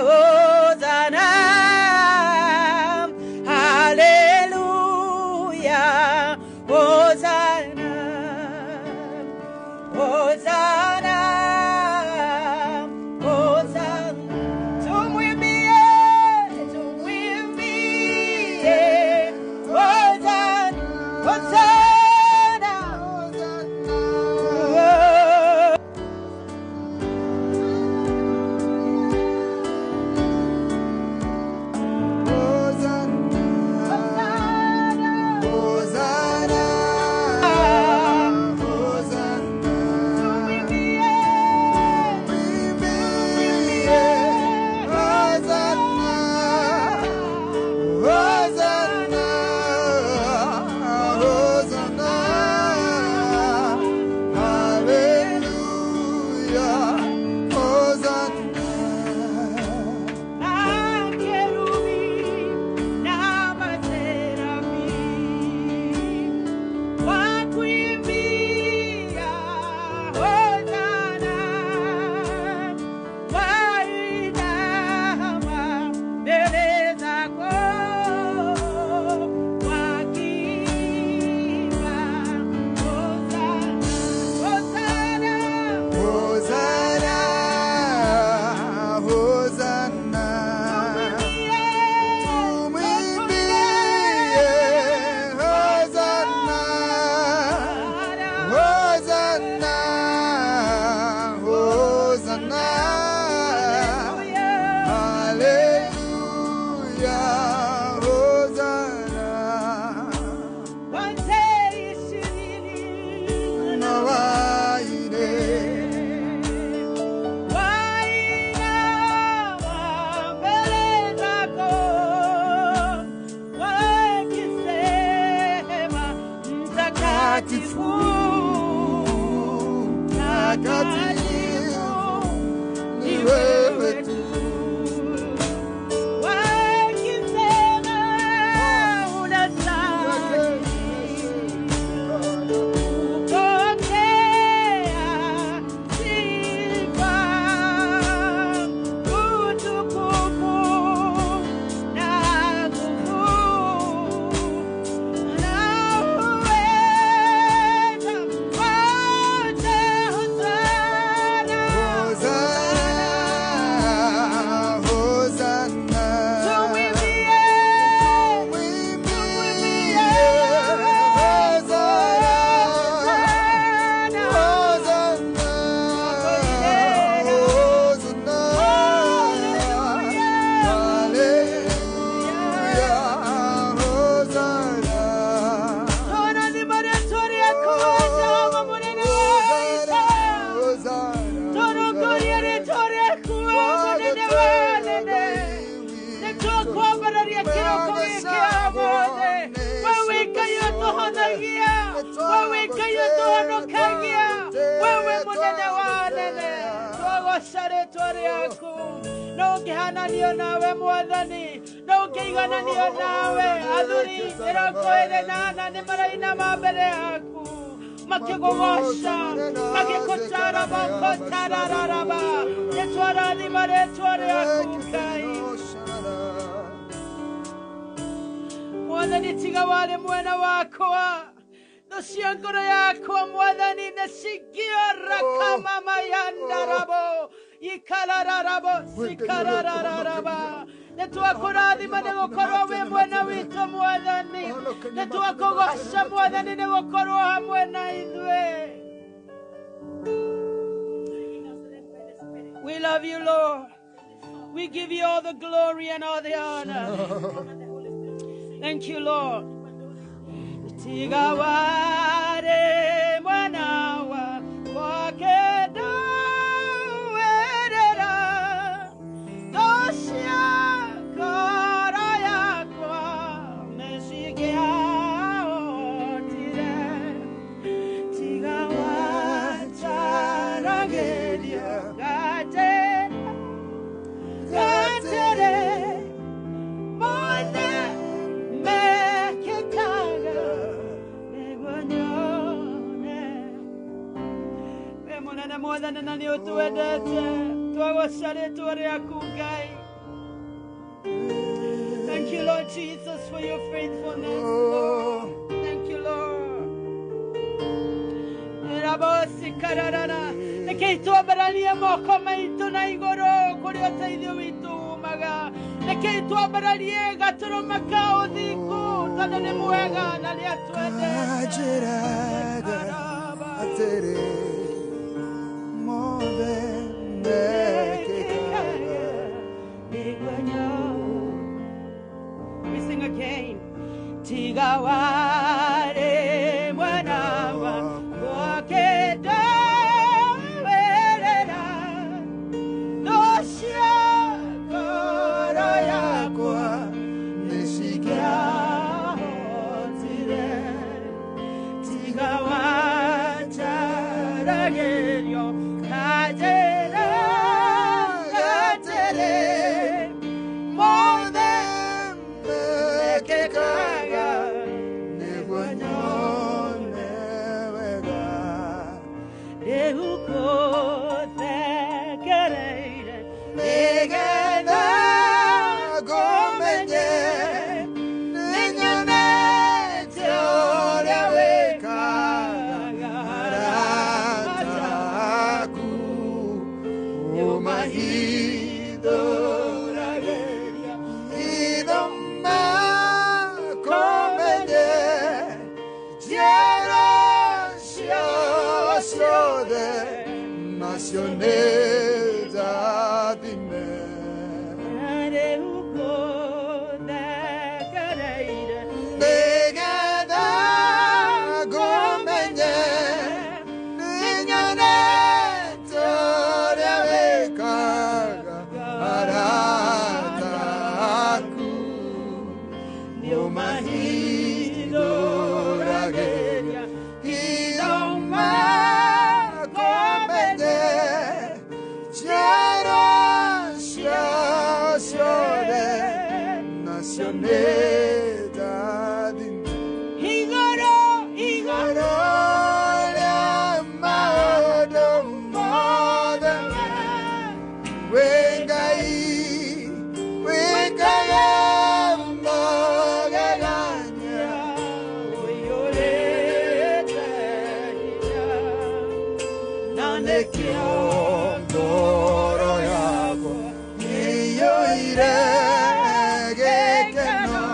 Hosanna, hallelujah, Hosanna, Hosanna, Hosanna, tumwimbie. rĩaku. No ũngĩhananio nawe Mwathani, no ũngĩigananio nawe. Athuri 44 nĩ marainama mbere yaku makĩkũgoca, makĩkũtara makotarararaba. Nĩtwarathima rĩtwa rĩaku Ngai. Mwathani tiga warĩ mwena wakwa, thũ cia ngoro yakwa Mwathani nĩcingĩora kama mayandarabo ikarararabo sikararararaba. Nĩtwakũrathima nĩgũkorwo wĩ mwena witũ Mwathani, nĩtwakũgoca Mwathani nĩgũkorwo hamwe na ithuĩ. We love you, Lord. We give you all the glory and all the honor. Thank you, Lord. Tiga ware mwana wa kwake ndawerera, thocia ngoro yakwa mĩcingĩahotire. Tiga wanjaragĩria gatere mothe mekĩkaga nĩguo nyone. Wĩ mũnene Mwathani na nĩ ũtwendete, twagoca rĩtwa rĩaku Ngai. Thank you, Lord Jesus, for your faithfulness, Lord. Thank you, Lord. Rabosikararara. Reke twambaranie moko maitũ na igũrũ kũrĩa ũteithio witũ umaga. Reke twambararie gatũrũme ka ũthingu tondũ nĩ mwega na nĩ atwendete. Anjĩraga atĩrĩ mothe mekĩkaga. Nĩguo nyone. We sing again. Tiga warĩ mwena wa gwake ndawerera, thũ cia ngoro yakwa nĩcingĩahotire. Tiga wanjaragĩrio kanjĩra atĩrĩ mothe mekĩkaga nĩguo nyone wega. Rĩu ngũthekereire Nĩgetha ngũmenye, nĩnyonete ũrĩa wĩkaga arata aku ũmahithũragĩria hitho makũmenye, njĩra ciao ciothe nacio nĩ njathime. Rĩu ngũthekereire Nĩgetha ngũmenye, nĩnyonete ũrĩa wĩkaga arata aku ũmahithũragĩria hitho makũmenye, njĩra ciao ciothe nacio nĩ njathime. Igũrũ igũrũ rĩa maũndũ mothe wĩ Ngai wĩkaga magegania ũiyũrĩte hinya, na nĩkĩo ngoro yakwa ĩiyũire gĩkeno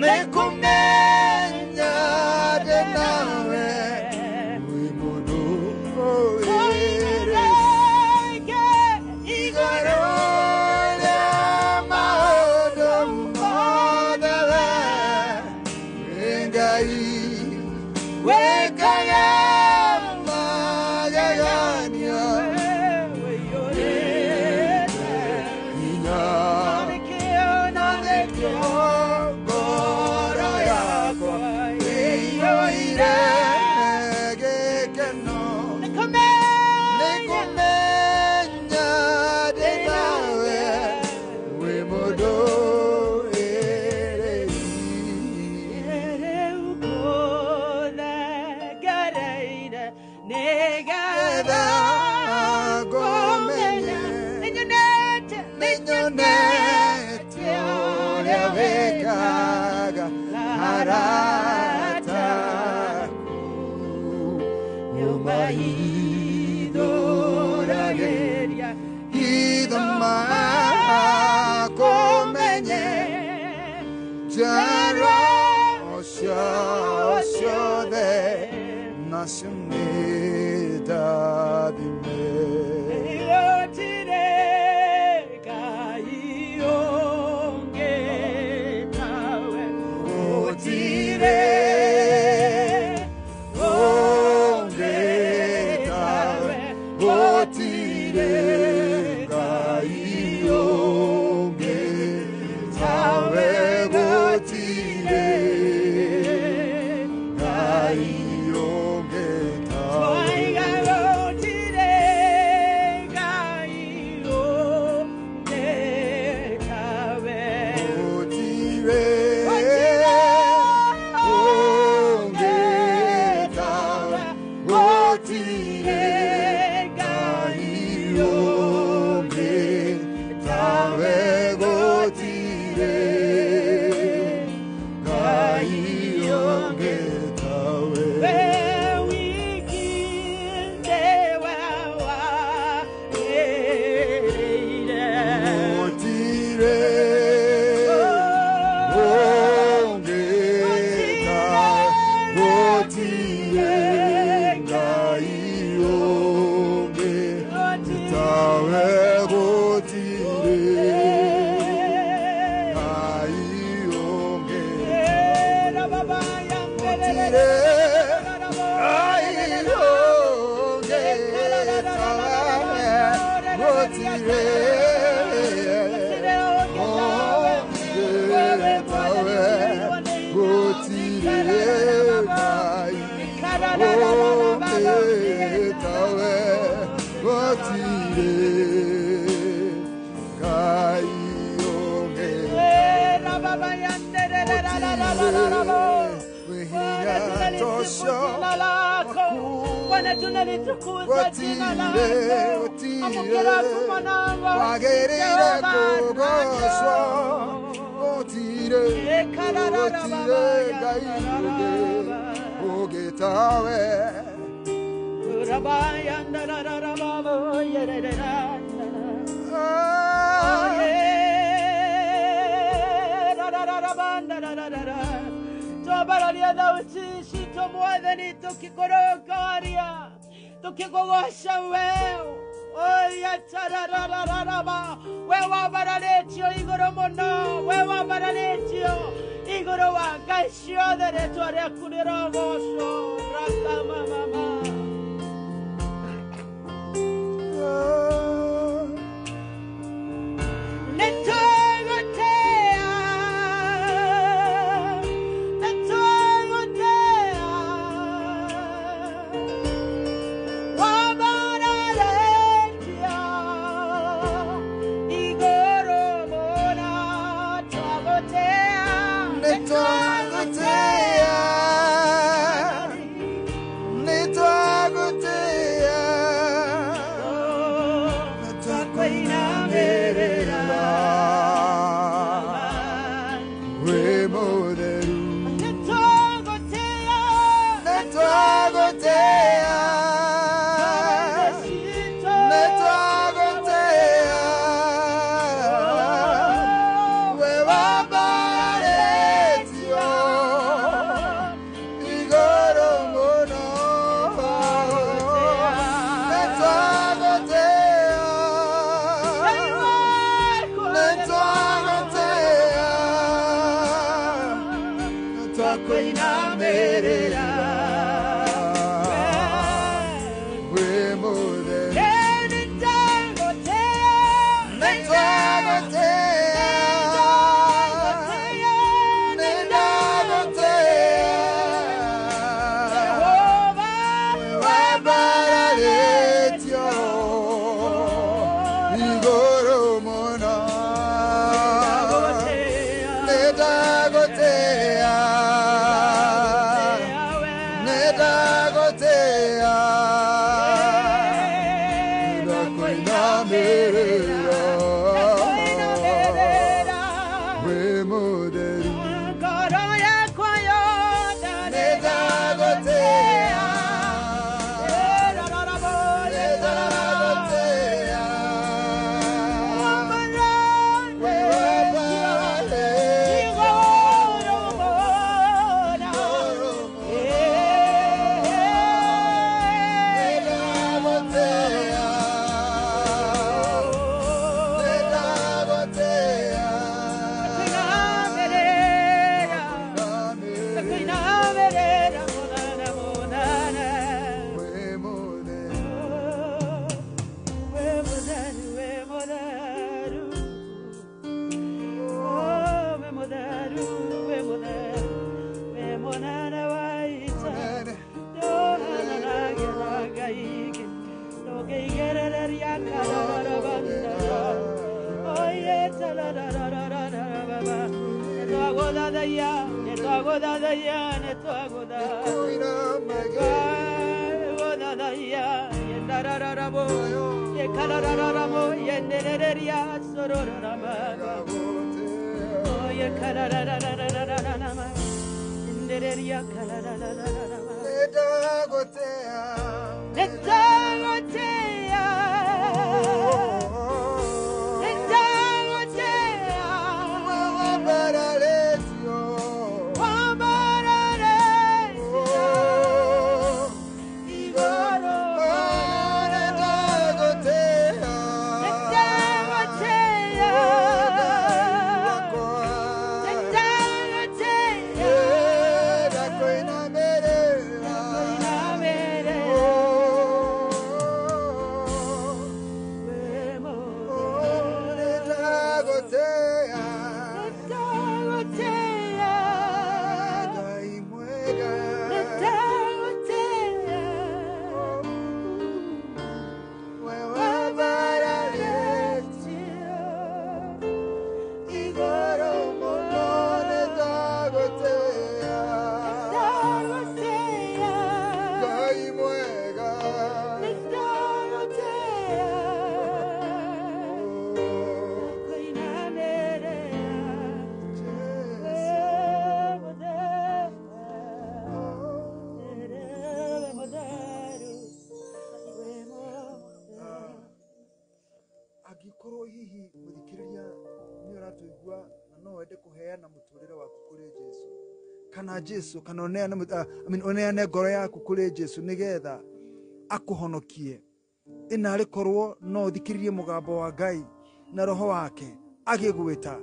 nĩkũmenya ndĩ nawe wĩ mũndũ ũwĩrĩ igũrũ rĩa maũndũ mothe wĩ Ngai wĩkaga magegania hinya na nĩkĩo ngoro yakwa ĩiyũire gĩkeno nĩkũmenya Nĩgetha ngũmenye. Nĩnyonete, Nĩnyonete ũrĩa wĩkaga arata aku. Ũmahithũragĩria hitho makũmenye. Njara ciao ciothe nacio nĩ ndathime. Gũtirĩ Ngai ũngĩ tawe. Gũtirĩ ũngĩ tawe. Gũtirĩ Ngai ũngĩ tawe. Gũtirĩ Ngai ũngĩ tawe. Twaiga gũtirĩ Ngai ũngĩ tawe. Gũtirĩ ũngĩ tawe. Gũtirĩ Ngai ũngĩ tawe. Gũtirĩ Ngai ũngĩ tawe. We wiki ndewa wagĩrĩire. Gũtirĩ ũngĩ tawe. Gũtirĩ Ngai ũngĩ tawe. Gũtirĩ Ngai ũngĩ Gũtirĩ Ngai ũngĩ tawe. Gũtirĩ ũngĩ tawe. Gũtirĩ Ngai ũngĩ tawe. Gũtirĩ Ngai ũngĩ Bwana tunalitukuza jina lako. Amukera kumananga wagĩrĩire kũgocwo. Gũtirĩ gũtirĩ Ngai ũngĩ ũngĩ tawe. Twambararia thauti citũ mwathani tũkĩkũrongoria tũkĩkũgoca we oya tararararaba we wambararĩtio igũrũ mũno we wambararĩtio igũrũ wa ngai ciothe rĩtwa rĩaku rĩrogocwo rakamamama. Nĩtũgũtĩa, nĩtũgũtĩa, wambararĩtio igũrũ mũno, twagũtĩa, Nĩtwagũtĩa, nĩ Twagũthathaiya, nĩ twagũthathaiya, yendarararabo, yekararararabo, yenderereria, sorororababa. Oh, yekarararararararama, yendereria, karararararama. Nĩndagũtĩa. Nĩndagũtĩa. Nĩndagũtĩa. Wambararĩtio. Wambararĩtio. Igũrũ. Nĩndagũtĩa. Nĩndagũtĩa. Nĩndagũtĩa. Ndakũinamĩrĩra. Ndakũinamĩrĩra. Nĩndagũtĩa. Nĩndagũtĩa. Ngai mwega. Nĩndagũtĩa. We wambararĩtio igũrũ mũno. Nĩndagũtĩa. Nĩndagũtĩa. Ngai mwega. Nĩndagũtĩa. Kũinamĩrĩra. Wĩ mũtheru, wĩ mũtheru. Angĩkorwo hihi mũthikĩrĩria nĩ ũratũigua na no wende kũheana mũtũrĩre waku kũrĩ Jesu, kana Jesu, kana ũneane I mean, ũneane ngoro yaku kũrĩ Jesu nĩgetha akũhonokie, ĩnarĩ korwo no ũthikĩrĩrie mũgambo wa Ngai na roho wake agĩgwĩta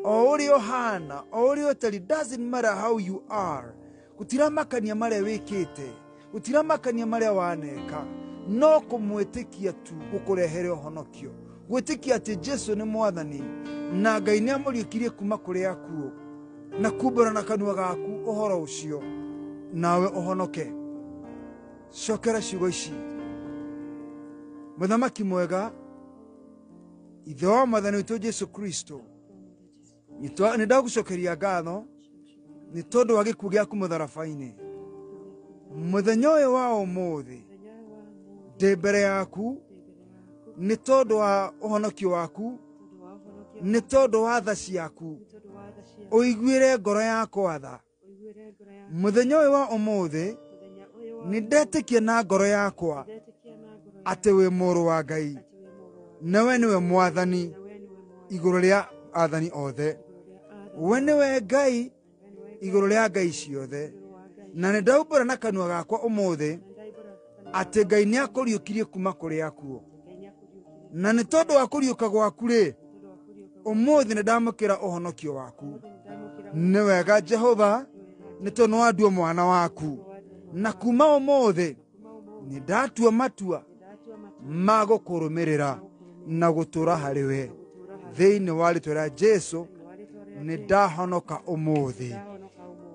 o ũrĩa ũhana, o ũrĩa ũtari, doesn't matter how you are, gũtiramakania marĩa wĩkĩte, gũtiramakania marĩa waneka, no kũmwĩtĩkia tu gũkũrehere ũhonokio, gwĩtĩkia atĩ Jesu nĩ mwathani na Ngai nĩ amũriũkirie kuma kũrĩ akuũ, na kumbũra na kanua gaku ũhoro ũcio nawe ũhonoke. Cokera ciugo ici. Mũthamaki mwega, ithe wa mwathani witũ Jesu Kristo, nĩ ndagũcokeria ngatho nĩ tondũ wa gĩkuũ gĩaku mũtharaba-inĩ. Mũthenya ũyũ wa ũmũthĩ ndĩ mbere yaku nĩ tondũ wa ũhonokio waku, nĩ tondũ wa tha ciaku, ũiguĩre ngoro yakwa tha. Mũthenya ũyũ wa ũmũthĩ nĩ ndetĩkia na ngoro yakwa atĩ wĩ mũrũ wa Ngai, na we nĩwe mwathani igũrũ rĩa athani othe, we nĩwe Ngai igũrũ rĩa ngai ciothe, na nĩ ndaumbũra na kanua gakwa ũmũthĩ atĩ Ngai nĩ akũriũkirie kuma kũrĩ akuũ, na nĩ tondũ wa kũriũka gwaku rĩ, ũmũthĩ nĩ ndamũkĩra ũhonokio waku. Nĩ wega Jehova, nĩ tondũ nĩ wandua mwana waku, na kuma ũmũthĩ nĩ ndatua matua ma gũkũrũmĩrĩra na gũtũũra harĩ we. Thĩinĩ wa rĩtwa rĩa Jesu nĩ ndahonoka ũmũthĩ.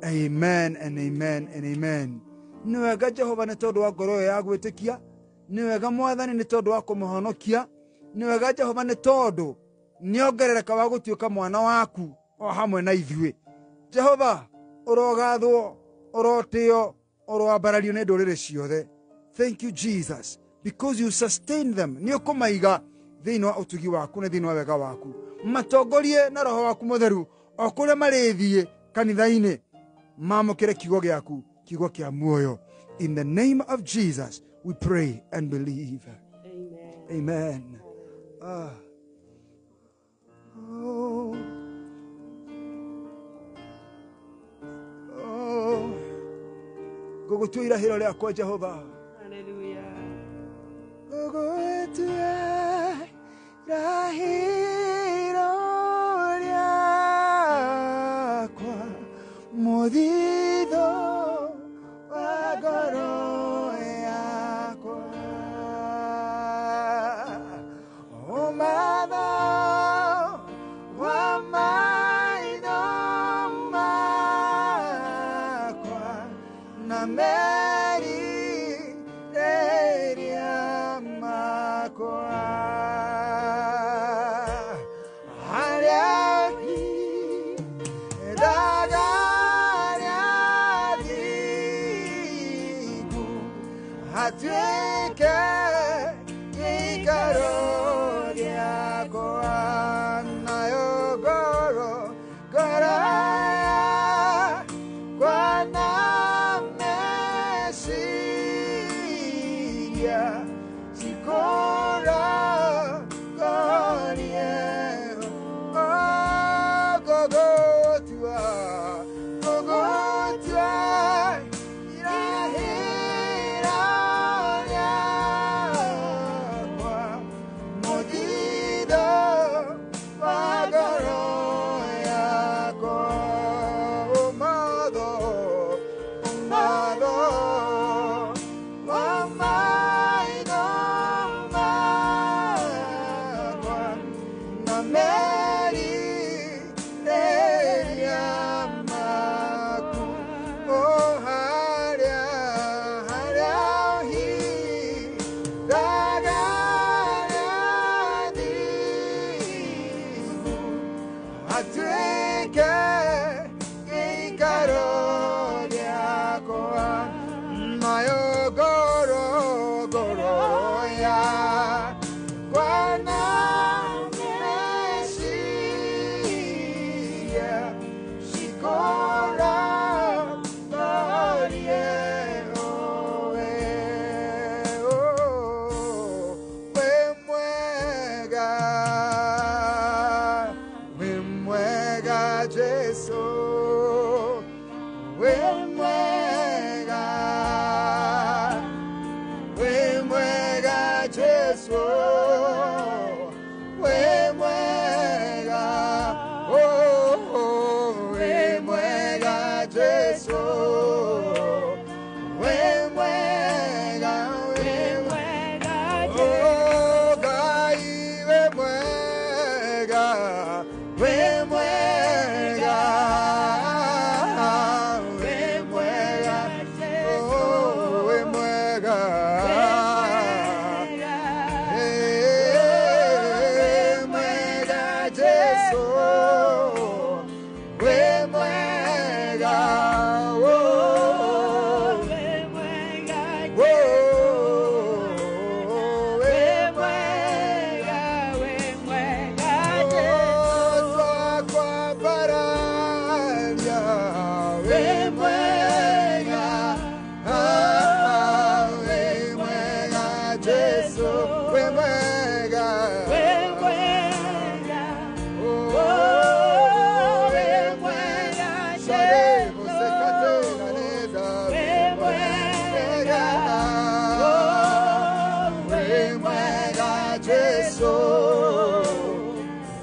Amen and amen and amen. Nĩ wega Jehova nĩ tondũ wa ngoro ĩyo ya gwĩtĩkia, nĩ wega mwathani nĩ tondũ wa kũmũhonokia, nĩ wega Jehova nĩ tondũ nĩongerereka wa gũtuĩka mwana waku o hamwe na ithuĩ. Jehova, ũrogathwo, ũrotĩo, ũroambarario nĩ ndũrĩrĩ ciothe. Thank you Jesus, because you sustain them. Nĩ ũkũmaiga thĩinĩ wa ũtugi waku na thĩinĩ wa wega waku. Matongorie na roho waku mũtheru o kũrĩa marĩthiĩ kanitha-inĩ, mamũkĩre kiugo gĩaku, kiugo kĩa muoyo. In the name of Jesus we pray and believe. Amen. Amen. Oh. Oh. Ngũgũtua irahĩro rĩakwa Jehova. Hallelujah. Ngũgũtua irahĩro rĩakwa, mũthithũ wa ngoro yakwa. Ũmatho wa maitho makwa na merirĩria makwa. Hatuĩke gĩikaro gĩakwa nayo ngoro ngoro yakwa na meciria cikũragorie ngũgũtua ngũgũtua irahĩra rĩakwa mũthithũ wa ngoro yakwa ũmotho ũmotho wa maitho makwa na merirĩria maku o harĩa harĩa ũhithaga athingu hatuĩke gĩikaro gĩakwa nayo ngoro ngoro yakwa na meciria cikũragorie owe wĩ mwega wĩ mwega Jesũ wĩ mwega wĩ mwega Jesũ wĩ mwega oh wĩ mwega Jesũ wĩ mwega wĩ mwega oh Ngai wĩ mwega wĩ mwega wĩ mwega oh wĩ mwega wĩ mwega Jesũ wĩ mwega oh wĩ mwega oh wĩ mwega wĩ mwega Jesũ twakwambararia wĩ mwega ah wĩ mwega Jesũ wĩ mwega wĩ mwega oh wĩ mwega Jesũ wĩ mwega wĩ mwega Jesũ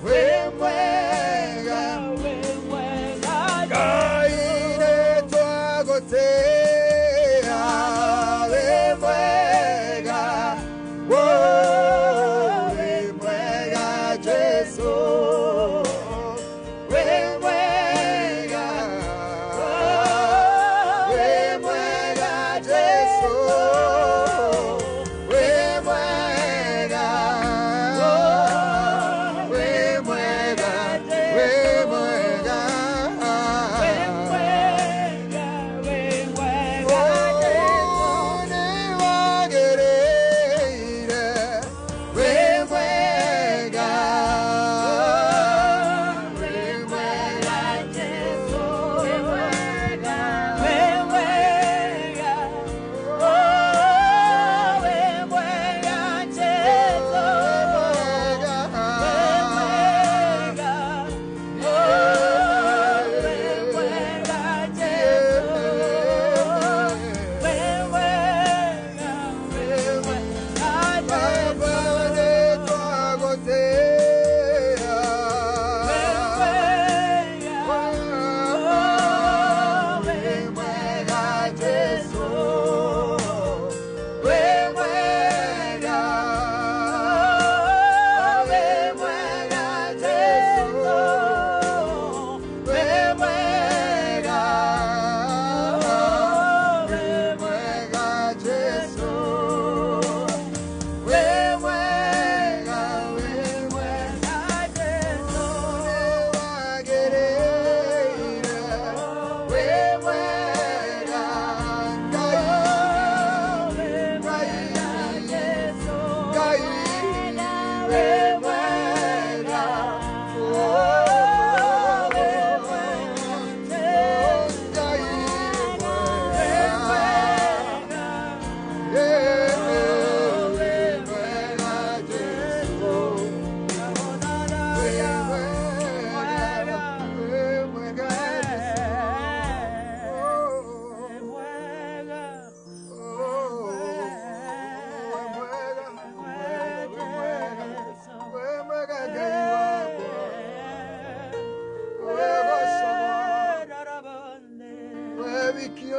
wĩ mwega wĩ mwega Ngai nĩtwagũtĩĩa wĩ mwega oh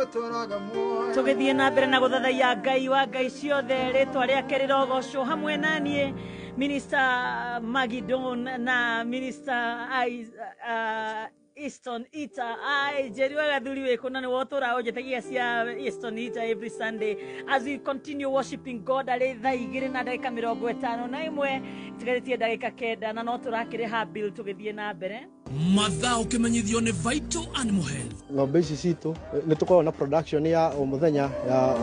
Tũgĩthiĩ na mbere na gũthathaiya Ngai wa Ngai ciothe, rĩtwa rĩake rĩrogocwo hamwe na niĩ Minister Magidon na Minister Easton Ita. Ai Jerry Gathuri wĩ na nĩ wotũra ũnjĩtagia cia Easton Ita every Sunday as we continue worshiping God. Arĩ thaa 2:51 itigarĩtie ndagĩka 9 na no tũrakĩrĩha bill tũgĩthiĩ na mbere. Mathaa ũkĩmenyithio nĩ Vital Animal Health. Ng'ombe ici citũ nĩ tũkoragwo na production ya o mũthenya ya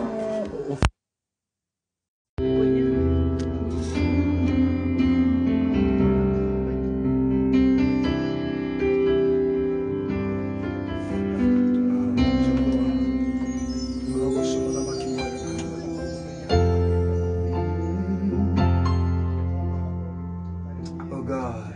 Oh God.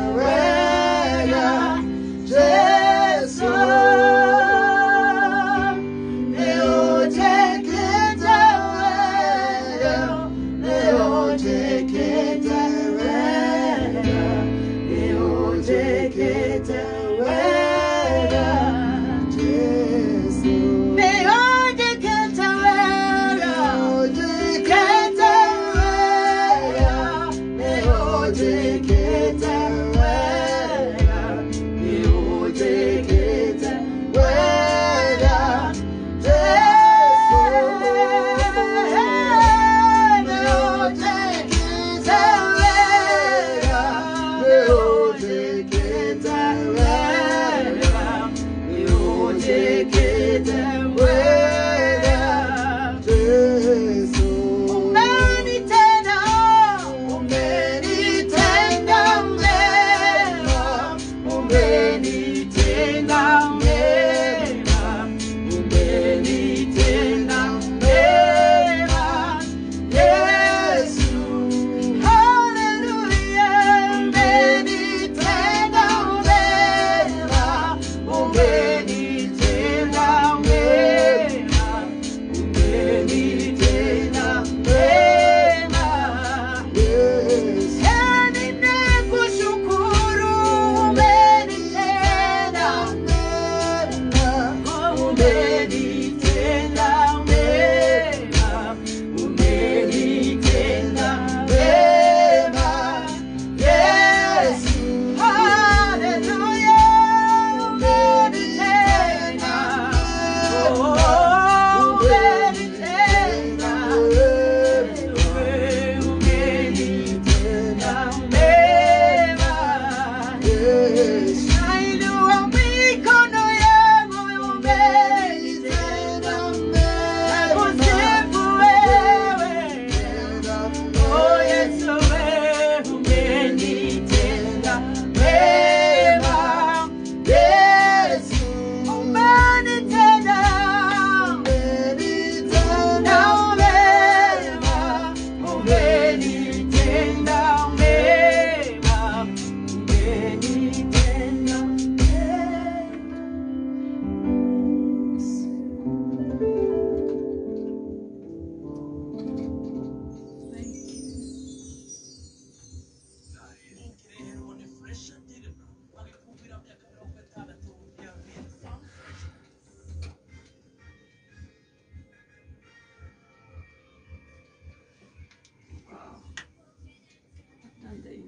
Wega, Jesu.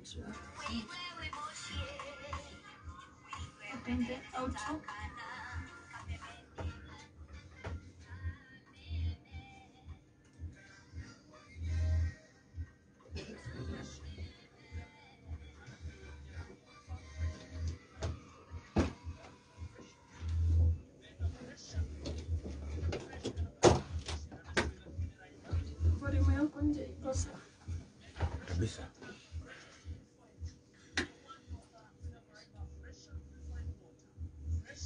And open the outro. Volume yako nje iko sawa. Kabisa.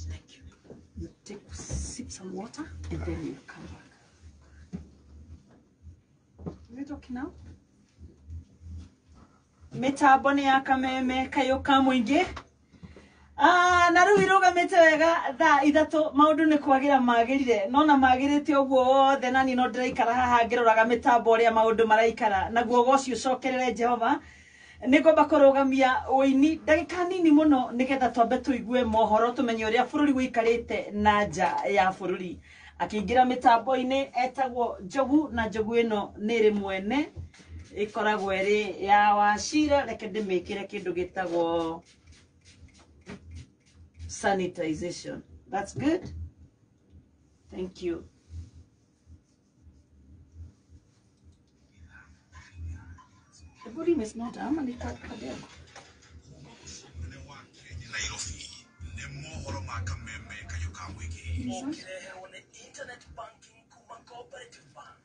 Thank you. You take sip some water and then you come back. Is it okay now? Mĩtambo nĩ ya kameme kayũ ka mũingĩ. Na rĩu irũgamĩte wega thaa 3 maũndũ nĩ kwagĩra magĩrire nona magĩrĩte ũguo wothe na niĩ no ndĩraikara haha ngĩroraga mĩtambo ũrĩa maũndũ maraikara naguo ũgoci ũcokerere Jehova. Nĩ ngwamba kũrũgamia ũini ndagĩka nini mũno nĩgetha twambe tũigue mohoro tũmenye ũrĩa bũrũri ũikarĩte na nja ya bũrũri. Akĩingĩra mĩtambo-inĩ etagwo Njogu na Njogu ĩno nĩ ĩrĩ mwene ĩkoragwo ĩrĩ ya Wachira. Reke ndĩmĩkĩre kĩndũ gĩtagwo sanitization. That's good. Thank you. The volume is not ama ni kwa kadego. Internet banking kuma Cooperative Bank.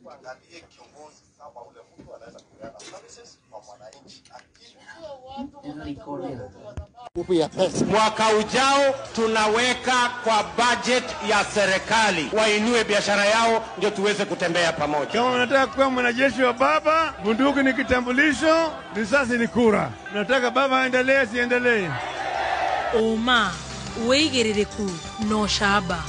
Tuangalie kiongozi kama ule mtu anaweza kupeana services kwa mwananchi. Mwaka ujao tunaweka kwa budget ya serikali wainue biashara yao ndio tuweze kutembea pamoja. Kama unataka kuwa mwanajeshi wa baba, bunduki ni kitambulisho, risasi ni kura. Unataka baba aendelee, siendelee? Oma wĩigĩrĩrĩku no camba.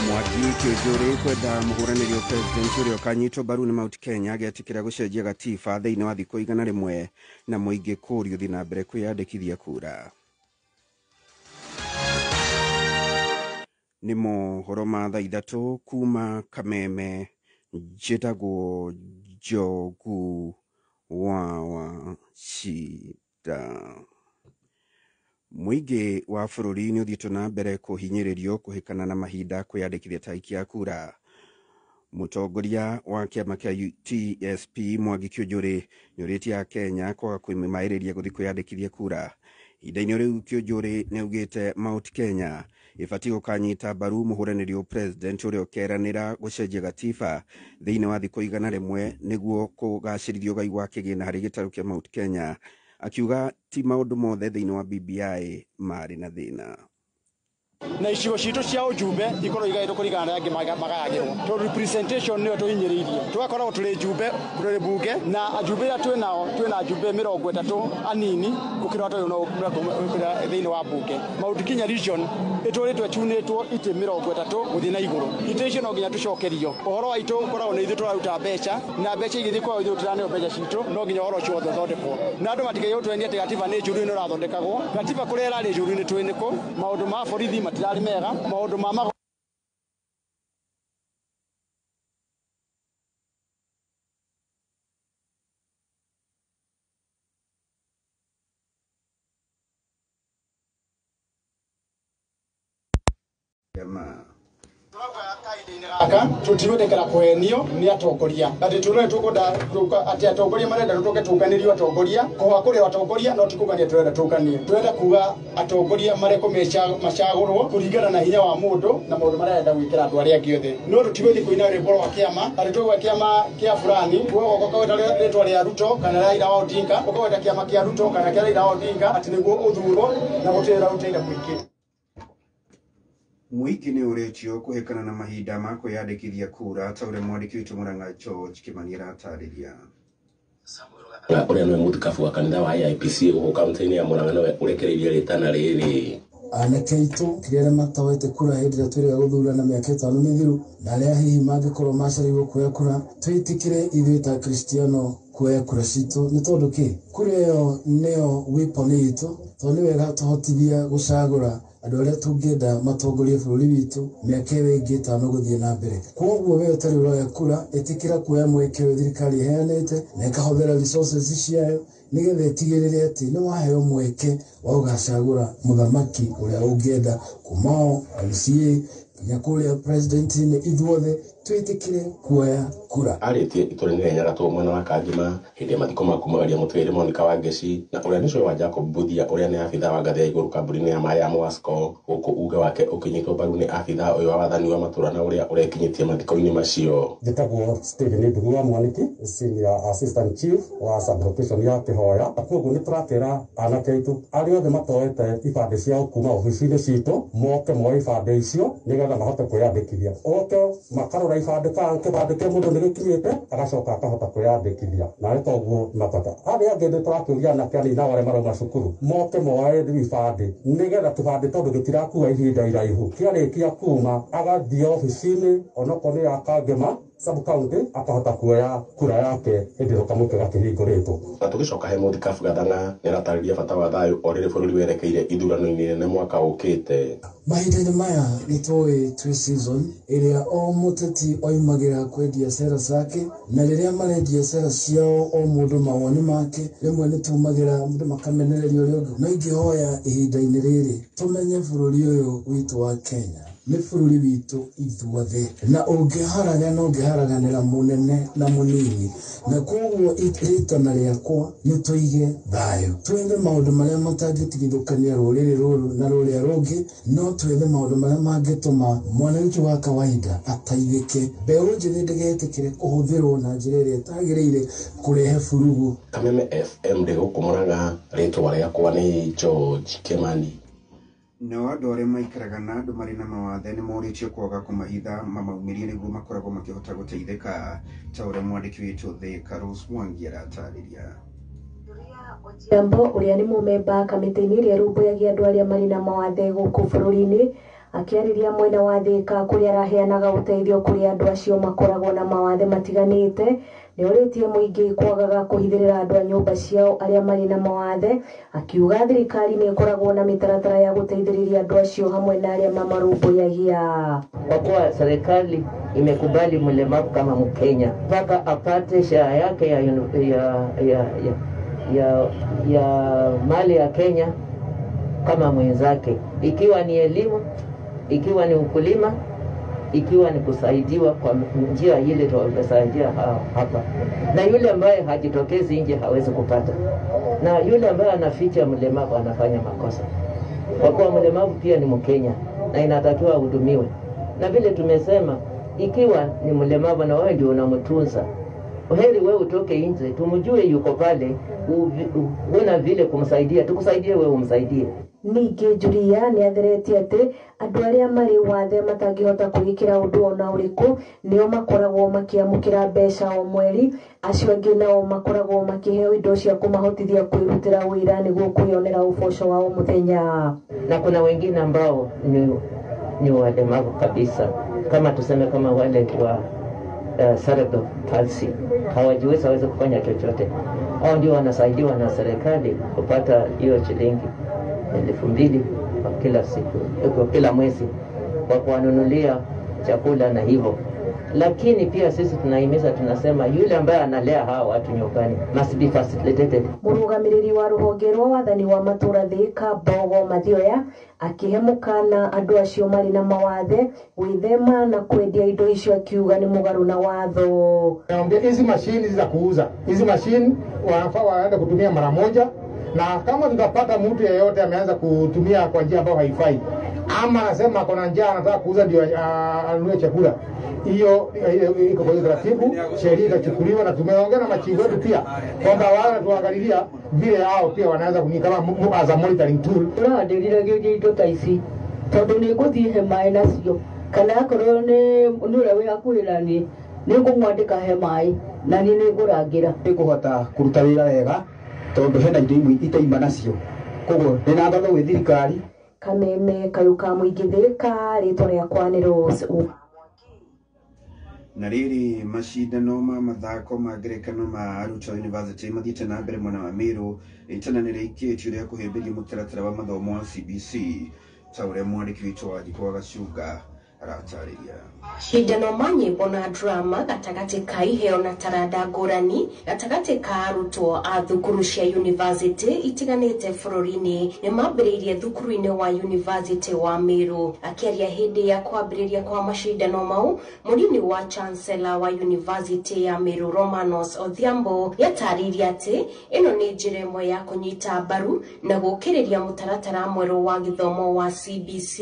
Mwangi Kiunjuri kwenda mũhũranĩri wa president ũrĩa ũkanyitwo mbaru nĩ Mount Kenya agĩetĩkĩra gũcenjia gatiba thĩinĩ wa thikũ 100 na mũingĩ kũũrio ũthiĩ na mbere kwĩyandĩkithia kura. Nĩ mohoro ma thaa 3 kuma Kameme. Njĩtagwo Njogu wa Wachira. Mũingĩ wa bũrũri nĩ ũthiĩte na mbere kũhinyĩrĩrio kũhĩkana na mahinda kwĩyandĩkithia ta aikia a kura. Mũtongoria wa kĩama kĩa TSP Mwangi Kiunjuri nĩũrĩtie Akenya kwaga kwĩmaĩrĩria gũthiĩ kwĩyandĩkithia kura. Ihinda-inĩ rĩu Kiunjuri nĩaugĩte Mount Kenya ĩbatiĩ gũkanyita mbaru mũhũranĩri wa president ũrĩa ũkeranĩra gũcenjia gatiba thĩinĩ wa thikũ 100 nĩguo kũgacĩrithia ũgai wa kĩgĩna harĩ gĩtarũ kĩa Mount Kenya, akiuga ti maũndũ mothe thĩinĩ wa BBI marĩ na thĩna. Na icigo citũ cia ũjumbe ikorwo igaĩtwo kũringana na angĩ magayagĩrwo tondũ representation nĩyo tũhinyĩrĩirie. Tũgakoragwo tũrĩ njumbe, tũrĩ bunge na ajumbe arĩa twĩ nao twĩ na ajumbe 30 anini gũkĩra ũrĩa thĩinĩ wa bunge. Mount Kenya region ĩtũrĩtwo ĩtunĩtwo itĩ 30 gũthiĩ na igũrũ. Itĩ icio no nginya tũcokerio. Ũhoro waitũ ũkoragwo nĩ ithuĩ tũraruta mbeca na mbeca igĩthiĩ kwao ithuĩ tũtiraneo mbeca citũ, no nginya ũhoro ũcio wothe ũthondekwo. Na andũ matikaiye gũtwenia atĩ gatiba nĩ njũru ĩno ĩrathondekagwo. Gatiba kũrĩa ĩrarĩ njũru nĩ tũĩ nĩkũ. Maũndũ ma borithi matirarĩ mega, maũndũ ma gaka tutigwĩtĩkĩra kũhenio nĩ atongoria atĩ tũrore tũkwenda atĩ atongoria marenda tũke tũnganĩrio atongoria kũha kũrĩ atongoria no ti kũngania tũrenda tũnganie. Tũrenda kuga atongoria marekwo macagũrwo kũringana na hinya wa mũndũ na maũndũ marĩa arenda gwĩkĩra andũ arĩa angĩ othe. No tũtigũthiĩ kũina rwĩmbo rwa kĩama atĩ tũgwe kĩama kĩa fulani ũgoka ũkagweta rĩtwa rĩa Ruto kana Raila Odinga, ũkagweta kĩama kĩa Ruto kana kĩa Raila Odinga atĩ nĩguo ũthurwo na gũtirĩ ũrarutĩire mũingĩ. Mũingĩ nĩ ũrĩtio kũhĩkana na mahinda ma kwĩyandĩkithia kura ta ũrĩa mwandĩki witũ Murang'a George Kimani aratarĩria. Ũrĩa nĩwe mũthikabu wa kanitha wa AIPC gũkũ kaunti-inĩ ya Murang'a nĩwe ũrekereirie rĩtana rĩrĩ. Anake aitũ kĩrĩa matoete kura hĩndĩ ĩrĩa twĩrĩga gũthurana mĩaka 5 mĩthiru na arĩa hihi mangĩkorwo macereirwo kuoya kura, twĩtĩkĩre ithuĩ ta Kristiano kuoya kura citũ nĩ tondũ kĩ kura ĩyo nĩyo weapon itũ, tondũ nĩ wega tũhotithia gũcagũra Andũ arĩa tũngĩenda matongorie bũrũri witũ mĩaka ĩyo ĩngĩ 5 gũthiĩ na mbere. Koguo we ũtarĩ ũroya kura, ĩtĩkĩra kuoya mweke ũyũ thirikari ĩheanĩte na ĩkahũthĩra resources ciayo nĩgetha ĩtigĩrĩre atĩ nĩ waheo mweke wa gũgacagũra mũthamaki ũrĩa ũngĩenda kuma o MCA nginya kũrĩa president-inĩ, ithuothe twĩtĩkĩre kuoya kura. Arĩtie itũra-inĩ rĩa Nyagatũ mwena wa Kangema hĩndĩ ya mathiko ma kumagaria mũtigairĩ Monica Wangeci na ũrĩa nĩ cũwe wa Jacob Mbuthia ũrĩa nĩ abithaa wa ngathĩ ya igũrũ kambuni-inĩ ya maĩ ya Mwasco, gũkũ uge wake ũkĩnyitwo mbaru nĩ abithaa ũyũ wa wathani wa matũra na ũrĩa ũrekinyĩtie mathiko-inĩ macio. Njĩtagwo Stephen Ndugu wa Mwaniki, Senior Assistant Chief wa sub-location ya Kĩhoya. Koguo nĩ tũrakĩra anake aitũ arĩa othe matoete ibandĩ ciao kuma obici-inĩ citũ moke moe ibandĩ icio nĩgetha mahote kwĩyandĩkithia. Oke makarora ibandĩ kana kĩbandĩ kĩa mũndũ nĩ gĩkinyĩte, agacoka akahota kwĩyandĩkithia. Na nĩ toguo matata. Arĩa angĩ nĩ tũrakĩũria anake anini nao arĩa marauma cukuru moke moe ibandĩ nĩgetha kĩbandĩ tondũ gĩtirakua ihinda iraihu, kĩarĩkia kuma agathiĩ obici-inĩ onokorwo nĩ ya Kangema sub county akahota kuoya kura yake hĩndĩ ĩrĩa kamweke gakĩhingũrĩtwo. Na tũgĩcoka he mũthikabu Gathang'a nĩaratarĩria bata wa thayũ o rĩrĩ bũrũri werekeire ithurano-inĩ nene mwaka ũkĩte. Mahinda-inĩ maya nĩ tũĩ twĩ season ĩrĩa o mũteti oimagĩra kwendia cera ciake, na rĩrĩa marendia cera ciao o mũndũ mawoni make, rĩmwe nĩ tumagĩra mũndũ makamenereria ũrĩa ũngĩ. No ingĩhoya ihinda-inĩ rĩrĩ tũmenye bũrũri ũyũ witũ wa Kenya nĩ bũrũri witũ ithuothe, na ũngĩharagana ũngĩharaganĩra mũnene na mũnini, na koguo rĩtana rĩakwa nĩ tũige thayũ, twethe maũndũ marĩa matangĩtigithũkania rũrĩrĩ rũrũ na rũrĩa rũngĩ, no twethe maũndũ marĩa mangĩtũma mwananchi wa kawaida ateithĩke. Mbeũ njĩthĩ ndĩgetĩkĩre kũhũthĩrwo na njĩra ĩrĩa ĩtagĩrĩire kũrehe burugu. Kameme FM ndĩ gũkũ Mũrang'a, rĩtwa rĩakwa nĩ George Kimani. Nao andũ arĩa maikaraga na andũ marĩ na mawathe nĩ morĩtio kwaga kũmahitha mamaumĩrie nĩguo makoragwo makĩhota gũteithĩka, ta ũrĩa mwandĩki witũ Thika Rose Mwangi aratarĩria. Odhiambo ũrĩa nĩ mũmemba kamĩtĩ-inĩ ĩrĩa ĩrũmbũyagia andũ arĩa marĩ na mawathe gũkũ bũrũri-inĩ, akĩarĩria mwena wa Thika kũrĩa araheanaga ũteithio kũrĩ andũ acio makoragwo na mawathe matiganĩte, nĩ orĩtie mũingĩ kwagaga kũhithĩrĩra andũ a nyũmba ciao arĩa marĩ na mawathe, akiuga thirikari nĩ ĩkoragwo na mĩtaratara ya gũteithĩrĩria andũ acio hamwe na arĩa mamarũmbũyagia. Kwa kuwa serikali imekubali mlemavu kama Mkenya mpaka apate share yake ya mali ya Kenya kama mwenzake, ikiwa ni elimu, ikiwa ni ukulima, ikiwa ni kusaidiwa kwa njia ile tunasaidia hapa. Na yule ambaye hajitokezi nje hawezi kupata, na yule ambaye anaficha mlemavu anafanya makosa, kwa kuwa mlemavu pia ni Mkenya na inatakiwa ahudumiwe. Na vile tumesema, ikiwa ni mlemavu na wewe ndio unamtunza, heri wewe utoke nje tumjue yuko pale, huna vile kumsaidia, tukusaidie wewe umsaidie. Ningĩ Julia nĩ atheretie atĩ andũ arĩa marĩ wathe matangĩhota kwĩĩkĩra ũndũ ona ũrĩkũ nĩo makoragwo makĩamũkĩra mbeca o mweri, acio angĩ nao makoragwo makĩheo indo cia kũmahotithia kwĩrutĩra wĩra nĩguo kwĩyonera ũboco wa o mũthenya. Na kuna wengine ambao ni walemavu kabisa, kama tuseme kama wale wa cerebral palsy, hawajiwezi hawezi kufanya chochote. Hao ndio wanasaidiwa na serikali kupata hiyo shilingi 2,000 kwa kila siku, kwa kila mwezi, kwa kuwanunulia chakula na hivyo. Lakini pia sisi tunahimiza, tunasema yule ambaye analea hawa watu nyumbani must be facilitated. Mũrũgamĩrĩri wa rũhonge rwa wathani wa matũra Thika Mbogo Mathioya akĩhe mũkana andũ acio marĩ na mawathe gwĩthema na kwendia indo icio, akiuga nĩ mũgarũ na watho. Naambia hizi mashini za kuuza, hizi mashini wanafaa waende kutumia mara moja, na kama tutapata mtu yeyote ameanza kutumia kwa njia ambayo haifai, ama anasema kuna njaa anataka kuuza ndio anunue chakula, hiyo iko kwa taratibu, sheria itachukuliwa. Na tumeongea na machifu wetu pia kwamba wao tuangalilia vile hao pia wanaweza kuni kama as a monitoring tool. Na ndiriragia indo ta ici tondu ni nguthie he mai nacio, kana akorwo ni uria wi hakuhi na ni ningumwandika he mai na ni ningurangira nikuhota kuruta wira wega tondu hena indo imwe itaima nacio, koguo ndina ngatho gwĩ thirikari. Kameme kayũ ka mũingĩ Thika, rĩtwa rĩakwa nĩ Rose. Na rĩrĩ, macindano ma mathako ma ngerekano ma arutwo university mathiĩte na mbere mwena wa Meru, itana nĩ rĩikĩtio rĩa kũhĩmbĩria mũtaratara wa mathomo wa CBC. Ta ũrĩa mwandĩki witũ wa Njikũ wa Gacunga aratarĩria. Macindano ma nyĩmbo na drama gatagatĩ ka iheo na taranda ngũrani gatagatĩ ka arutwo a thukuru cia yunivasĩtĩ itiganĩte bũrũri-inĩ nĩ mambĩrĩirie thukuru-inĩ wa yunivasĩtĩ wa Meru. Akĩaria hĩndĩ ya kwambĩrĩria kwa macindano mau, mũnini wa chancellor wa yunivasĩtĩ ya Meru Romanos Odhiambo nĩatarĩirie atĩ ĩno nĩ njĩra ĩmwe ya kũnyita mbaru na gũkĩrĩria mũtaratara mwerũ wa gĩthomo wa CBC.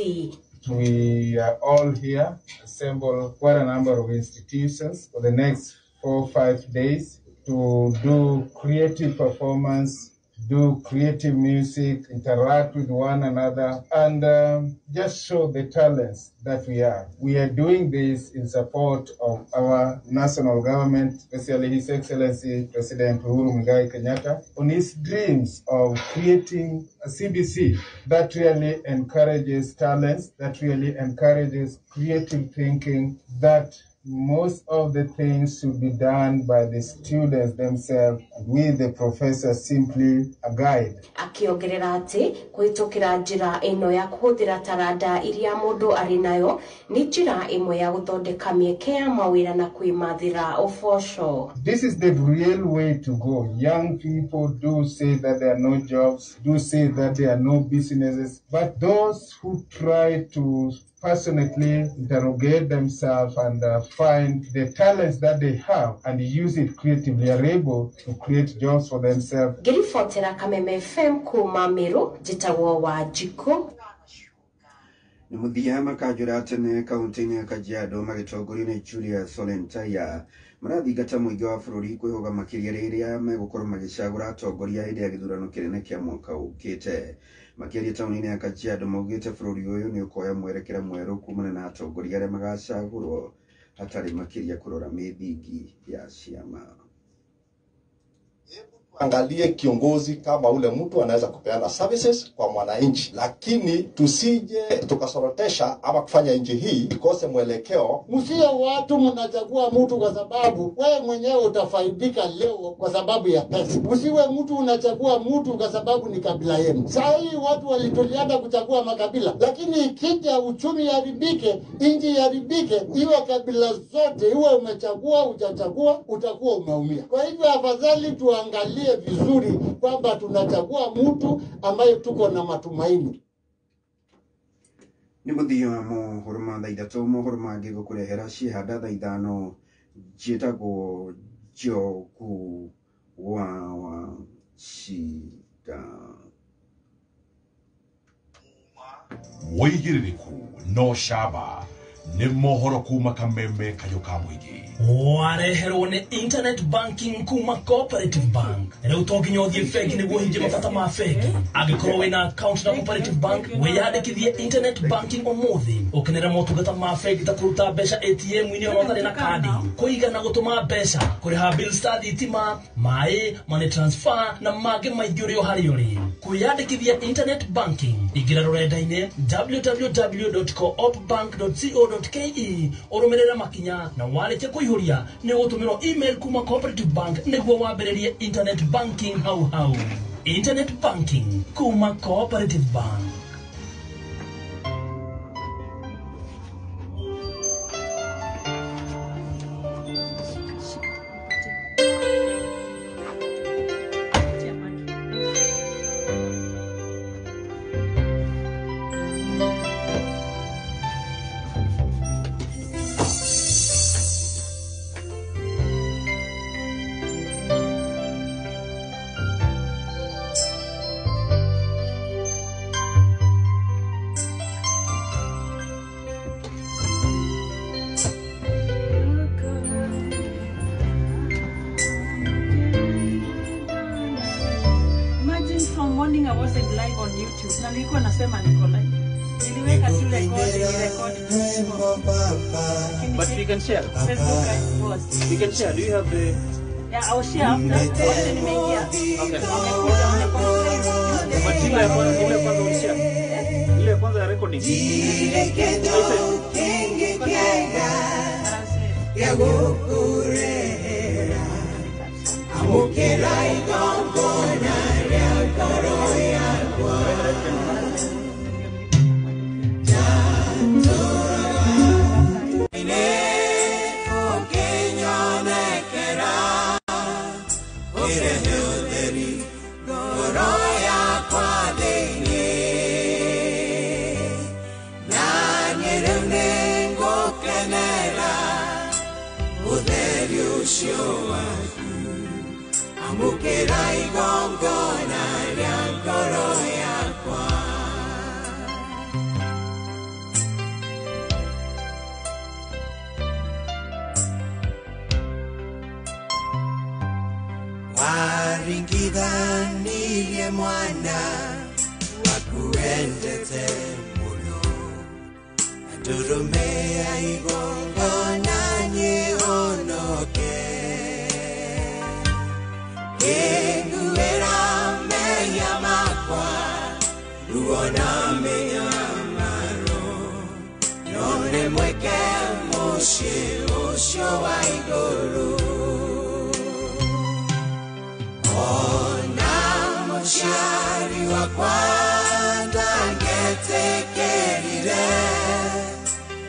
We are all here, assemble quite a number of institutions for the next 4 or 5 days to do creative performance, do creative music, interact with one another, and just show the talents that we have. We are doing this in support of our national government, especially His Excellency President Uhuru Muigai Kenyatta, on his dreams of creating a CBC that really encourages talents, that really encourages creative thinking, that most of the things should be done by the students themselves, with the professor simply a guide. Akiongerera atĩ kũhĩtũkĩra njĩra ĩno ya kũhũthĩra taranda iria mũndũ arĩ nayo nĩ njĩra ĩmwe ya gũthondeka mĩeke ya mawĩra na kwĩmathĩra ũboco. This is the real way to go. Young people do say that there are no jobs, do say that there are no businesses, but those who try to passionately interrogate themselves and find the talents that they have and use it creatively are able to create jobs for themselves. Ngĩribotera Kameme FM kuma Meru, njĩtagwo Wanjikũ. Nĩ mũthia makanjũra tene kaunti-inĩ ya Kajiado magĩtongorio nĩ Julius Olentaya marathingata mũingĩ wa bũrũri kwĩhũga makĩria rĩrĩa megũkorwo magĩcagũra atongoria hĩndĩ ya gĩthurano kĩnene kĩa mwaka ũkĩte. Makĩaria taũni-inĩ ya Kajiado maugĩte bũrũri ũyũ nĩ ũkoya mwerekera mwerũ kumana na atongoria arĩa magacagũrwo hatarĩ makĩria kũrora mĩthingi ya ciama. Angalie kiongozi kama ule mtu anaweza kupeana services kwa mwananchi, lakini tusije tukasorotesha ama kufanya nchi hii ikose mwelekeo. Msio watu mnachagua mtu kwa sababu wewe mwenyewe utafaidika leo kwa sababu ya pesa. Msiwe mtu unachagua mtu kwa sababu ni kabila yenu. Saa hii watu walituliana kuchagua makabila, lakini ikija uchumi haribike, nchi haribike, iwe kabila zote, iwe umechagua hujachagua, utakuwa umeumia. Kwa hivyo afadhali tuangalie vizuri kwamba tunachagua mtu ambaye tuko na matumaini. Nĩ mũthia wa mohoro ma thaa ithatũ, mohoro mangĩ gũkũrehera ciĩhanda thaa ithano. Njĩtagwo Njogu wa Wachira. Wĩigĩrĩrĩku no camba nĩ mohoro kuma Kameme kayũ ka mũingĩ. Wareherwo nĩ internet banking kuma Cooperative Bank. Rĩu to nginya ũthiĩ bengi nĩguo ũhingie mabata ma bengi. Angĩkorwo wĩna account na Cooperative Bank, wĩyandĩkithie internet banking ũmũthĩ ũkenere motungata ma bengi ta kũruta mbeca ATM-inĩ ona ũtarĩ na kandi, kũiga na gũtũma mbeca, kũrĩha bills ta thitima, maĩ, money transfer na mangĩ maingĩ ũrĩ o harĩa ũrĩ. Kwĩyandĩkithia internet banking, ingĩra rũrenda-inĩ www.coopbank.co.ke ũrũmĩrĩre makinya na warĩkia kũihũria nĩ ũgũtũmĩrwo email kuma Cooperative Bank nĩguo wambĩrĩrie internet banking hau hau. Internet banking kuma Cooperative Bank. Imagine from morning I wasn't live on YouTube. Na nilikuwa nasema niko live. Niliweka tu record, record. But we can share. Facebook I was. We can share. Do you have the... Yeah, I'll share after. Wote nimeingia. Okay. Wamekuja wamecomplain. But ile ya kwanza, ile ya kwanza ulishare. Ile ya kwanza ya recording. ũtheri ngoro yakwa thĩinĩ na niĩ rĩu nĩngũkenera ũtheri ũcio waku amũkĩra igongona rĩa ngoro yakwa. Waringithanirie mwana wakuendete mũno na ndũrũme ya igongona nĩhonoke ngĩnguĩra mehia makwa ruo na mĩnyamaro no nĩ mweke mũciĩ ũcio wa igũrũ. Ona mũciari wakwa ndangetĩkĩrire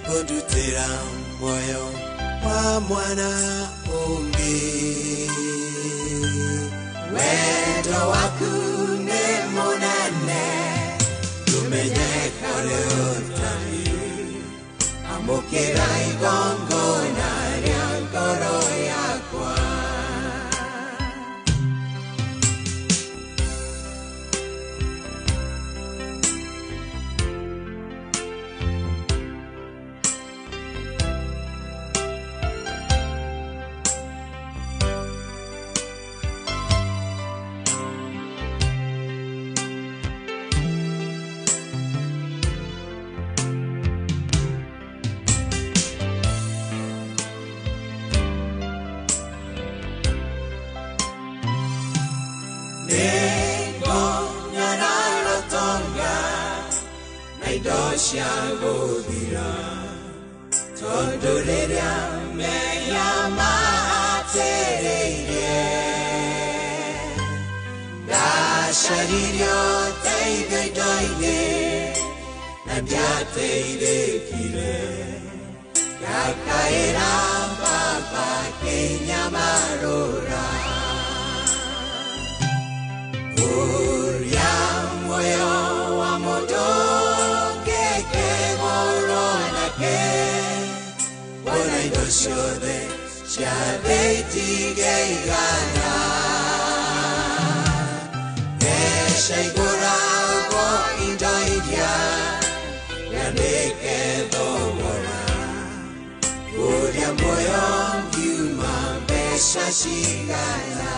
kũndutĩra muoyo wa mwana ũngĩ. Wendo waku nĩ mũnene ndũmenyeka ũrĩa ũtariĩ amũkĩra igongona rĩa ngoro yakwa. Cia gũthira tondũ rĩrĩa mehia mahatĩrĩirie ndacaririe ũteithio indo-inĩ na ndiateithĩkire ngakaĩra Baba akĩnyamarũra ũrĩa muoyo wa mũndũ Wona indo ciothe cia thĩ itingĩigana mbeca igũragwo indo iria nyandĩke thogora ũrĩa muoyo ngiuma mbeca cigana.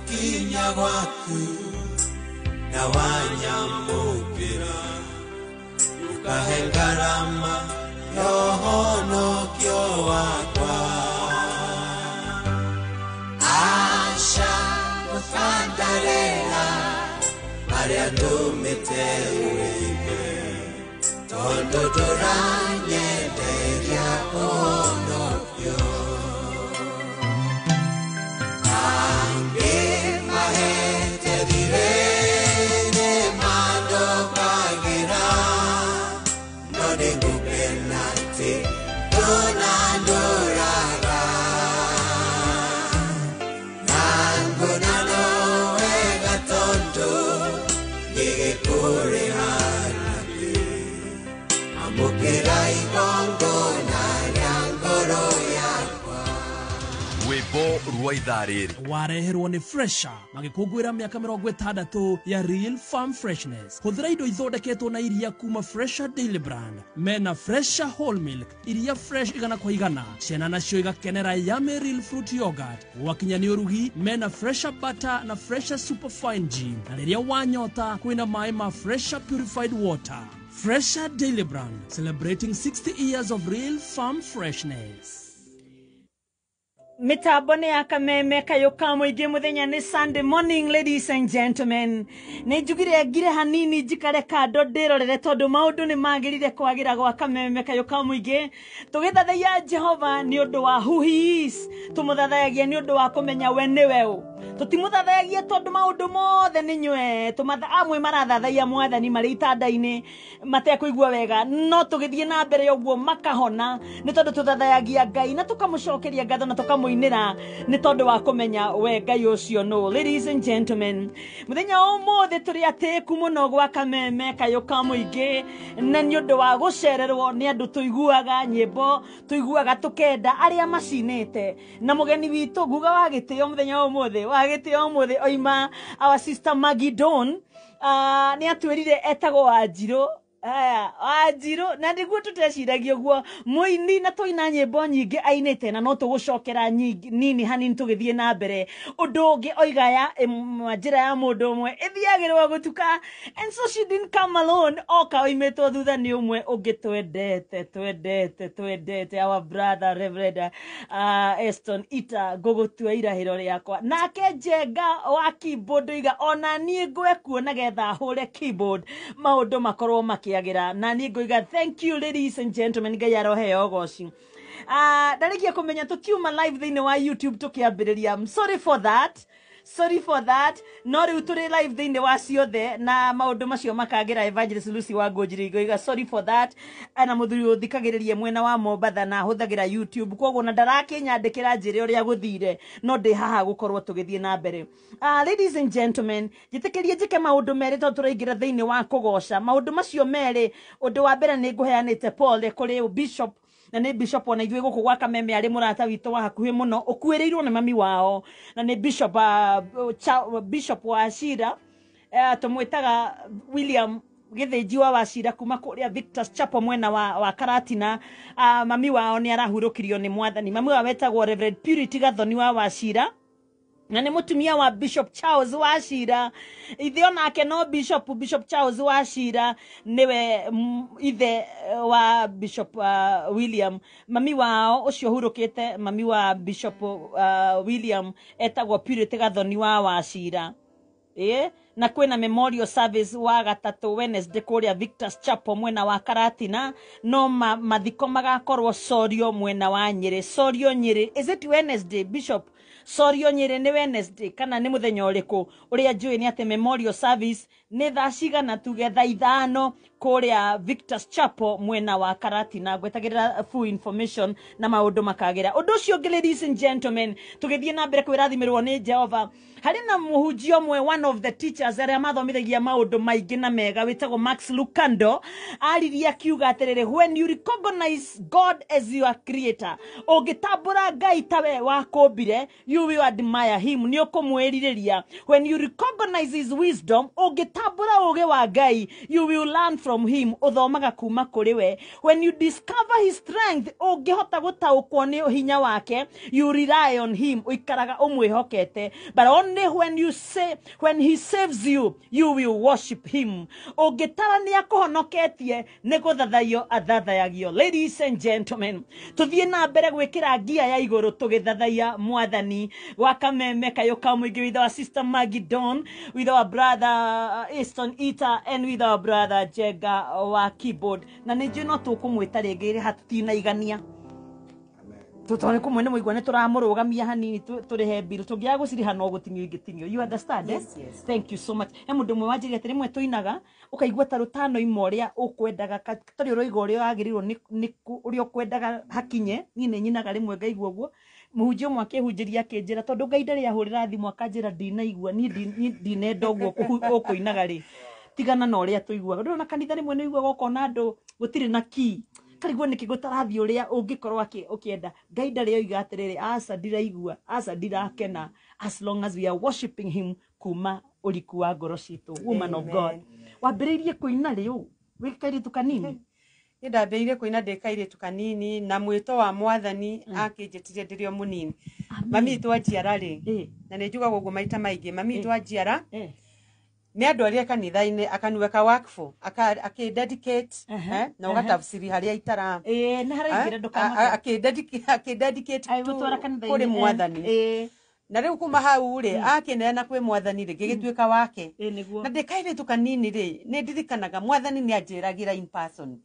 Kinya gwaku na wanyamũkĩra ũkahe ngarama ya ũhonokio wakwa aca ndũkandarĩra marĩa ndũmĩte wĩke tondũ ndũranyenderia ũhonokio. Rwĩmbo rwa ithaa rĩrĩ wareherwo nĩ Fresha magĩkũngũĩra mĩaka 60 ya Real Farm Freshness. Hũthĩra indo ithondeketwo na iria kuma Fresha Daily Brand. Mena Fresha Whole Milk, iria fresh 100%. Ciana nacio igakenera Yummy Real Fruit Yogurt. Gwakinya nĩ ũrugi, mena Fresha Butter na Fresha Superfine Gin. Na rĩrĩa wanyota kwĩna maĩ ma Fresha Purified Water. Fresha Daily Brand, celebrating 60 years of real farm freshness. Mitambo nĩ ya Kameme kayũ ka mũingĩ. Mũthenya nĩ Sunday morning, ladies and gentlemen. Nĩ njugire ngire hanini njikare kando ndĩrorere, tondũ maũndũ nĩ magĩrire kwagĩra gwa Kameme kayũ ka mũingĩ. Tũgĩthathaiya Jehova nĩ ũndũ wa who he is. Tũmũthathayagia nĩ ũndũ wa kũmenya we nĩwe ũ. Tũtimũthathayagia tondũ maũndũ mothe nĩ nywe. Amwe marathathaiya Mwathani marĩ itanda-inĩ matekũigua wega, no tũgĩthiĩ na mbere ũguo makahona, nĩ tondũ tũthathayagia Ngai na tũkamũcokeria ngatho na tũkamũinĩra nĩ tondũ wa kũmenya we Ngai ũcio nũ. Ladies and gentlemen, mũthenya wa ũmũthĩ tũrĩ atĩku mũno gwa Kameme kayũ ka mũingĩ, na nĩ ũndũ wa gũcererwo nĩ andũ tũiguaga nyĩmbo, tũiguaga tũkenda arĩa macinĩte. Na mũgeni witũ nguga wa gĩtĩo mũthenya wa ũmũthĩ, wa gĩtĩo ũmũthĩ oima our sister Maggie Dawn. Nĩ atwĩrire etagwo Wanjirũ. Aya, Wanjirũ, na nĩguo tũteciragia ũguo mũini, na twaina nyĩmbo nyingĩ ainĩte, na no tũgũcokera nyingĩ nini hanini tũgĩthiĩ na mbere. Ũndũ ũngĩ oiga ya njĩra ya mũndũ ũmwe ĩthiagĩrwo gũtuka, and so she didn't come alone. Oka oimĩtwo thutha nĩ ũmwe ũngĩ twendete twendete twendete, our brother Reverend Eston Ita. Ngũgũtua irahĩro rĩakwa nake Njenga wa keyboard oiga ona niĩ ngwekuo nagetha hũre keyboard maũndũ makorwo makĩagĩra. Na niĩ ngũiga thank you, ladies and gentlemen. Ngai aroheo ũgoci. Ndarĩkia kũmenya tũtiuma live thĩinĩ wa YouTube tũkĩambĩrĩria. I'm sorry for that, sorry for that, no rĩu tũrĩ live thĩinĩ wa ciothe na maũndũ macio makagĩra. Evangelist Lucy wa Ngũnjiri, ngoiga sorry for that, na mũthuri ũthikagĩrĩria mwena wa Mombatha na ahũthagĩra YouTube, koguo na ndarakĩnyandĩkĩra njĩre ũrĩa gũthire, no ndĩ haha gũkorwo tũgĩthiĩ na mbere. Ladies and gentlemen, njĩtĩkĩrie njĩke maũndũ merĩ tondũ tũraingĩra thĩinĩ wa kũgoca. Maũndũ macio merĩ, ũndũ wa mbere nĩ ngũheanĩte pole kũrĩ bishop, na nĩ bishop ona ithuĩ gũkũ gwa Kameme arĩ mũrata witũ wa hakuhĩ mũno, ũkuĩrĩirwo nĩ mami wao, na nĩ bishop, bishop wa Shira, tũmwĩtaga William Gĩthĩnji wa Wacira kuma kũrĩa Victor's Chapel mwena wa Karatina. Mami wao nĩ arahurũkirio nĩ Mwathani. Mami wao wetagwo Reverend Purity Gathoni wa Wacira, na nĩ mũtumia wa Bishop Charles Wacira. Ithe onake no bishop, Bishop Charles Wacira nĩwe ithe wa Bishop William. Mami wao ũcio hurũkĩte, mami wa Bishop William etagwo Purity Gathoni wa Wacira. Na kwĩna memorial service wa gatatũ, Wednesday, kũrĩa Victor's Chapel mwena wa Karatina, no mathiko magakorwo Sorio mwena wa Nyĩrĩ. Sorio Nyĩrĩ, is it Wednesday, Bishop? Sorio Nyĩrĩ nĩ Wednesday kana nĩ mũthenya ũrĩkũ? Ũrĩa njũĩ nĩ atĩ memorial service nĩ thaa cigana? Tuge thaa 5 kũrĩa Victor's Chapel mwena wa Karatina. Ngwetagĩrĩra full information na maũndũ makagĩra. Ũndũ ũcio ũngĩ, ladies and gentlemen, tũgĩthiĩ na mbere kwĩrathimĩrwo nĩ Jehova, harĩ na mũhunjia ũmwe, one of the teachers arĩa mathomithagia maũndũ maingĩ na mega, wĩtagwo Max Lucado. Aririe akiuga atĩrĩrĩ, when you recognize God as your creator, ũngĩtambũra Ngai tawe wakũmbire, you will admire him, nĩ ũkũmwĩrirĩria. When you recognize his wisdom, ũngĩtambũra ũũgĩ wa Ngai, you will learn from him, ũthomaga kuma kũrĩ we. When you discover his strength, ũngĩhota gũtaũkwo nĩ hinya wake, you rely on him, ũikaraga ũmwĩhokete. But only when you say, when he saves you, you will worship him. Ũngĩtara nĩ akũhonoketie, nĩ gũthathaiyo athathayagio. Ladies and gentlemen, tũthiĩ na mbere gwĩkĩra ngia ya igũrũ tũgĩthathaiya Mwathani wa Kameme kayũ ka mũingĩ with our sister Maggie Don, with our brother Easton Ita, and with our brother Jenga wa keyboard. Na nĩ njũĩ no tũkũmwĩta rĩngĩ hatutinaigania tondũ kũmwe nĩ mũigua nĩ tũramũrũgamia hanini tũrĩhe bill, tũngĩaga gũciriha no gũtinio ingĩtinio. You understand, eh? Yes. Thank you so much. He mũndũ ũmwe wanjĩrire atĩ rĩmwe tũinaga ũkaigua ta rũtano ima ũrĩa ũkwendaga, tarĩ ũroiga ũrĩa wagĩrĩirwo ũrĩa ũkwendaga hakinye. Niĩ nĩ nyinaga rĩmwe ngaigua ũguo. Mũhunjia ũmwe akĩhunjĩria akĩnjĩra tondũ Ngai ndarĩ ahũrĩra thimũ akanjĩra ndinaigua niĩ ndinenda ũguo ũkũinaga rĩ, tigana na ũrĩa tũiguaga. Ndũrona kanitha rĩmwe nĩ ũiguaga ũkona andũ gũtirĩ na key, karigwo nĩkĩ gũtarathiĩ ũrĩa ũngĩkorwo ũkĩenda. Ngai ndarĩ oiga atĩrĩrĩ, aca ndiraigua, aca ndirakena, as long as we are worshiping him kuma ũriku wa ngoro citũ. Woman of God, wambĩrĩirie kũina rĩ ũ wĩ kairĩtu kanini? Nĩ ndambĩrĩirie kũina ndĩ kairĩtu kanini, na mwĩto wa Mwathani akĩnjĩtire ndĩrĩ o mũnini. Mami witũ anjiara rĩ, na nĩ njugaga ũguo maita maingĩ, mami witũ anjiara Nĩ andwarire kanitha-inĩ akaniweka wakfu akĩ-dedicate na ũgatafsiri harĩa itara Ĩĩ, nĩ haraingĩra ndũkamake. Akĩ-dedicate Agĩgũtwara kanitha-inĩ, kũrĩ mwathani. Na rĩu kuma hau rĩ, akĩneana kwĩ mwathani rĩ, ngĩgĩtuĩka wake. Na ndĩ kairĩtu kanini rĩ, nĩ ndirikanaga mwathani nĩ anjĩragĩra in person,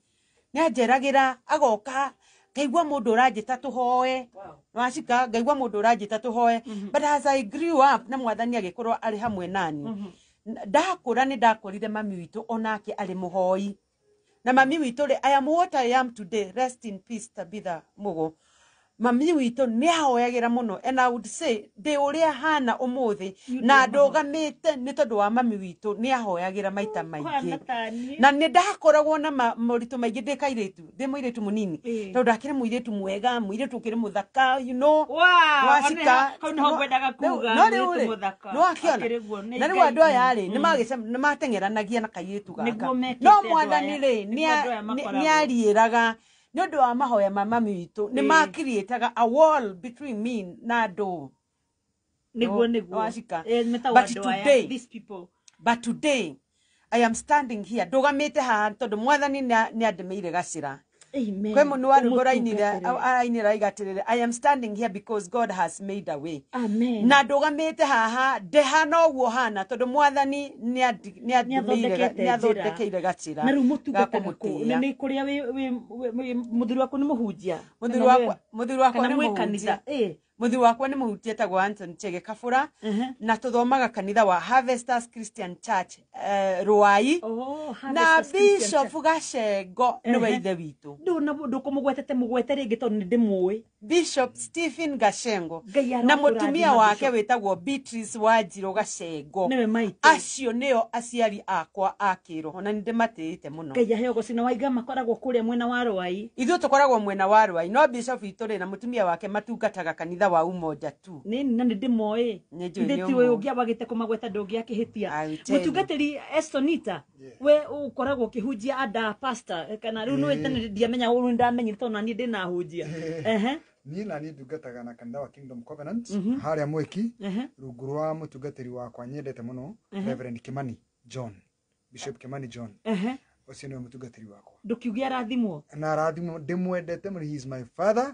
nĩ anjĩragĩra agoka ngaigua mũndũ ũranjĩta tũhoe. Wacika ngaigua mũndũ ũranjĩta tũhoe. But as I grew up na mwathani agĩkorwo arĩ hamwe nani, ndakũra nĩ ndakorire mami witũ onake arĩ mũhoi. Na mami witũ rĩ, I am what I am today, rest in peace Tabitha Mugo. Mami witũ nĩ ahoyagĩra mũno, and I would say ndĩ ũrĩa hana ũmũthĩ na ndũgamĩte nĩ tondũ wa mami witũ. Nĩ ahoyagĩra maita maingĩ, na nĩ ndakoragwo na moritũ maingĩ ndĩ kairĩtu, ndĩ mũirĩtu mũnini, tondũ ndakĩrĩ mũirĩtu mwega, mũirĩtu ũkĩrĩ mũthaka, you know. Wacika Hau nĩho ngwendaga kuga, no rĩu mũirĩtu rĩ, mũthaka. nĩ wakĩona Akĩrĩ guo, nĩ na rĩu Ngai. andũ aya rĩ, nĩ mateng'eranagia na kairĩtu gaka. Nĩguo mekĩte No andũ aya. mwathani rĩ, Nĩguo andũ aya makoragwo. nĩ ariĩraga nĩ ũndũ wa mahoya ma mami witũ, nĩ makiriĩtaga a wall between me na andũ. Nĩguo, nĩguo. Wacika. Metagwo But andũ aya, today, these people. But today I am standing here, ndũgamĩte haha tondũ mwathani nĩ andĩmĩire gacĩra. Amen. Kwĩ mũndũ wa rwĩmbo Ũmũtungatĩre. arainire aiga atĩrĩrĩ, I am standing here because God has made a way. Amen. Na ndũgamĩte haha ndĩhana ũguo hana tondũ mwathani nĩ Nĩathondekete nĩ athondekeire gacĩra Na rĩu mũtungataga ga kũ? kũmũtĩĩa. Nĩ kũrĩa mũthuri waku nĩ mũhunjia? Mũthuri Kana mũthuri wakwa kana nĩ mwĩ mũhunjia. kanitha? Mũthuri wakwa nĩ mũhunjia etagwo Anton Chege Kabura, na tũthomaga kanitha wa Harvesters Christian Church, Ruai. Na Harvesters Christian Bishop Gacengo nĩwe ithe witũ. Ndũkũmũgwetete, mũgwete rĩngĩ tondũ nĩ ndĩmũĩ. Bishop Stephen Gacengo Ngai na mũtumia arokũrathima, wake Bishop. wĩtagwo Beatrice Wanjirũ Gacengo. Nĩwe maitũ. Acio nĩo aciari akwa a kĩroho na nĩ ndĩmatĩĩte mũno. Ngai aheo goci. Na waiga makoragwo kũrĩa mwena wa Rwai? Ithuĩ tũkoragwo mwena wa Rwai, no bishop witũ rĩ na mũtumia wake matungataga kanitha wa Umoja tu. Nĩ na nĩ ndĩmoĩ. Nĩ njũĩ nĩ Ndĩtiũĩ ũmũĩ. ũngĩabagĩte kũmagweta ndũngĩakĩhĩtia. I will tell you. Mũtungatĩri Estonita, we ũkoragwo ũkĩhunjia ada pastor kana rĩu nĩ tene ndiamenya, rĩu ndamenyire tondũ naniĩ ndĩna hunjia. Ehe. Niĩ naniĩ ndungataga na kanitha wa Kingdom Covenant harĩa Mwĩki, rungu rwa mũtungatĩri wakwa nyendete mũno, Reverend Kimani John, Bishop Kimani John. Ũcio nĩwe mũtungatĩri wakwa. Ndũkiuge arathimwo. Na arathimwo, ndĩmwendete mũno, he is my father.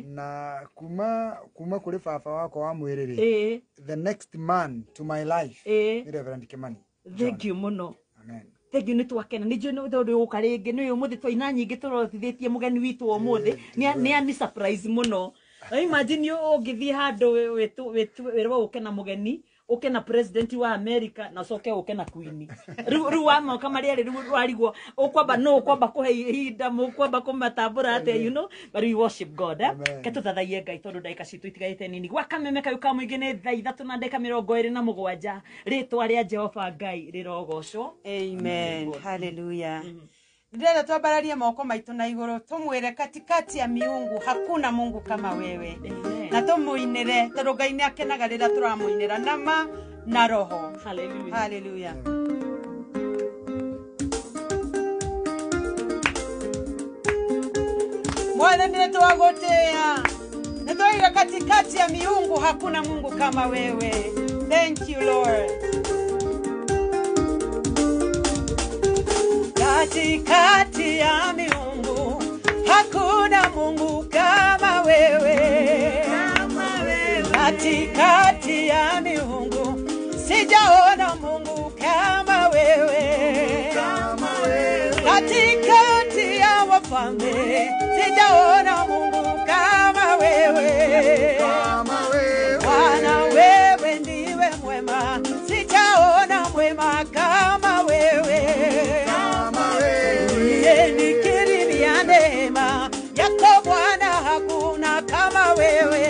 Na kuma kũrĩ baba wakwa wa mwĩrĩ rĩ, the next man to my life nĩ Reverend Kimani. Thank you mũno. Amen. Thank you, nĩ twakena, nĩ njũĩ nĩ tondũ ũka rĩngĩ nĩ ũmũthĩ twaina nyingĩ tũrotithĩtie mũgeni witũ ũmũthĩ. Nĩ ani surprise mũno. Na imagine ũngĩthiĩ handũ wĩrwo ũke na mũgeni, ũke na president wa America, na ũcoke ũke na queen. Rĩu wamoka marĩa erĩ, rĩu warigwo ũkwamba no ũkwamba kũhe ihinda, mũkwamba kũmatambũra atĩa, you know. But we worship God, eh? Amen. Ke tũthathaiye Ngai tondũ ndagĩka citũ itigarĩte nini. Gwa kameme kayũ ka mũingĩ nĩ 3:27. Rĩtwa rĩa Jehova Ngai rĩrogocwo. Amen. Hallelujah. Ndĩrenda twambararie moko maitũ na igũrũ tũmwĩre katikati ya miungu hakuna Mungu kama wewe, na tũmũinĩre tondũ Ngai nĩ akenaga rĩrĩa tũramũinĩra na ma na roho. Hallelujah. Hallelujah. Mwathani nĩ twagũtĩĩa, nĩ twaiga katikati ya miungu hakuna Mungu kama wewe. Thank you, Lord. Katikati ya miungu hakuna Mungu kama wewe. Katikati ya miungu sijaona Mungu kama wewe. Katikati ya wafalme sijaona Mungu kama wewe. Bwana wewe ndiwe mwema, sijaona mwema kama wewe. Yeye ni kirimi ya neema yako Bwana, hakuna kama wewe.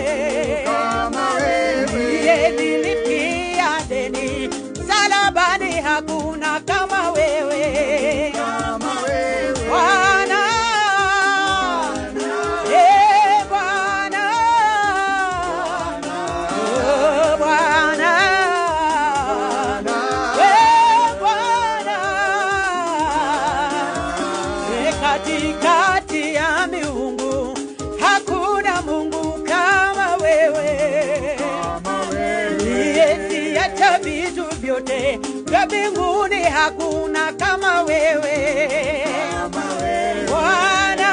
Yeye nilipia deni msalabani, hakuna kama wewe. Bwana, eh Bwana, oh Bwana, eh Bwana, katikati ya miungu hakuna Mungu kama wewe. Niyesiacha vitu vyote vyote vya mbinguni hakuna kama wewe Bwana.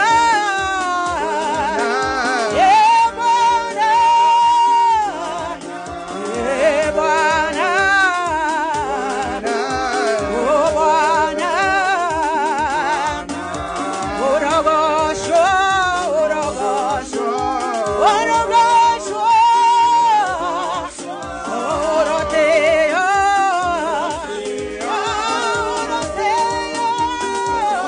Eh, Bwana. Eh, Bwana. Oh, Bwana. Orogosho, orogosho, orogosho, oroteo, oroteo.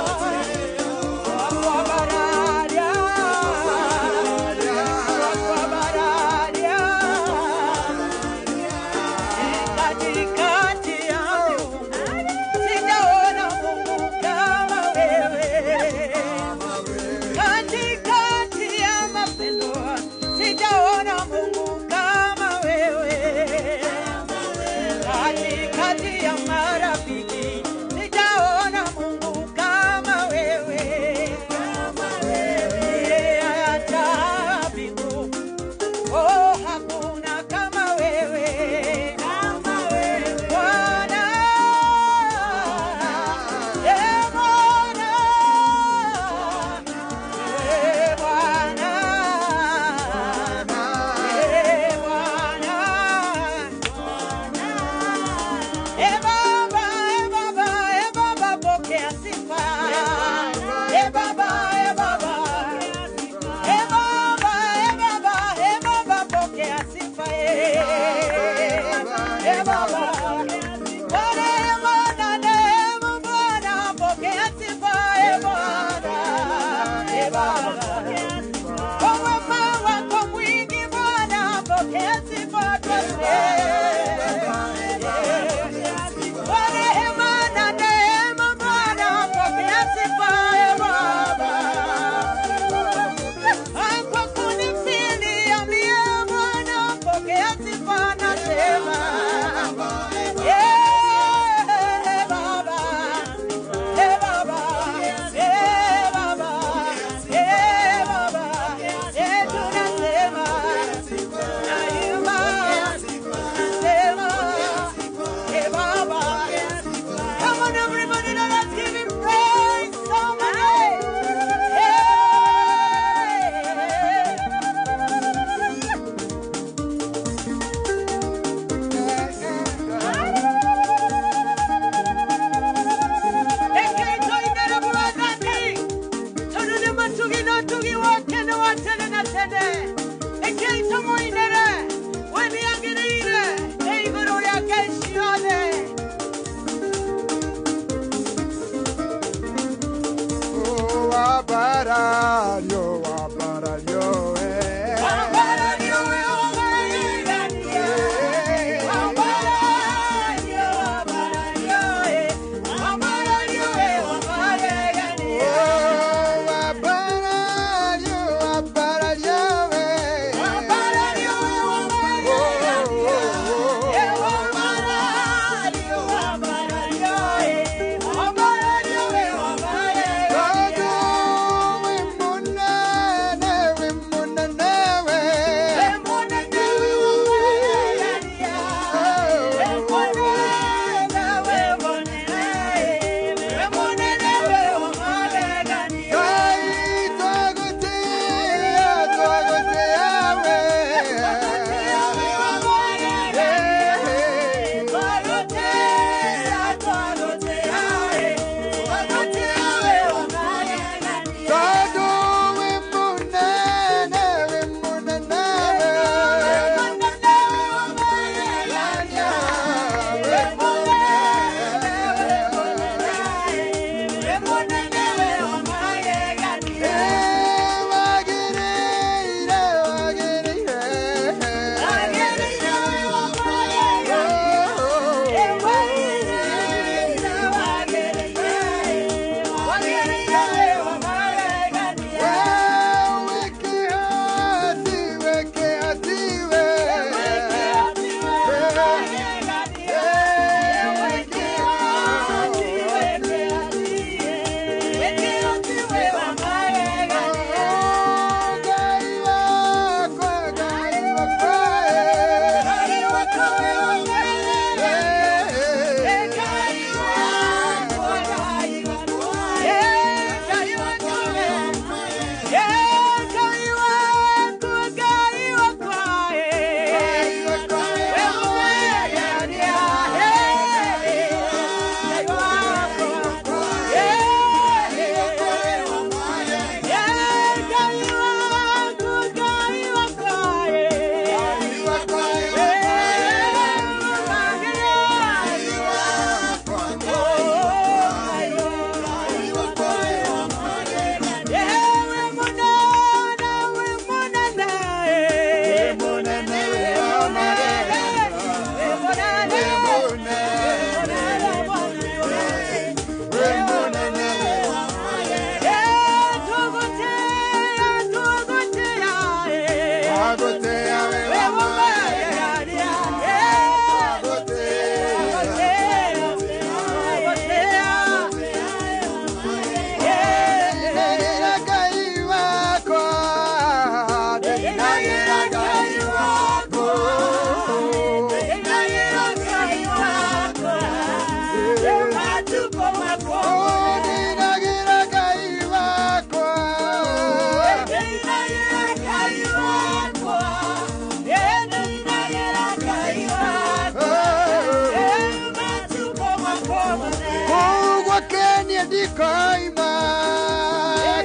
ndikoima,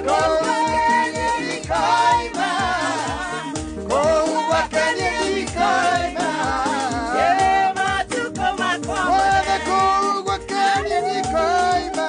kũu gwake niĩ ndikoima, kũu gwake niĩ ndikoima. Mothe kũu gwake niĩ ndikoima,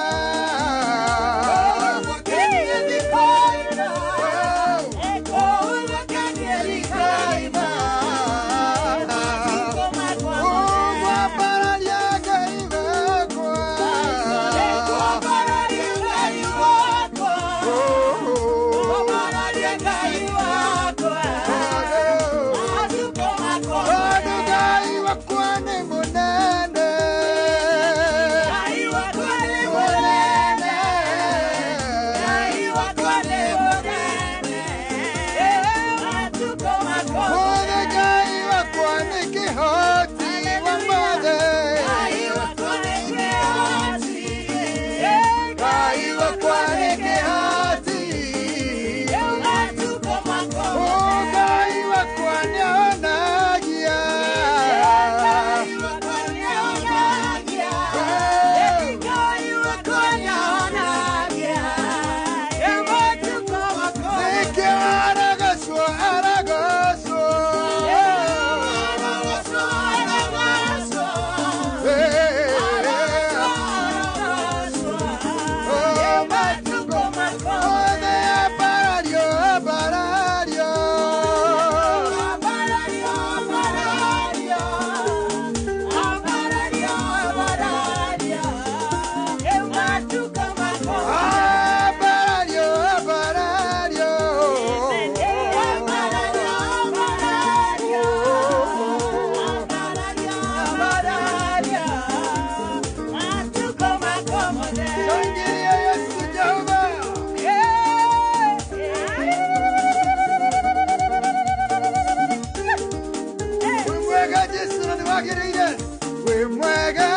Wega.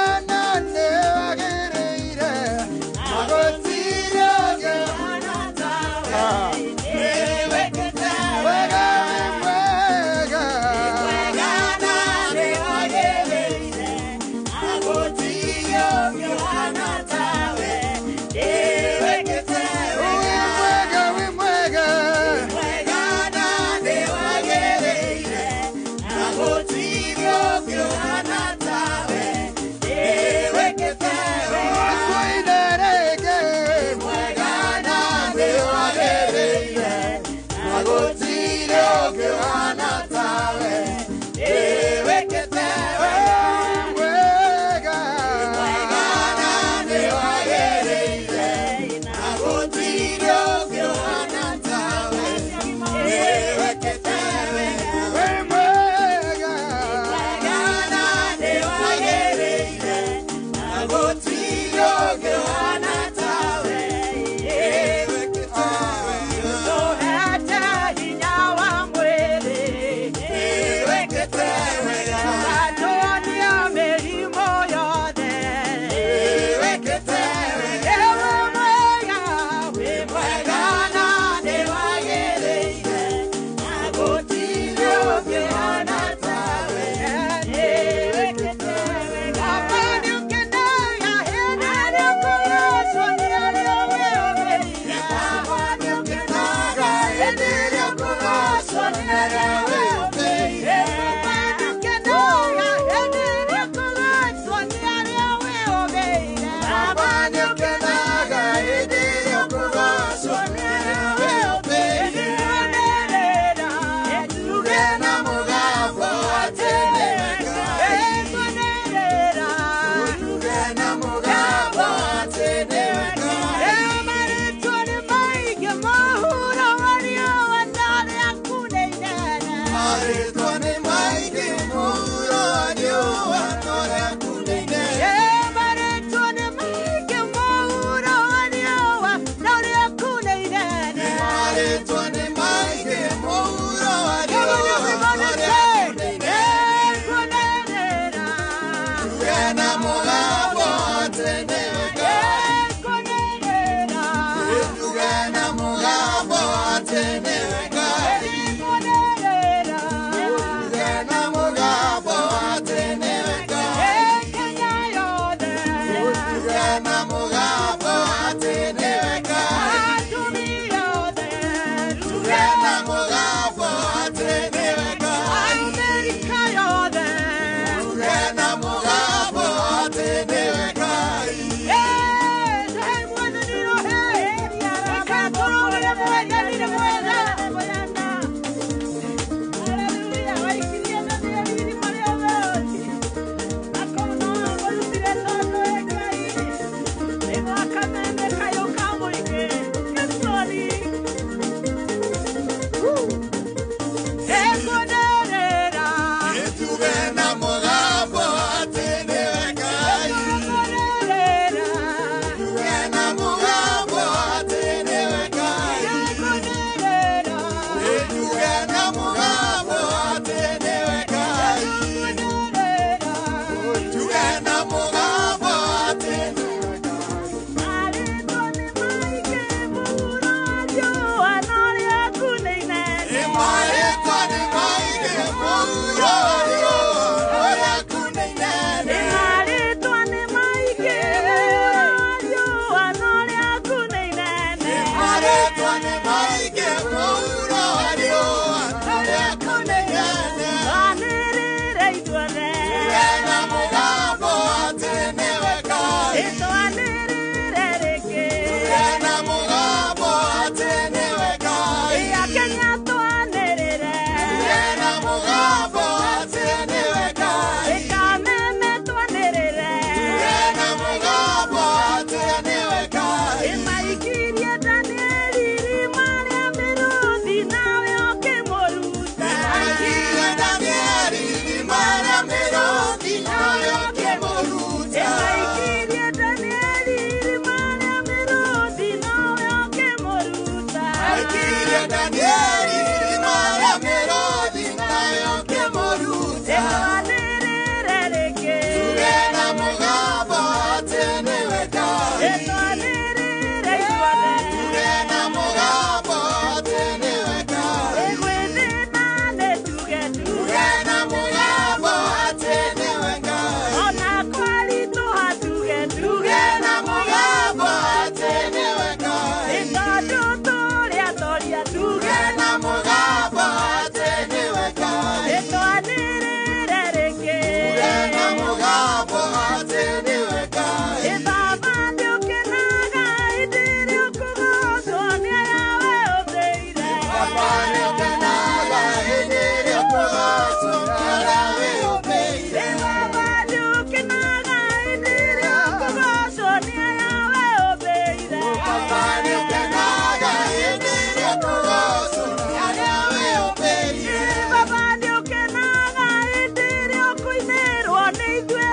Twanĩrĩre rĩngĩ. Tuge na mũgambo atĩ nĩwe Ngai. Twanĩrĩre ithuothe. Tuge na mũgambo atĩ nĩwe Ngai. Gwĩthĩna nĩ tuge. Tuge na mũgambo atĩ nĩwe Ngai. Ona kwaritũha tuge. Tuge na mũgambo atĩ nĩwe Ngai. Tondũ tũrĩ atoria Tuge na mũgambo atĩ nĩwe Ngai. Twanĩrĩre rĩngĩ. Tuge na mũgambo atĩ nĩwe Ngai. Baba nĩũkenaga hĩndĩ ĩrĩa ũkũgocwo nĩ arĩa we ũthĩire. Baba nĩũkenaga hĩndĩ ĩrĩa ũkũgocwo nĩ arĩa we ũthĩire. Baba nĩũkenaga hĩndĩ ĩrĩa ũkũgocwo nĩ arĩa we ũthĩire. Baba nĩũkenaga hĩndĩ ĩrĩa ũkũgocwo nĩ arĩa we ũthĩire. Baba nĩũkenaga hĩndĩ ĩrĩa ũkũinĩrwo nĩ ithuĩ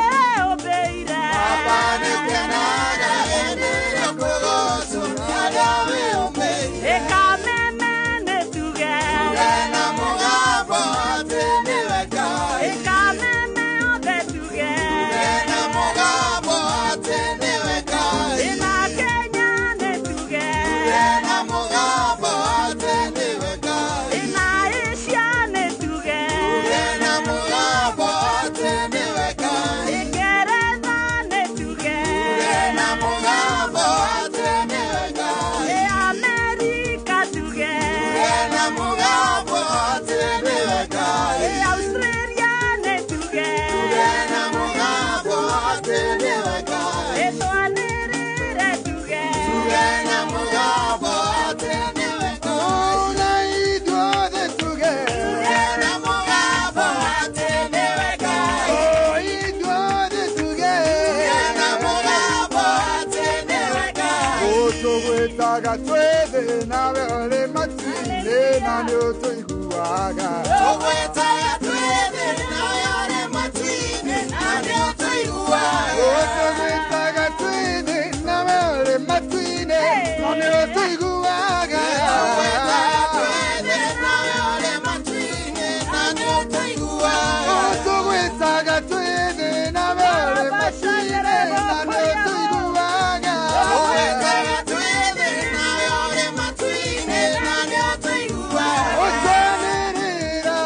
ũthĩire. Baba nĩũkenaga hĩndĩ ĩrĩa ũkũgocwo nĩ arĩa we ũthĩire. Ĩkameme nĩ tuge. Tuge na mũgambo atĩ nĩwe Ngai. Ĩkameme othe tuge. Tuge na mũgambo atĩ nĩwe Ngai. Ĩna Kenya nĩ tuge. Tuge na mũgambo atĩ nĩwe Ngai. Ĩna Asia nĩ tuge. Tuge na mũgambo atĩ nĩwe Ngai. Ĩngeretha nĩ tuge. Tuge na mũgambo atĩ nĩwe Ngai. Ĩ Amerika tuge. Tuge na mũgambo atĩ nĩwe Ngai. Ĩ Australia nĩ tuge. Tuge na mũgambo atĩ nĩwe Ngai. Ĩ twanĩrĩre tuge. Tuge na mũgambo atĩ nĩwe Ngai. Ona ithuothe tuge. Tuge na mũgambo atĩ nĩwe Ngai. O ithuothe tuge. Tuge na mũgambo atĩ nĩwe Ngai. Ũtũgwĩtaga twĩ thĩ nawe ũrĩ matu-inĩ na nĩũtũiguaga. Tũgwĩtaga twĩ thĩ nawe ũrĩ matu-inĩ na nĩũtũiguaga. Ũtũgwĩtaga twĩ thĩ nawe ũrĩ matu-inĩ na nĩũtũiguaga. Tũgwĩtaga twĩ thĩ nawe ũrĩ matu-inĩ na nĩũtũiguaga. Ũtũgwĩtaga twĩ thĩ nawe ũrĩ matu-inĩ na nĩũtũiguaga. Tũgwĩtaga twĩ thĩ nawe ũrĩ matu-inĩ na nĩũtũiguaga. Ũtwanĩrĩra.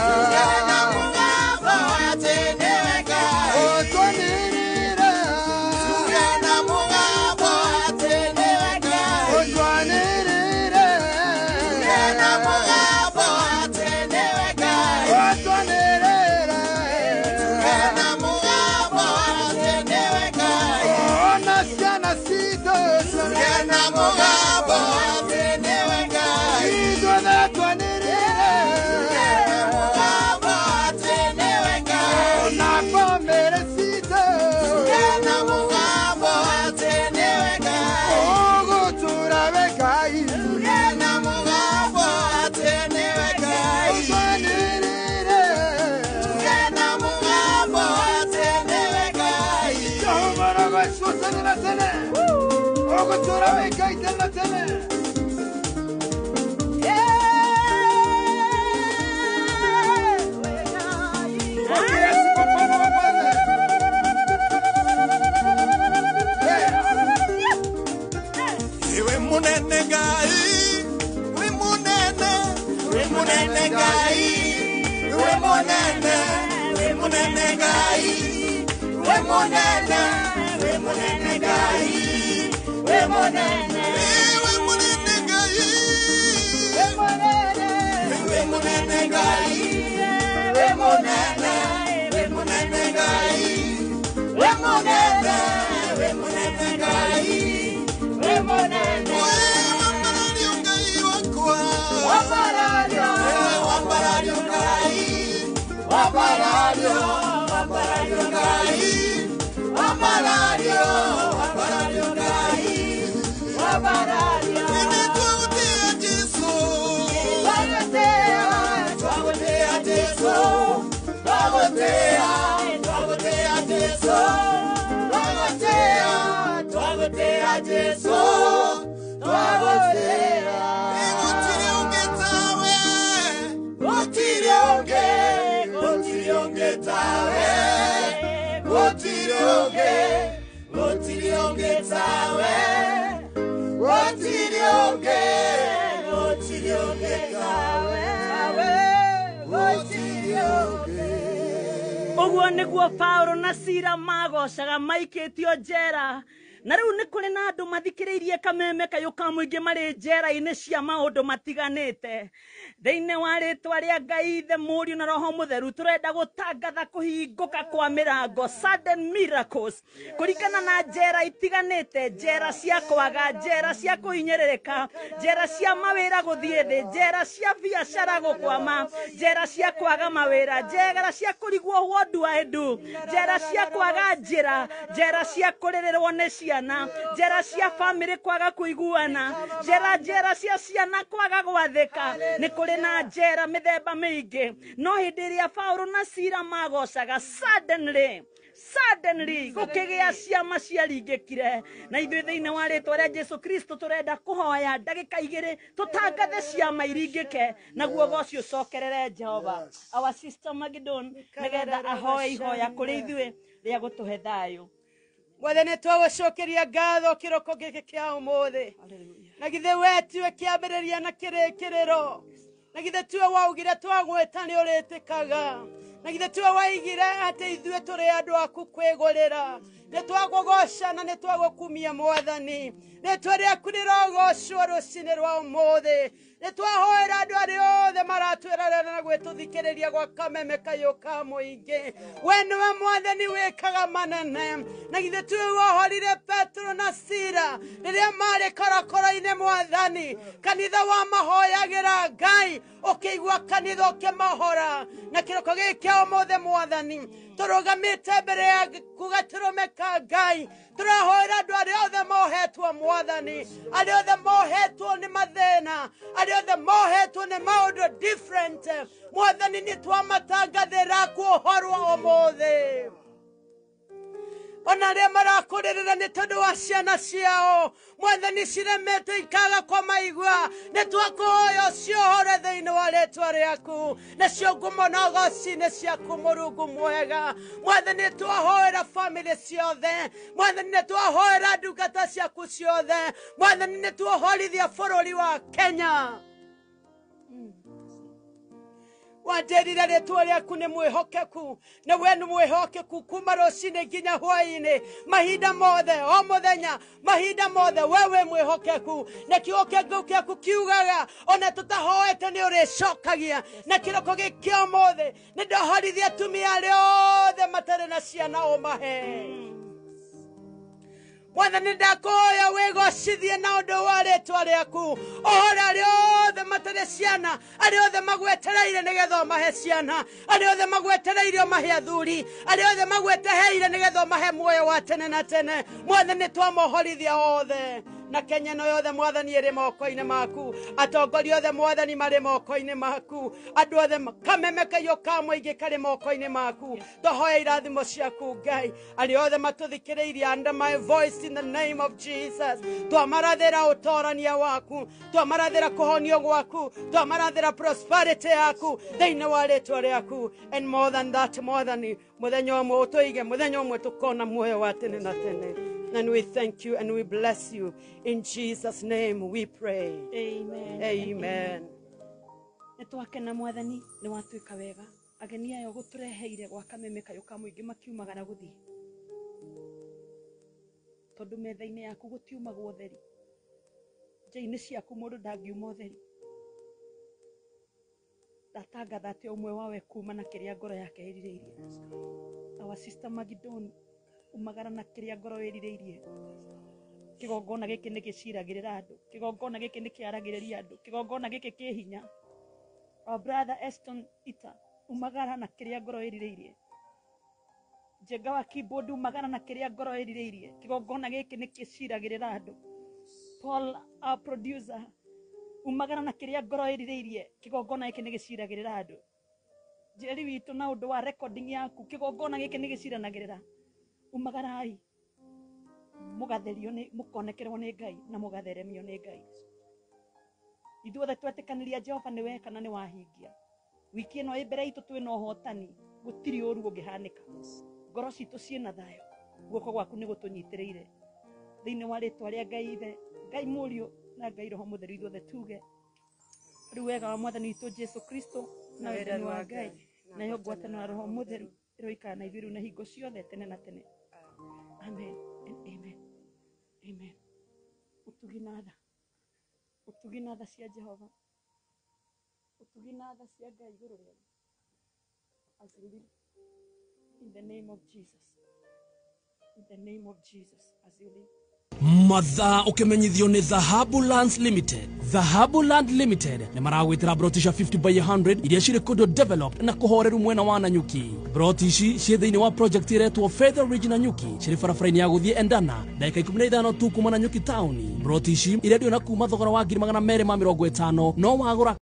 Tuge na mũgambo atĩ nĩwe Ngai. Ũtwanĩrĩra. Tuge na mũgambo atĩ nĩwe Ngai. Ũtwanĩrĩra. Tuge na mũgambo atĩ nĩwe Ngai. Ũtwanĩrĩra. Tuge na mũgambo atĩ nĩwe Ngai. Ona ciana citũ. Tuge na mũgambo atĩ nĩwe Ngai. Ithuothe twanĩrĩre. Tuge na mũgambo atĩ nĩwe Ngai. Ona bamĩrĩ citũ. Tuge na mũgambo atĩ nĩwe Ngai. Ũgũtũũra we Ngai. Tuge na mũgambo atĩ nĩwe Ngai. Ũtwanĩrĩre. Tuge na mũgambo atĩ nĩwe Ngai. Jehova rogocwo tene na tene. Ũgũtũũra we Ngai tene na tene. Pokea sifa Bwana wa Bwana. Iwe munene Ngai, we munene, we munene Ngai, we munene, we munene Ngai, we munene, we munene Ngai, we munene, we munene Ngai, we munene, we munene Ngai, we munene, we munene Ngai, we munene, we munene Ngai. We munene. Wambarario Ngai wakwa. Wambarario. Wambarario Ngai. Wambarario. Wambarario Ngai. Wambarario. Wambarario Ngai. Wambarario. Nĩtwagũtĩĩa Jesũ. Twagũtĩĩa. Twagũtĩĩa Jesũ. Twagũtĩĩa. Twagũtĩĩa Jesũ. Twagũtĩĩa. Twagũtĩĩa Jesũ. Twagũtĩĩa. Gũtirĩ ũngĩ tawe. Gũtirĩ ũngĩ. Gũtirĩ ũngĩ. ũngĩ tawe, gũtirĩ ũngĩ, gũtirĩ ũngĩ tawe, gũtirĩ ũngĩ, gũtirĩ ũngĩ tawe, gũtirĩ ũngĩ. Ũguo nĩguo Paulo na Sila magocaga maikĩtio njera. Na rĩu nĩ kũrĩ na andũ mathikĩrĩirie kameme kayũ ka mũingĩ marĩ njera-inĩ cia maũndũ matiganĩte. Thĩinĩ wa rĩtwa rĩa Ngai Ithe, Mũriũ na Roho Mũtheru, tũrenda gũtangatha kũhingũka kwa mĩrango, sudden miracles, kũringana na njera itiganĩte, njera cia kwaga, njera cia kũhinyĩrĩrĩka, njera cia mawĩra gũthiĩ thĩ, njera cia biacara gũkwama, njera cia kwaga mawĩra, njera cia kũrigwo what do I do, njera cia kwaga njĩra, njera cia kũrĩrĩrwo nĩ ciana, njera cia famĩlĩ kwaga kũiguana, njera cia ciana kwaga gwathĩka. Nĩ kũrĩ na njera mĩthemba mĩingĩ. No hĩndĩ ĩrĩa Paulo na Sila magocaga, suddenly gũkĩgĩa ciama ciaringĩkire. Na ithuĩ thĩinĩ wa rĩtwa rĩa Jesu Kristo tũrenda kũhoya ndagĩka igĩrĩ tũtangathe ciama iringĩke, naguo goci ũcokerere Jehova. Our sister Magidon nĩgetha ahoe ihoya kũrĩ ithuĩ rĩa gũtũhe thayũ. Mwathani, twagũcokeria ngatho kĩroko gĩkĩ kĩa ũmũthĩ. Na githĩ we tiwe kĩambĩrĩria na kĩrĩkĩrĩro. Na githĩ tiwe waugire twagwĩta nĩ ũrĩtĩkaga. Na githĩ tiwe waigire atĩ ithuĩ tũrĩ andũ aku kwĩgũrĩra. Nĩ twagũgoca na nĩ twagũkumia Mwathani. Rĩtwa rĩaku rĩrogocwo rũcinĩ rwa ũmũthĩ. Nĩ twahoera andũ arĩa othe maratwĩrorera na gwĩtũthikĩrĩria gwa kameme kayũ ka mũingĩ. We nĩwe Mwathani wĩkaga manene. Na githĩ tiwe wohorire Petero na Sila rĩrĩa marĩ korokoro-inĩ Mwathani. Kanitha wamahoyagĩra Ngai, ũkĩigua kanitha ũkĩmahora. Na kĩroko gĩkĩ kĩa ũmũthĩ Mwathani, tũrũgamĩte mbere yaku gatũrũme ka Ngai. Tũrahoera andũ arĩa othe mohetwo Mwathani, arĩa othe mohetwo nĩ mathĩna, arĩa othe mohetwo nĩ maũndũ different. Mwathani, nĩ twamatangathĩra kuohorwo ũmũthĩ. Ona arĩa marakũrĩrĩra nĩ tondũ wa ciana ciao Mwathani, ciremete ikaga kũmaigua. Nĩ twakũhoya ũciohore thĩinĩ wa rĩtwa rĩaku, nacio ngumo na ũgoci nĩ ciaku Mũrungu mwega. Mwathani, nĩ twahoera famĩlĩ ciothe. Mwathani, nĩ twahoera ndungata ciaku ciothe. Mwathani, nĩ twohorithia bũrũri wa Kenya. Wanjĩrire rĩtwa rĩaku nĩ mwĩhokeku, na we nĩ mwĩhokeku kuma rũcinĩ nginya hwaĩ-inĩ, mahinda mothe, o mũthenya, mahinda mothe, we wĩ mwĩhokeku. Na kiugo kĩa gĩaku kiugaga ona tũtahoete nĩ ũrĩcokagia. Na kĩroko gĩkĩ kĩa ũmũthĩ nĩ ndohorithia atumia arĩa othe matarĩ na ciana ũmahe. Mwathani, ndakũhoya wĩgocithie na ũndũ wa rĩtwa rĩaku. Ũhore arĩa othe matarĩ ciana, arĩa othe magwetereire nĩgetha ũmahe ciana, arĩa othe magwetereire ũmahe athuri, arĩa othe magwetereire nĩgetha ũmahe muoyo wa tene na tene. Mwathani, twamohorithia othe. Na Kenya ĩno yothe Mwathani ĩrĩ moko-inĩ maku, atongoria othe Mwathani marĩ moko-inĩ maku, andũ othe kameme kayũ ka mũingĩ karĩ moko-inĩ maku. Twahoya irathimo ciaku Ngai, arĩa othe matũthikĩrĩirie under my voice in the name of Jesus. Twamarathĩra ũtorania waku, twamarathĩra kũhonio gwaku, twamarathĩra prosperity yaku thĩinĩ wa rĩtwa rĩaku. And more than that Mwathani, mũthenya ũmwe ũtũige, mũthenya ũmwe tũkona muoyo wa tene na tene. And we thank you and we bless you. In Jesus' name we pray. Amen. Amen. Nĩ twakena Mwathani, nĩ watuĩka wega. Ageni aya ũgũtũreheire gwa kameme kayũ ka mũingĩ makiumagara gũthiĩ, tondũ metha-inĩ yaku gũtiumagwo ũtheri, nja-inĩ ciaku mũndũ ndangiuma ũtheri. Ndatangatha atĩ ũmwe wawe kuma na kĩrĩa ngoro yake ĩrirĩirie. Our sister Magidon, umagara na kĩrĩa ngoro ĩrirĩirie. Kĩgongona gĩkĩ nĩ gĩciragĩrĩra andũ, kĩgongona gĩkĩ nĩ kĩaragĩrĩria andũ, kĩgongona gĩkĩ kĩ hinya. Our brother Eston Ita, umagara na kĩrĩa ngoro ĩrirĩirie. Njenga wa keyboard, umagara na kĩrĩa ngoro ĩrirĩirie. Kĩgongona gĩkĩ nĩ gĩciragĩrĩra andũ. Paul, our producer, umagara na kĩrĩa ngoro ĩrirĩirie. Kĩgongona gĩkĩ nĩ gĩciragĩrĩra andũ. Njeri witũ na ũndũ wa recording yaku, kĩgongona gĩkĩ nĩ gĩciranagĩrĩra. Umagarai mũgatherio nĩ mũkonekerwo nĩ Ngai na mũgatheremio nĩ Ngai. Ithuothe twetĩkanĩria Jehova nĩ weka na nĩ wahingia. Wiki ĩno ĩ mbere itũ twĩna ũhotani, gũtirĩ ũru ũngĩhanĩka. Ngoro citũ ciĩna thayũ, guoko gwaku nĩ gũtũnyitĩrĩire. Thĩinĩ wa rĩtwa rĩa Ngai Ithe, Ngai Mũriũ na Ngai Roho Mũtheru, ithuothe tuge rĩu wega wa Mwathani witũ Jesu Kristo na wendani wa Ngai nayo ngwatanĩro ya Roho Mũtheru ĩroikara na ithuĩ rĩu na hingo ciothe tene na tene. Amen and amen. Amen. Ũtugi na tha, ũtugi na tha cia Jehova, ũtugi na tha cia Ngai igũrũ rĩanyu as you live, in the name of Jesus, in the name of Jesus, as you live. Mathaa ũkĩmenyithio nĩ Dhahabu Lands Limited. Dhahabu Land Limited nĩ maragwĩtĩra broti cia 50 by 100 iria cirĩ kũndũ developed na kũhoreru mwena wa Nanyuki. Broti ici ciĩ thĩinĩ wa project ĩretwo Feather Ridge Nanyuki, cirĩ barabara-inĩ ya gũthiĩ Endana, ndagĩka 15 tu kuma Nanyuki taũni. Broti ici irendio na kuma thogora wa 250,000, no wagũra.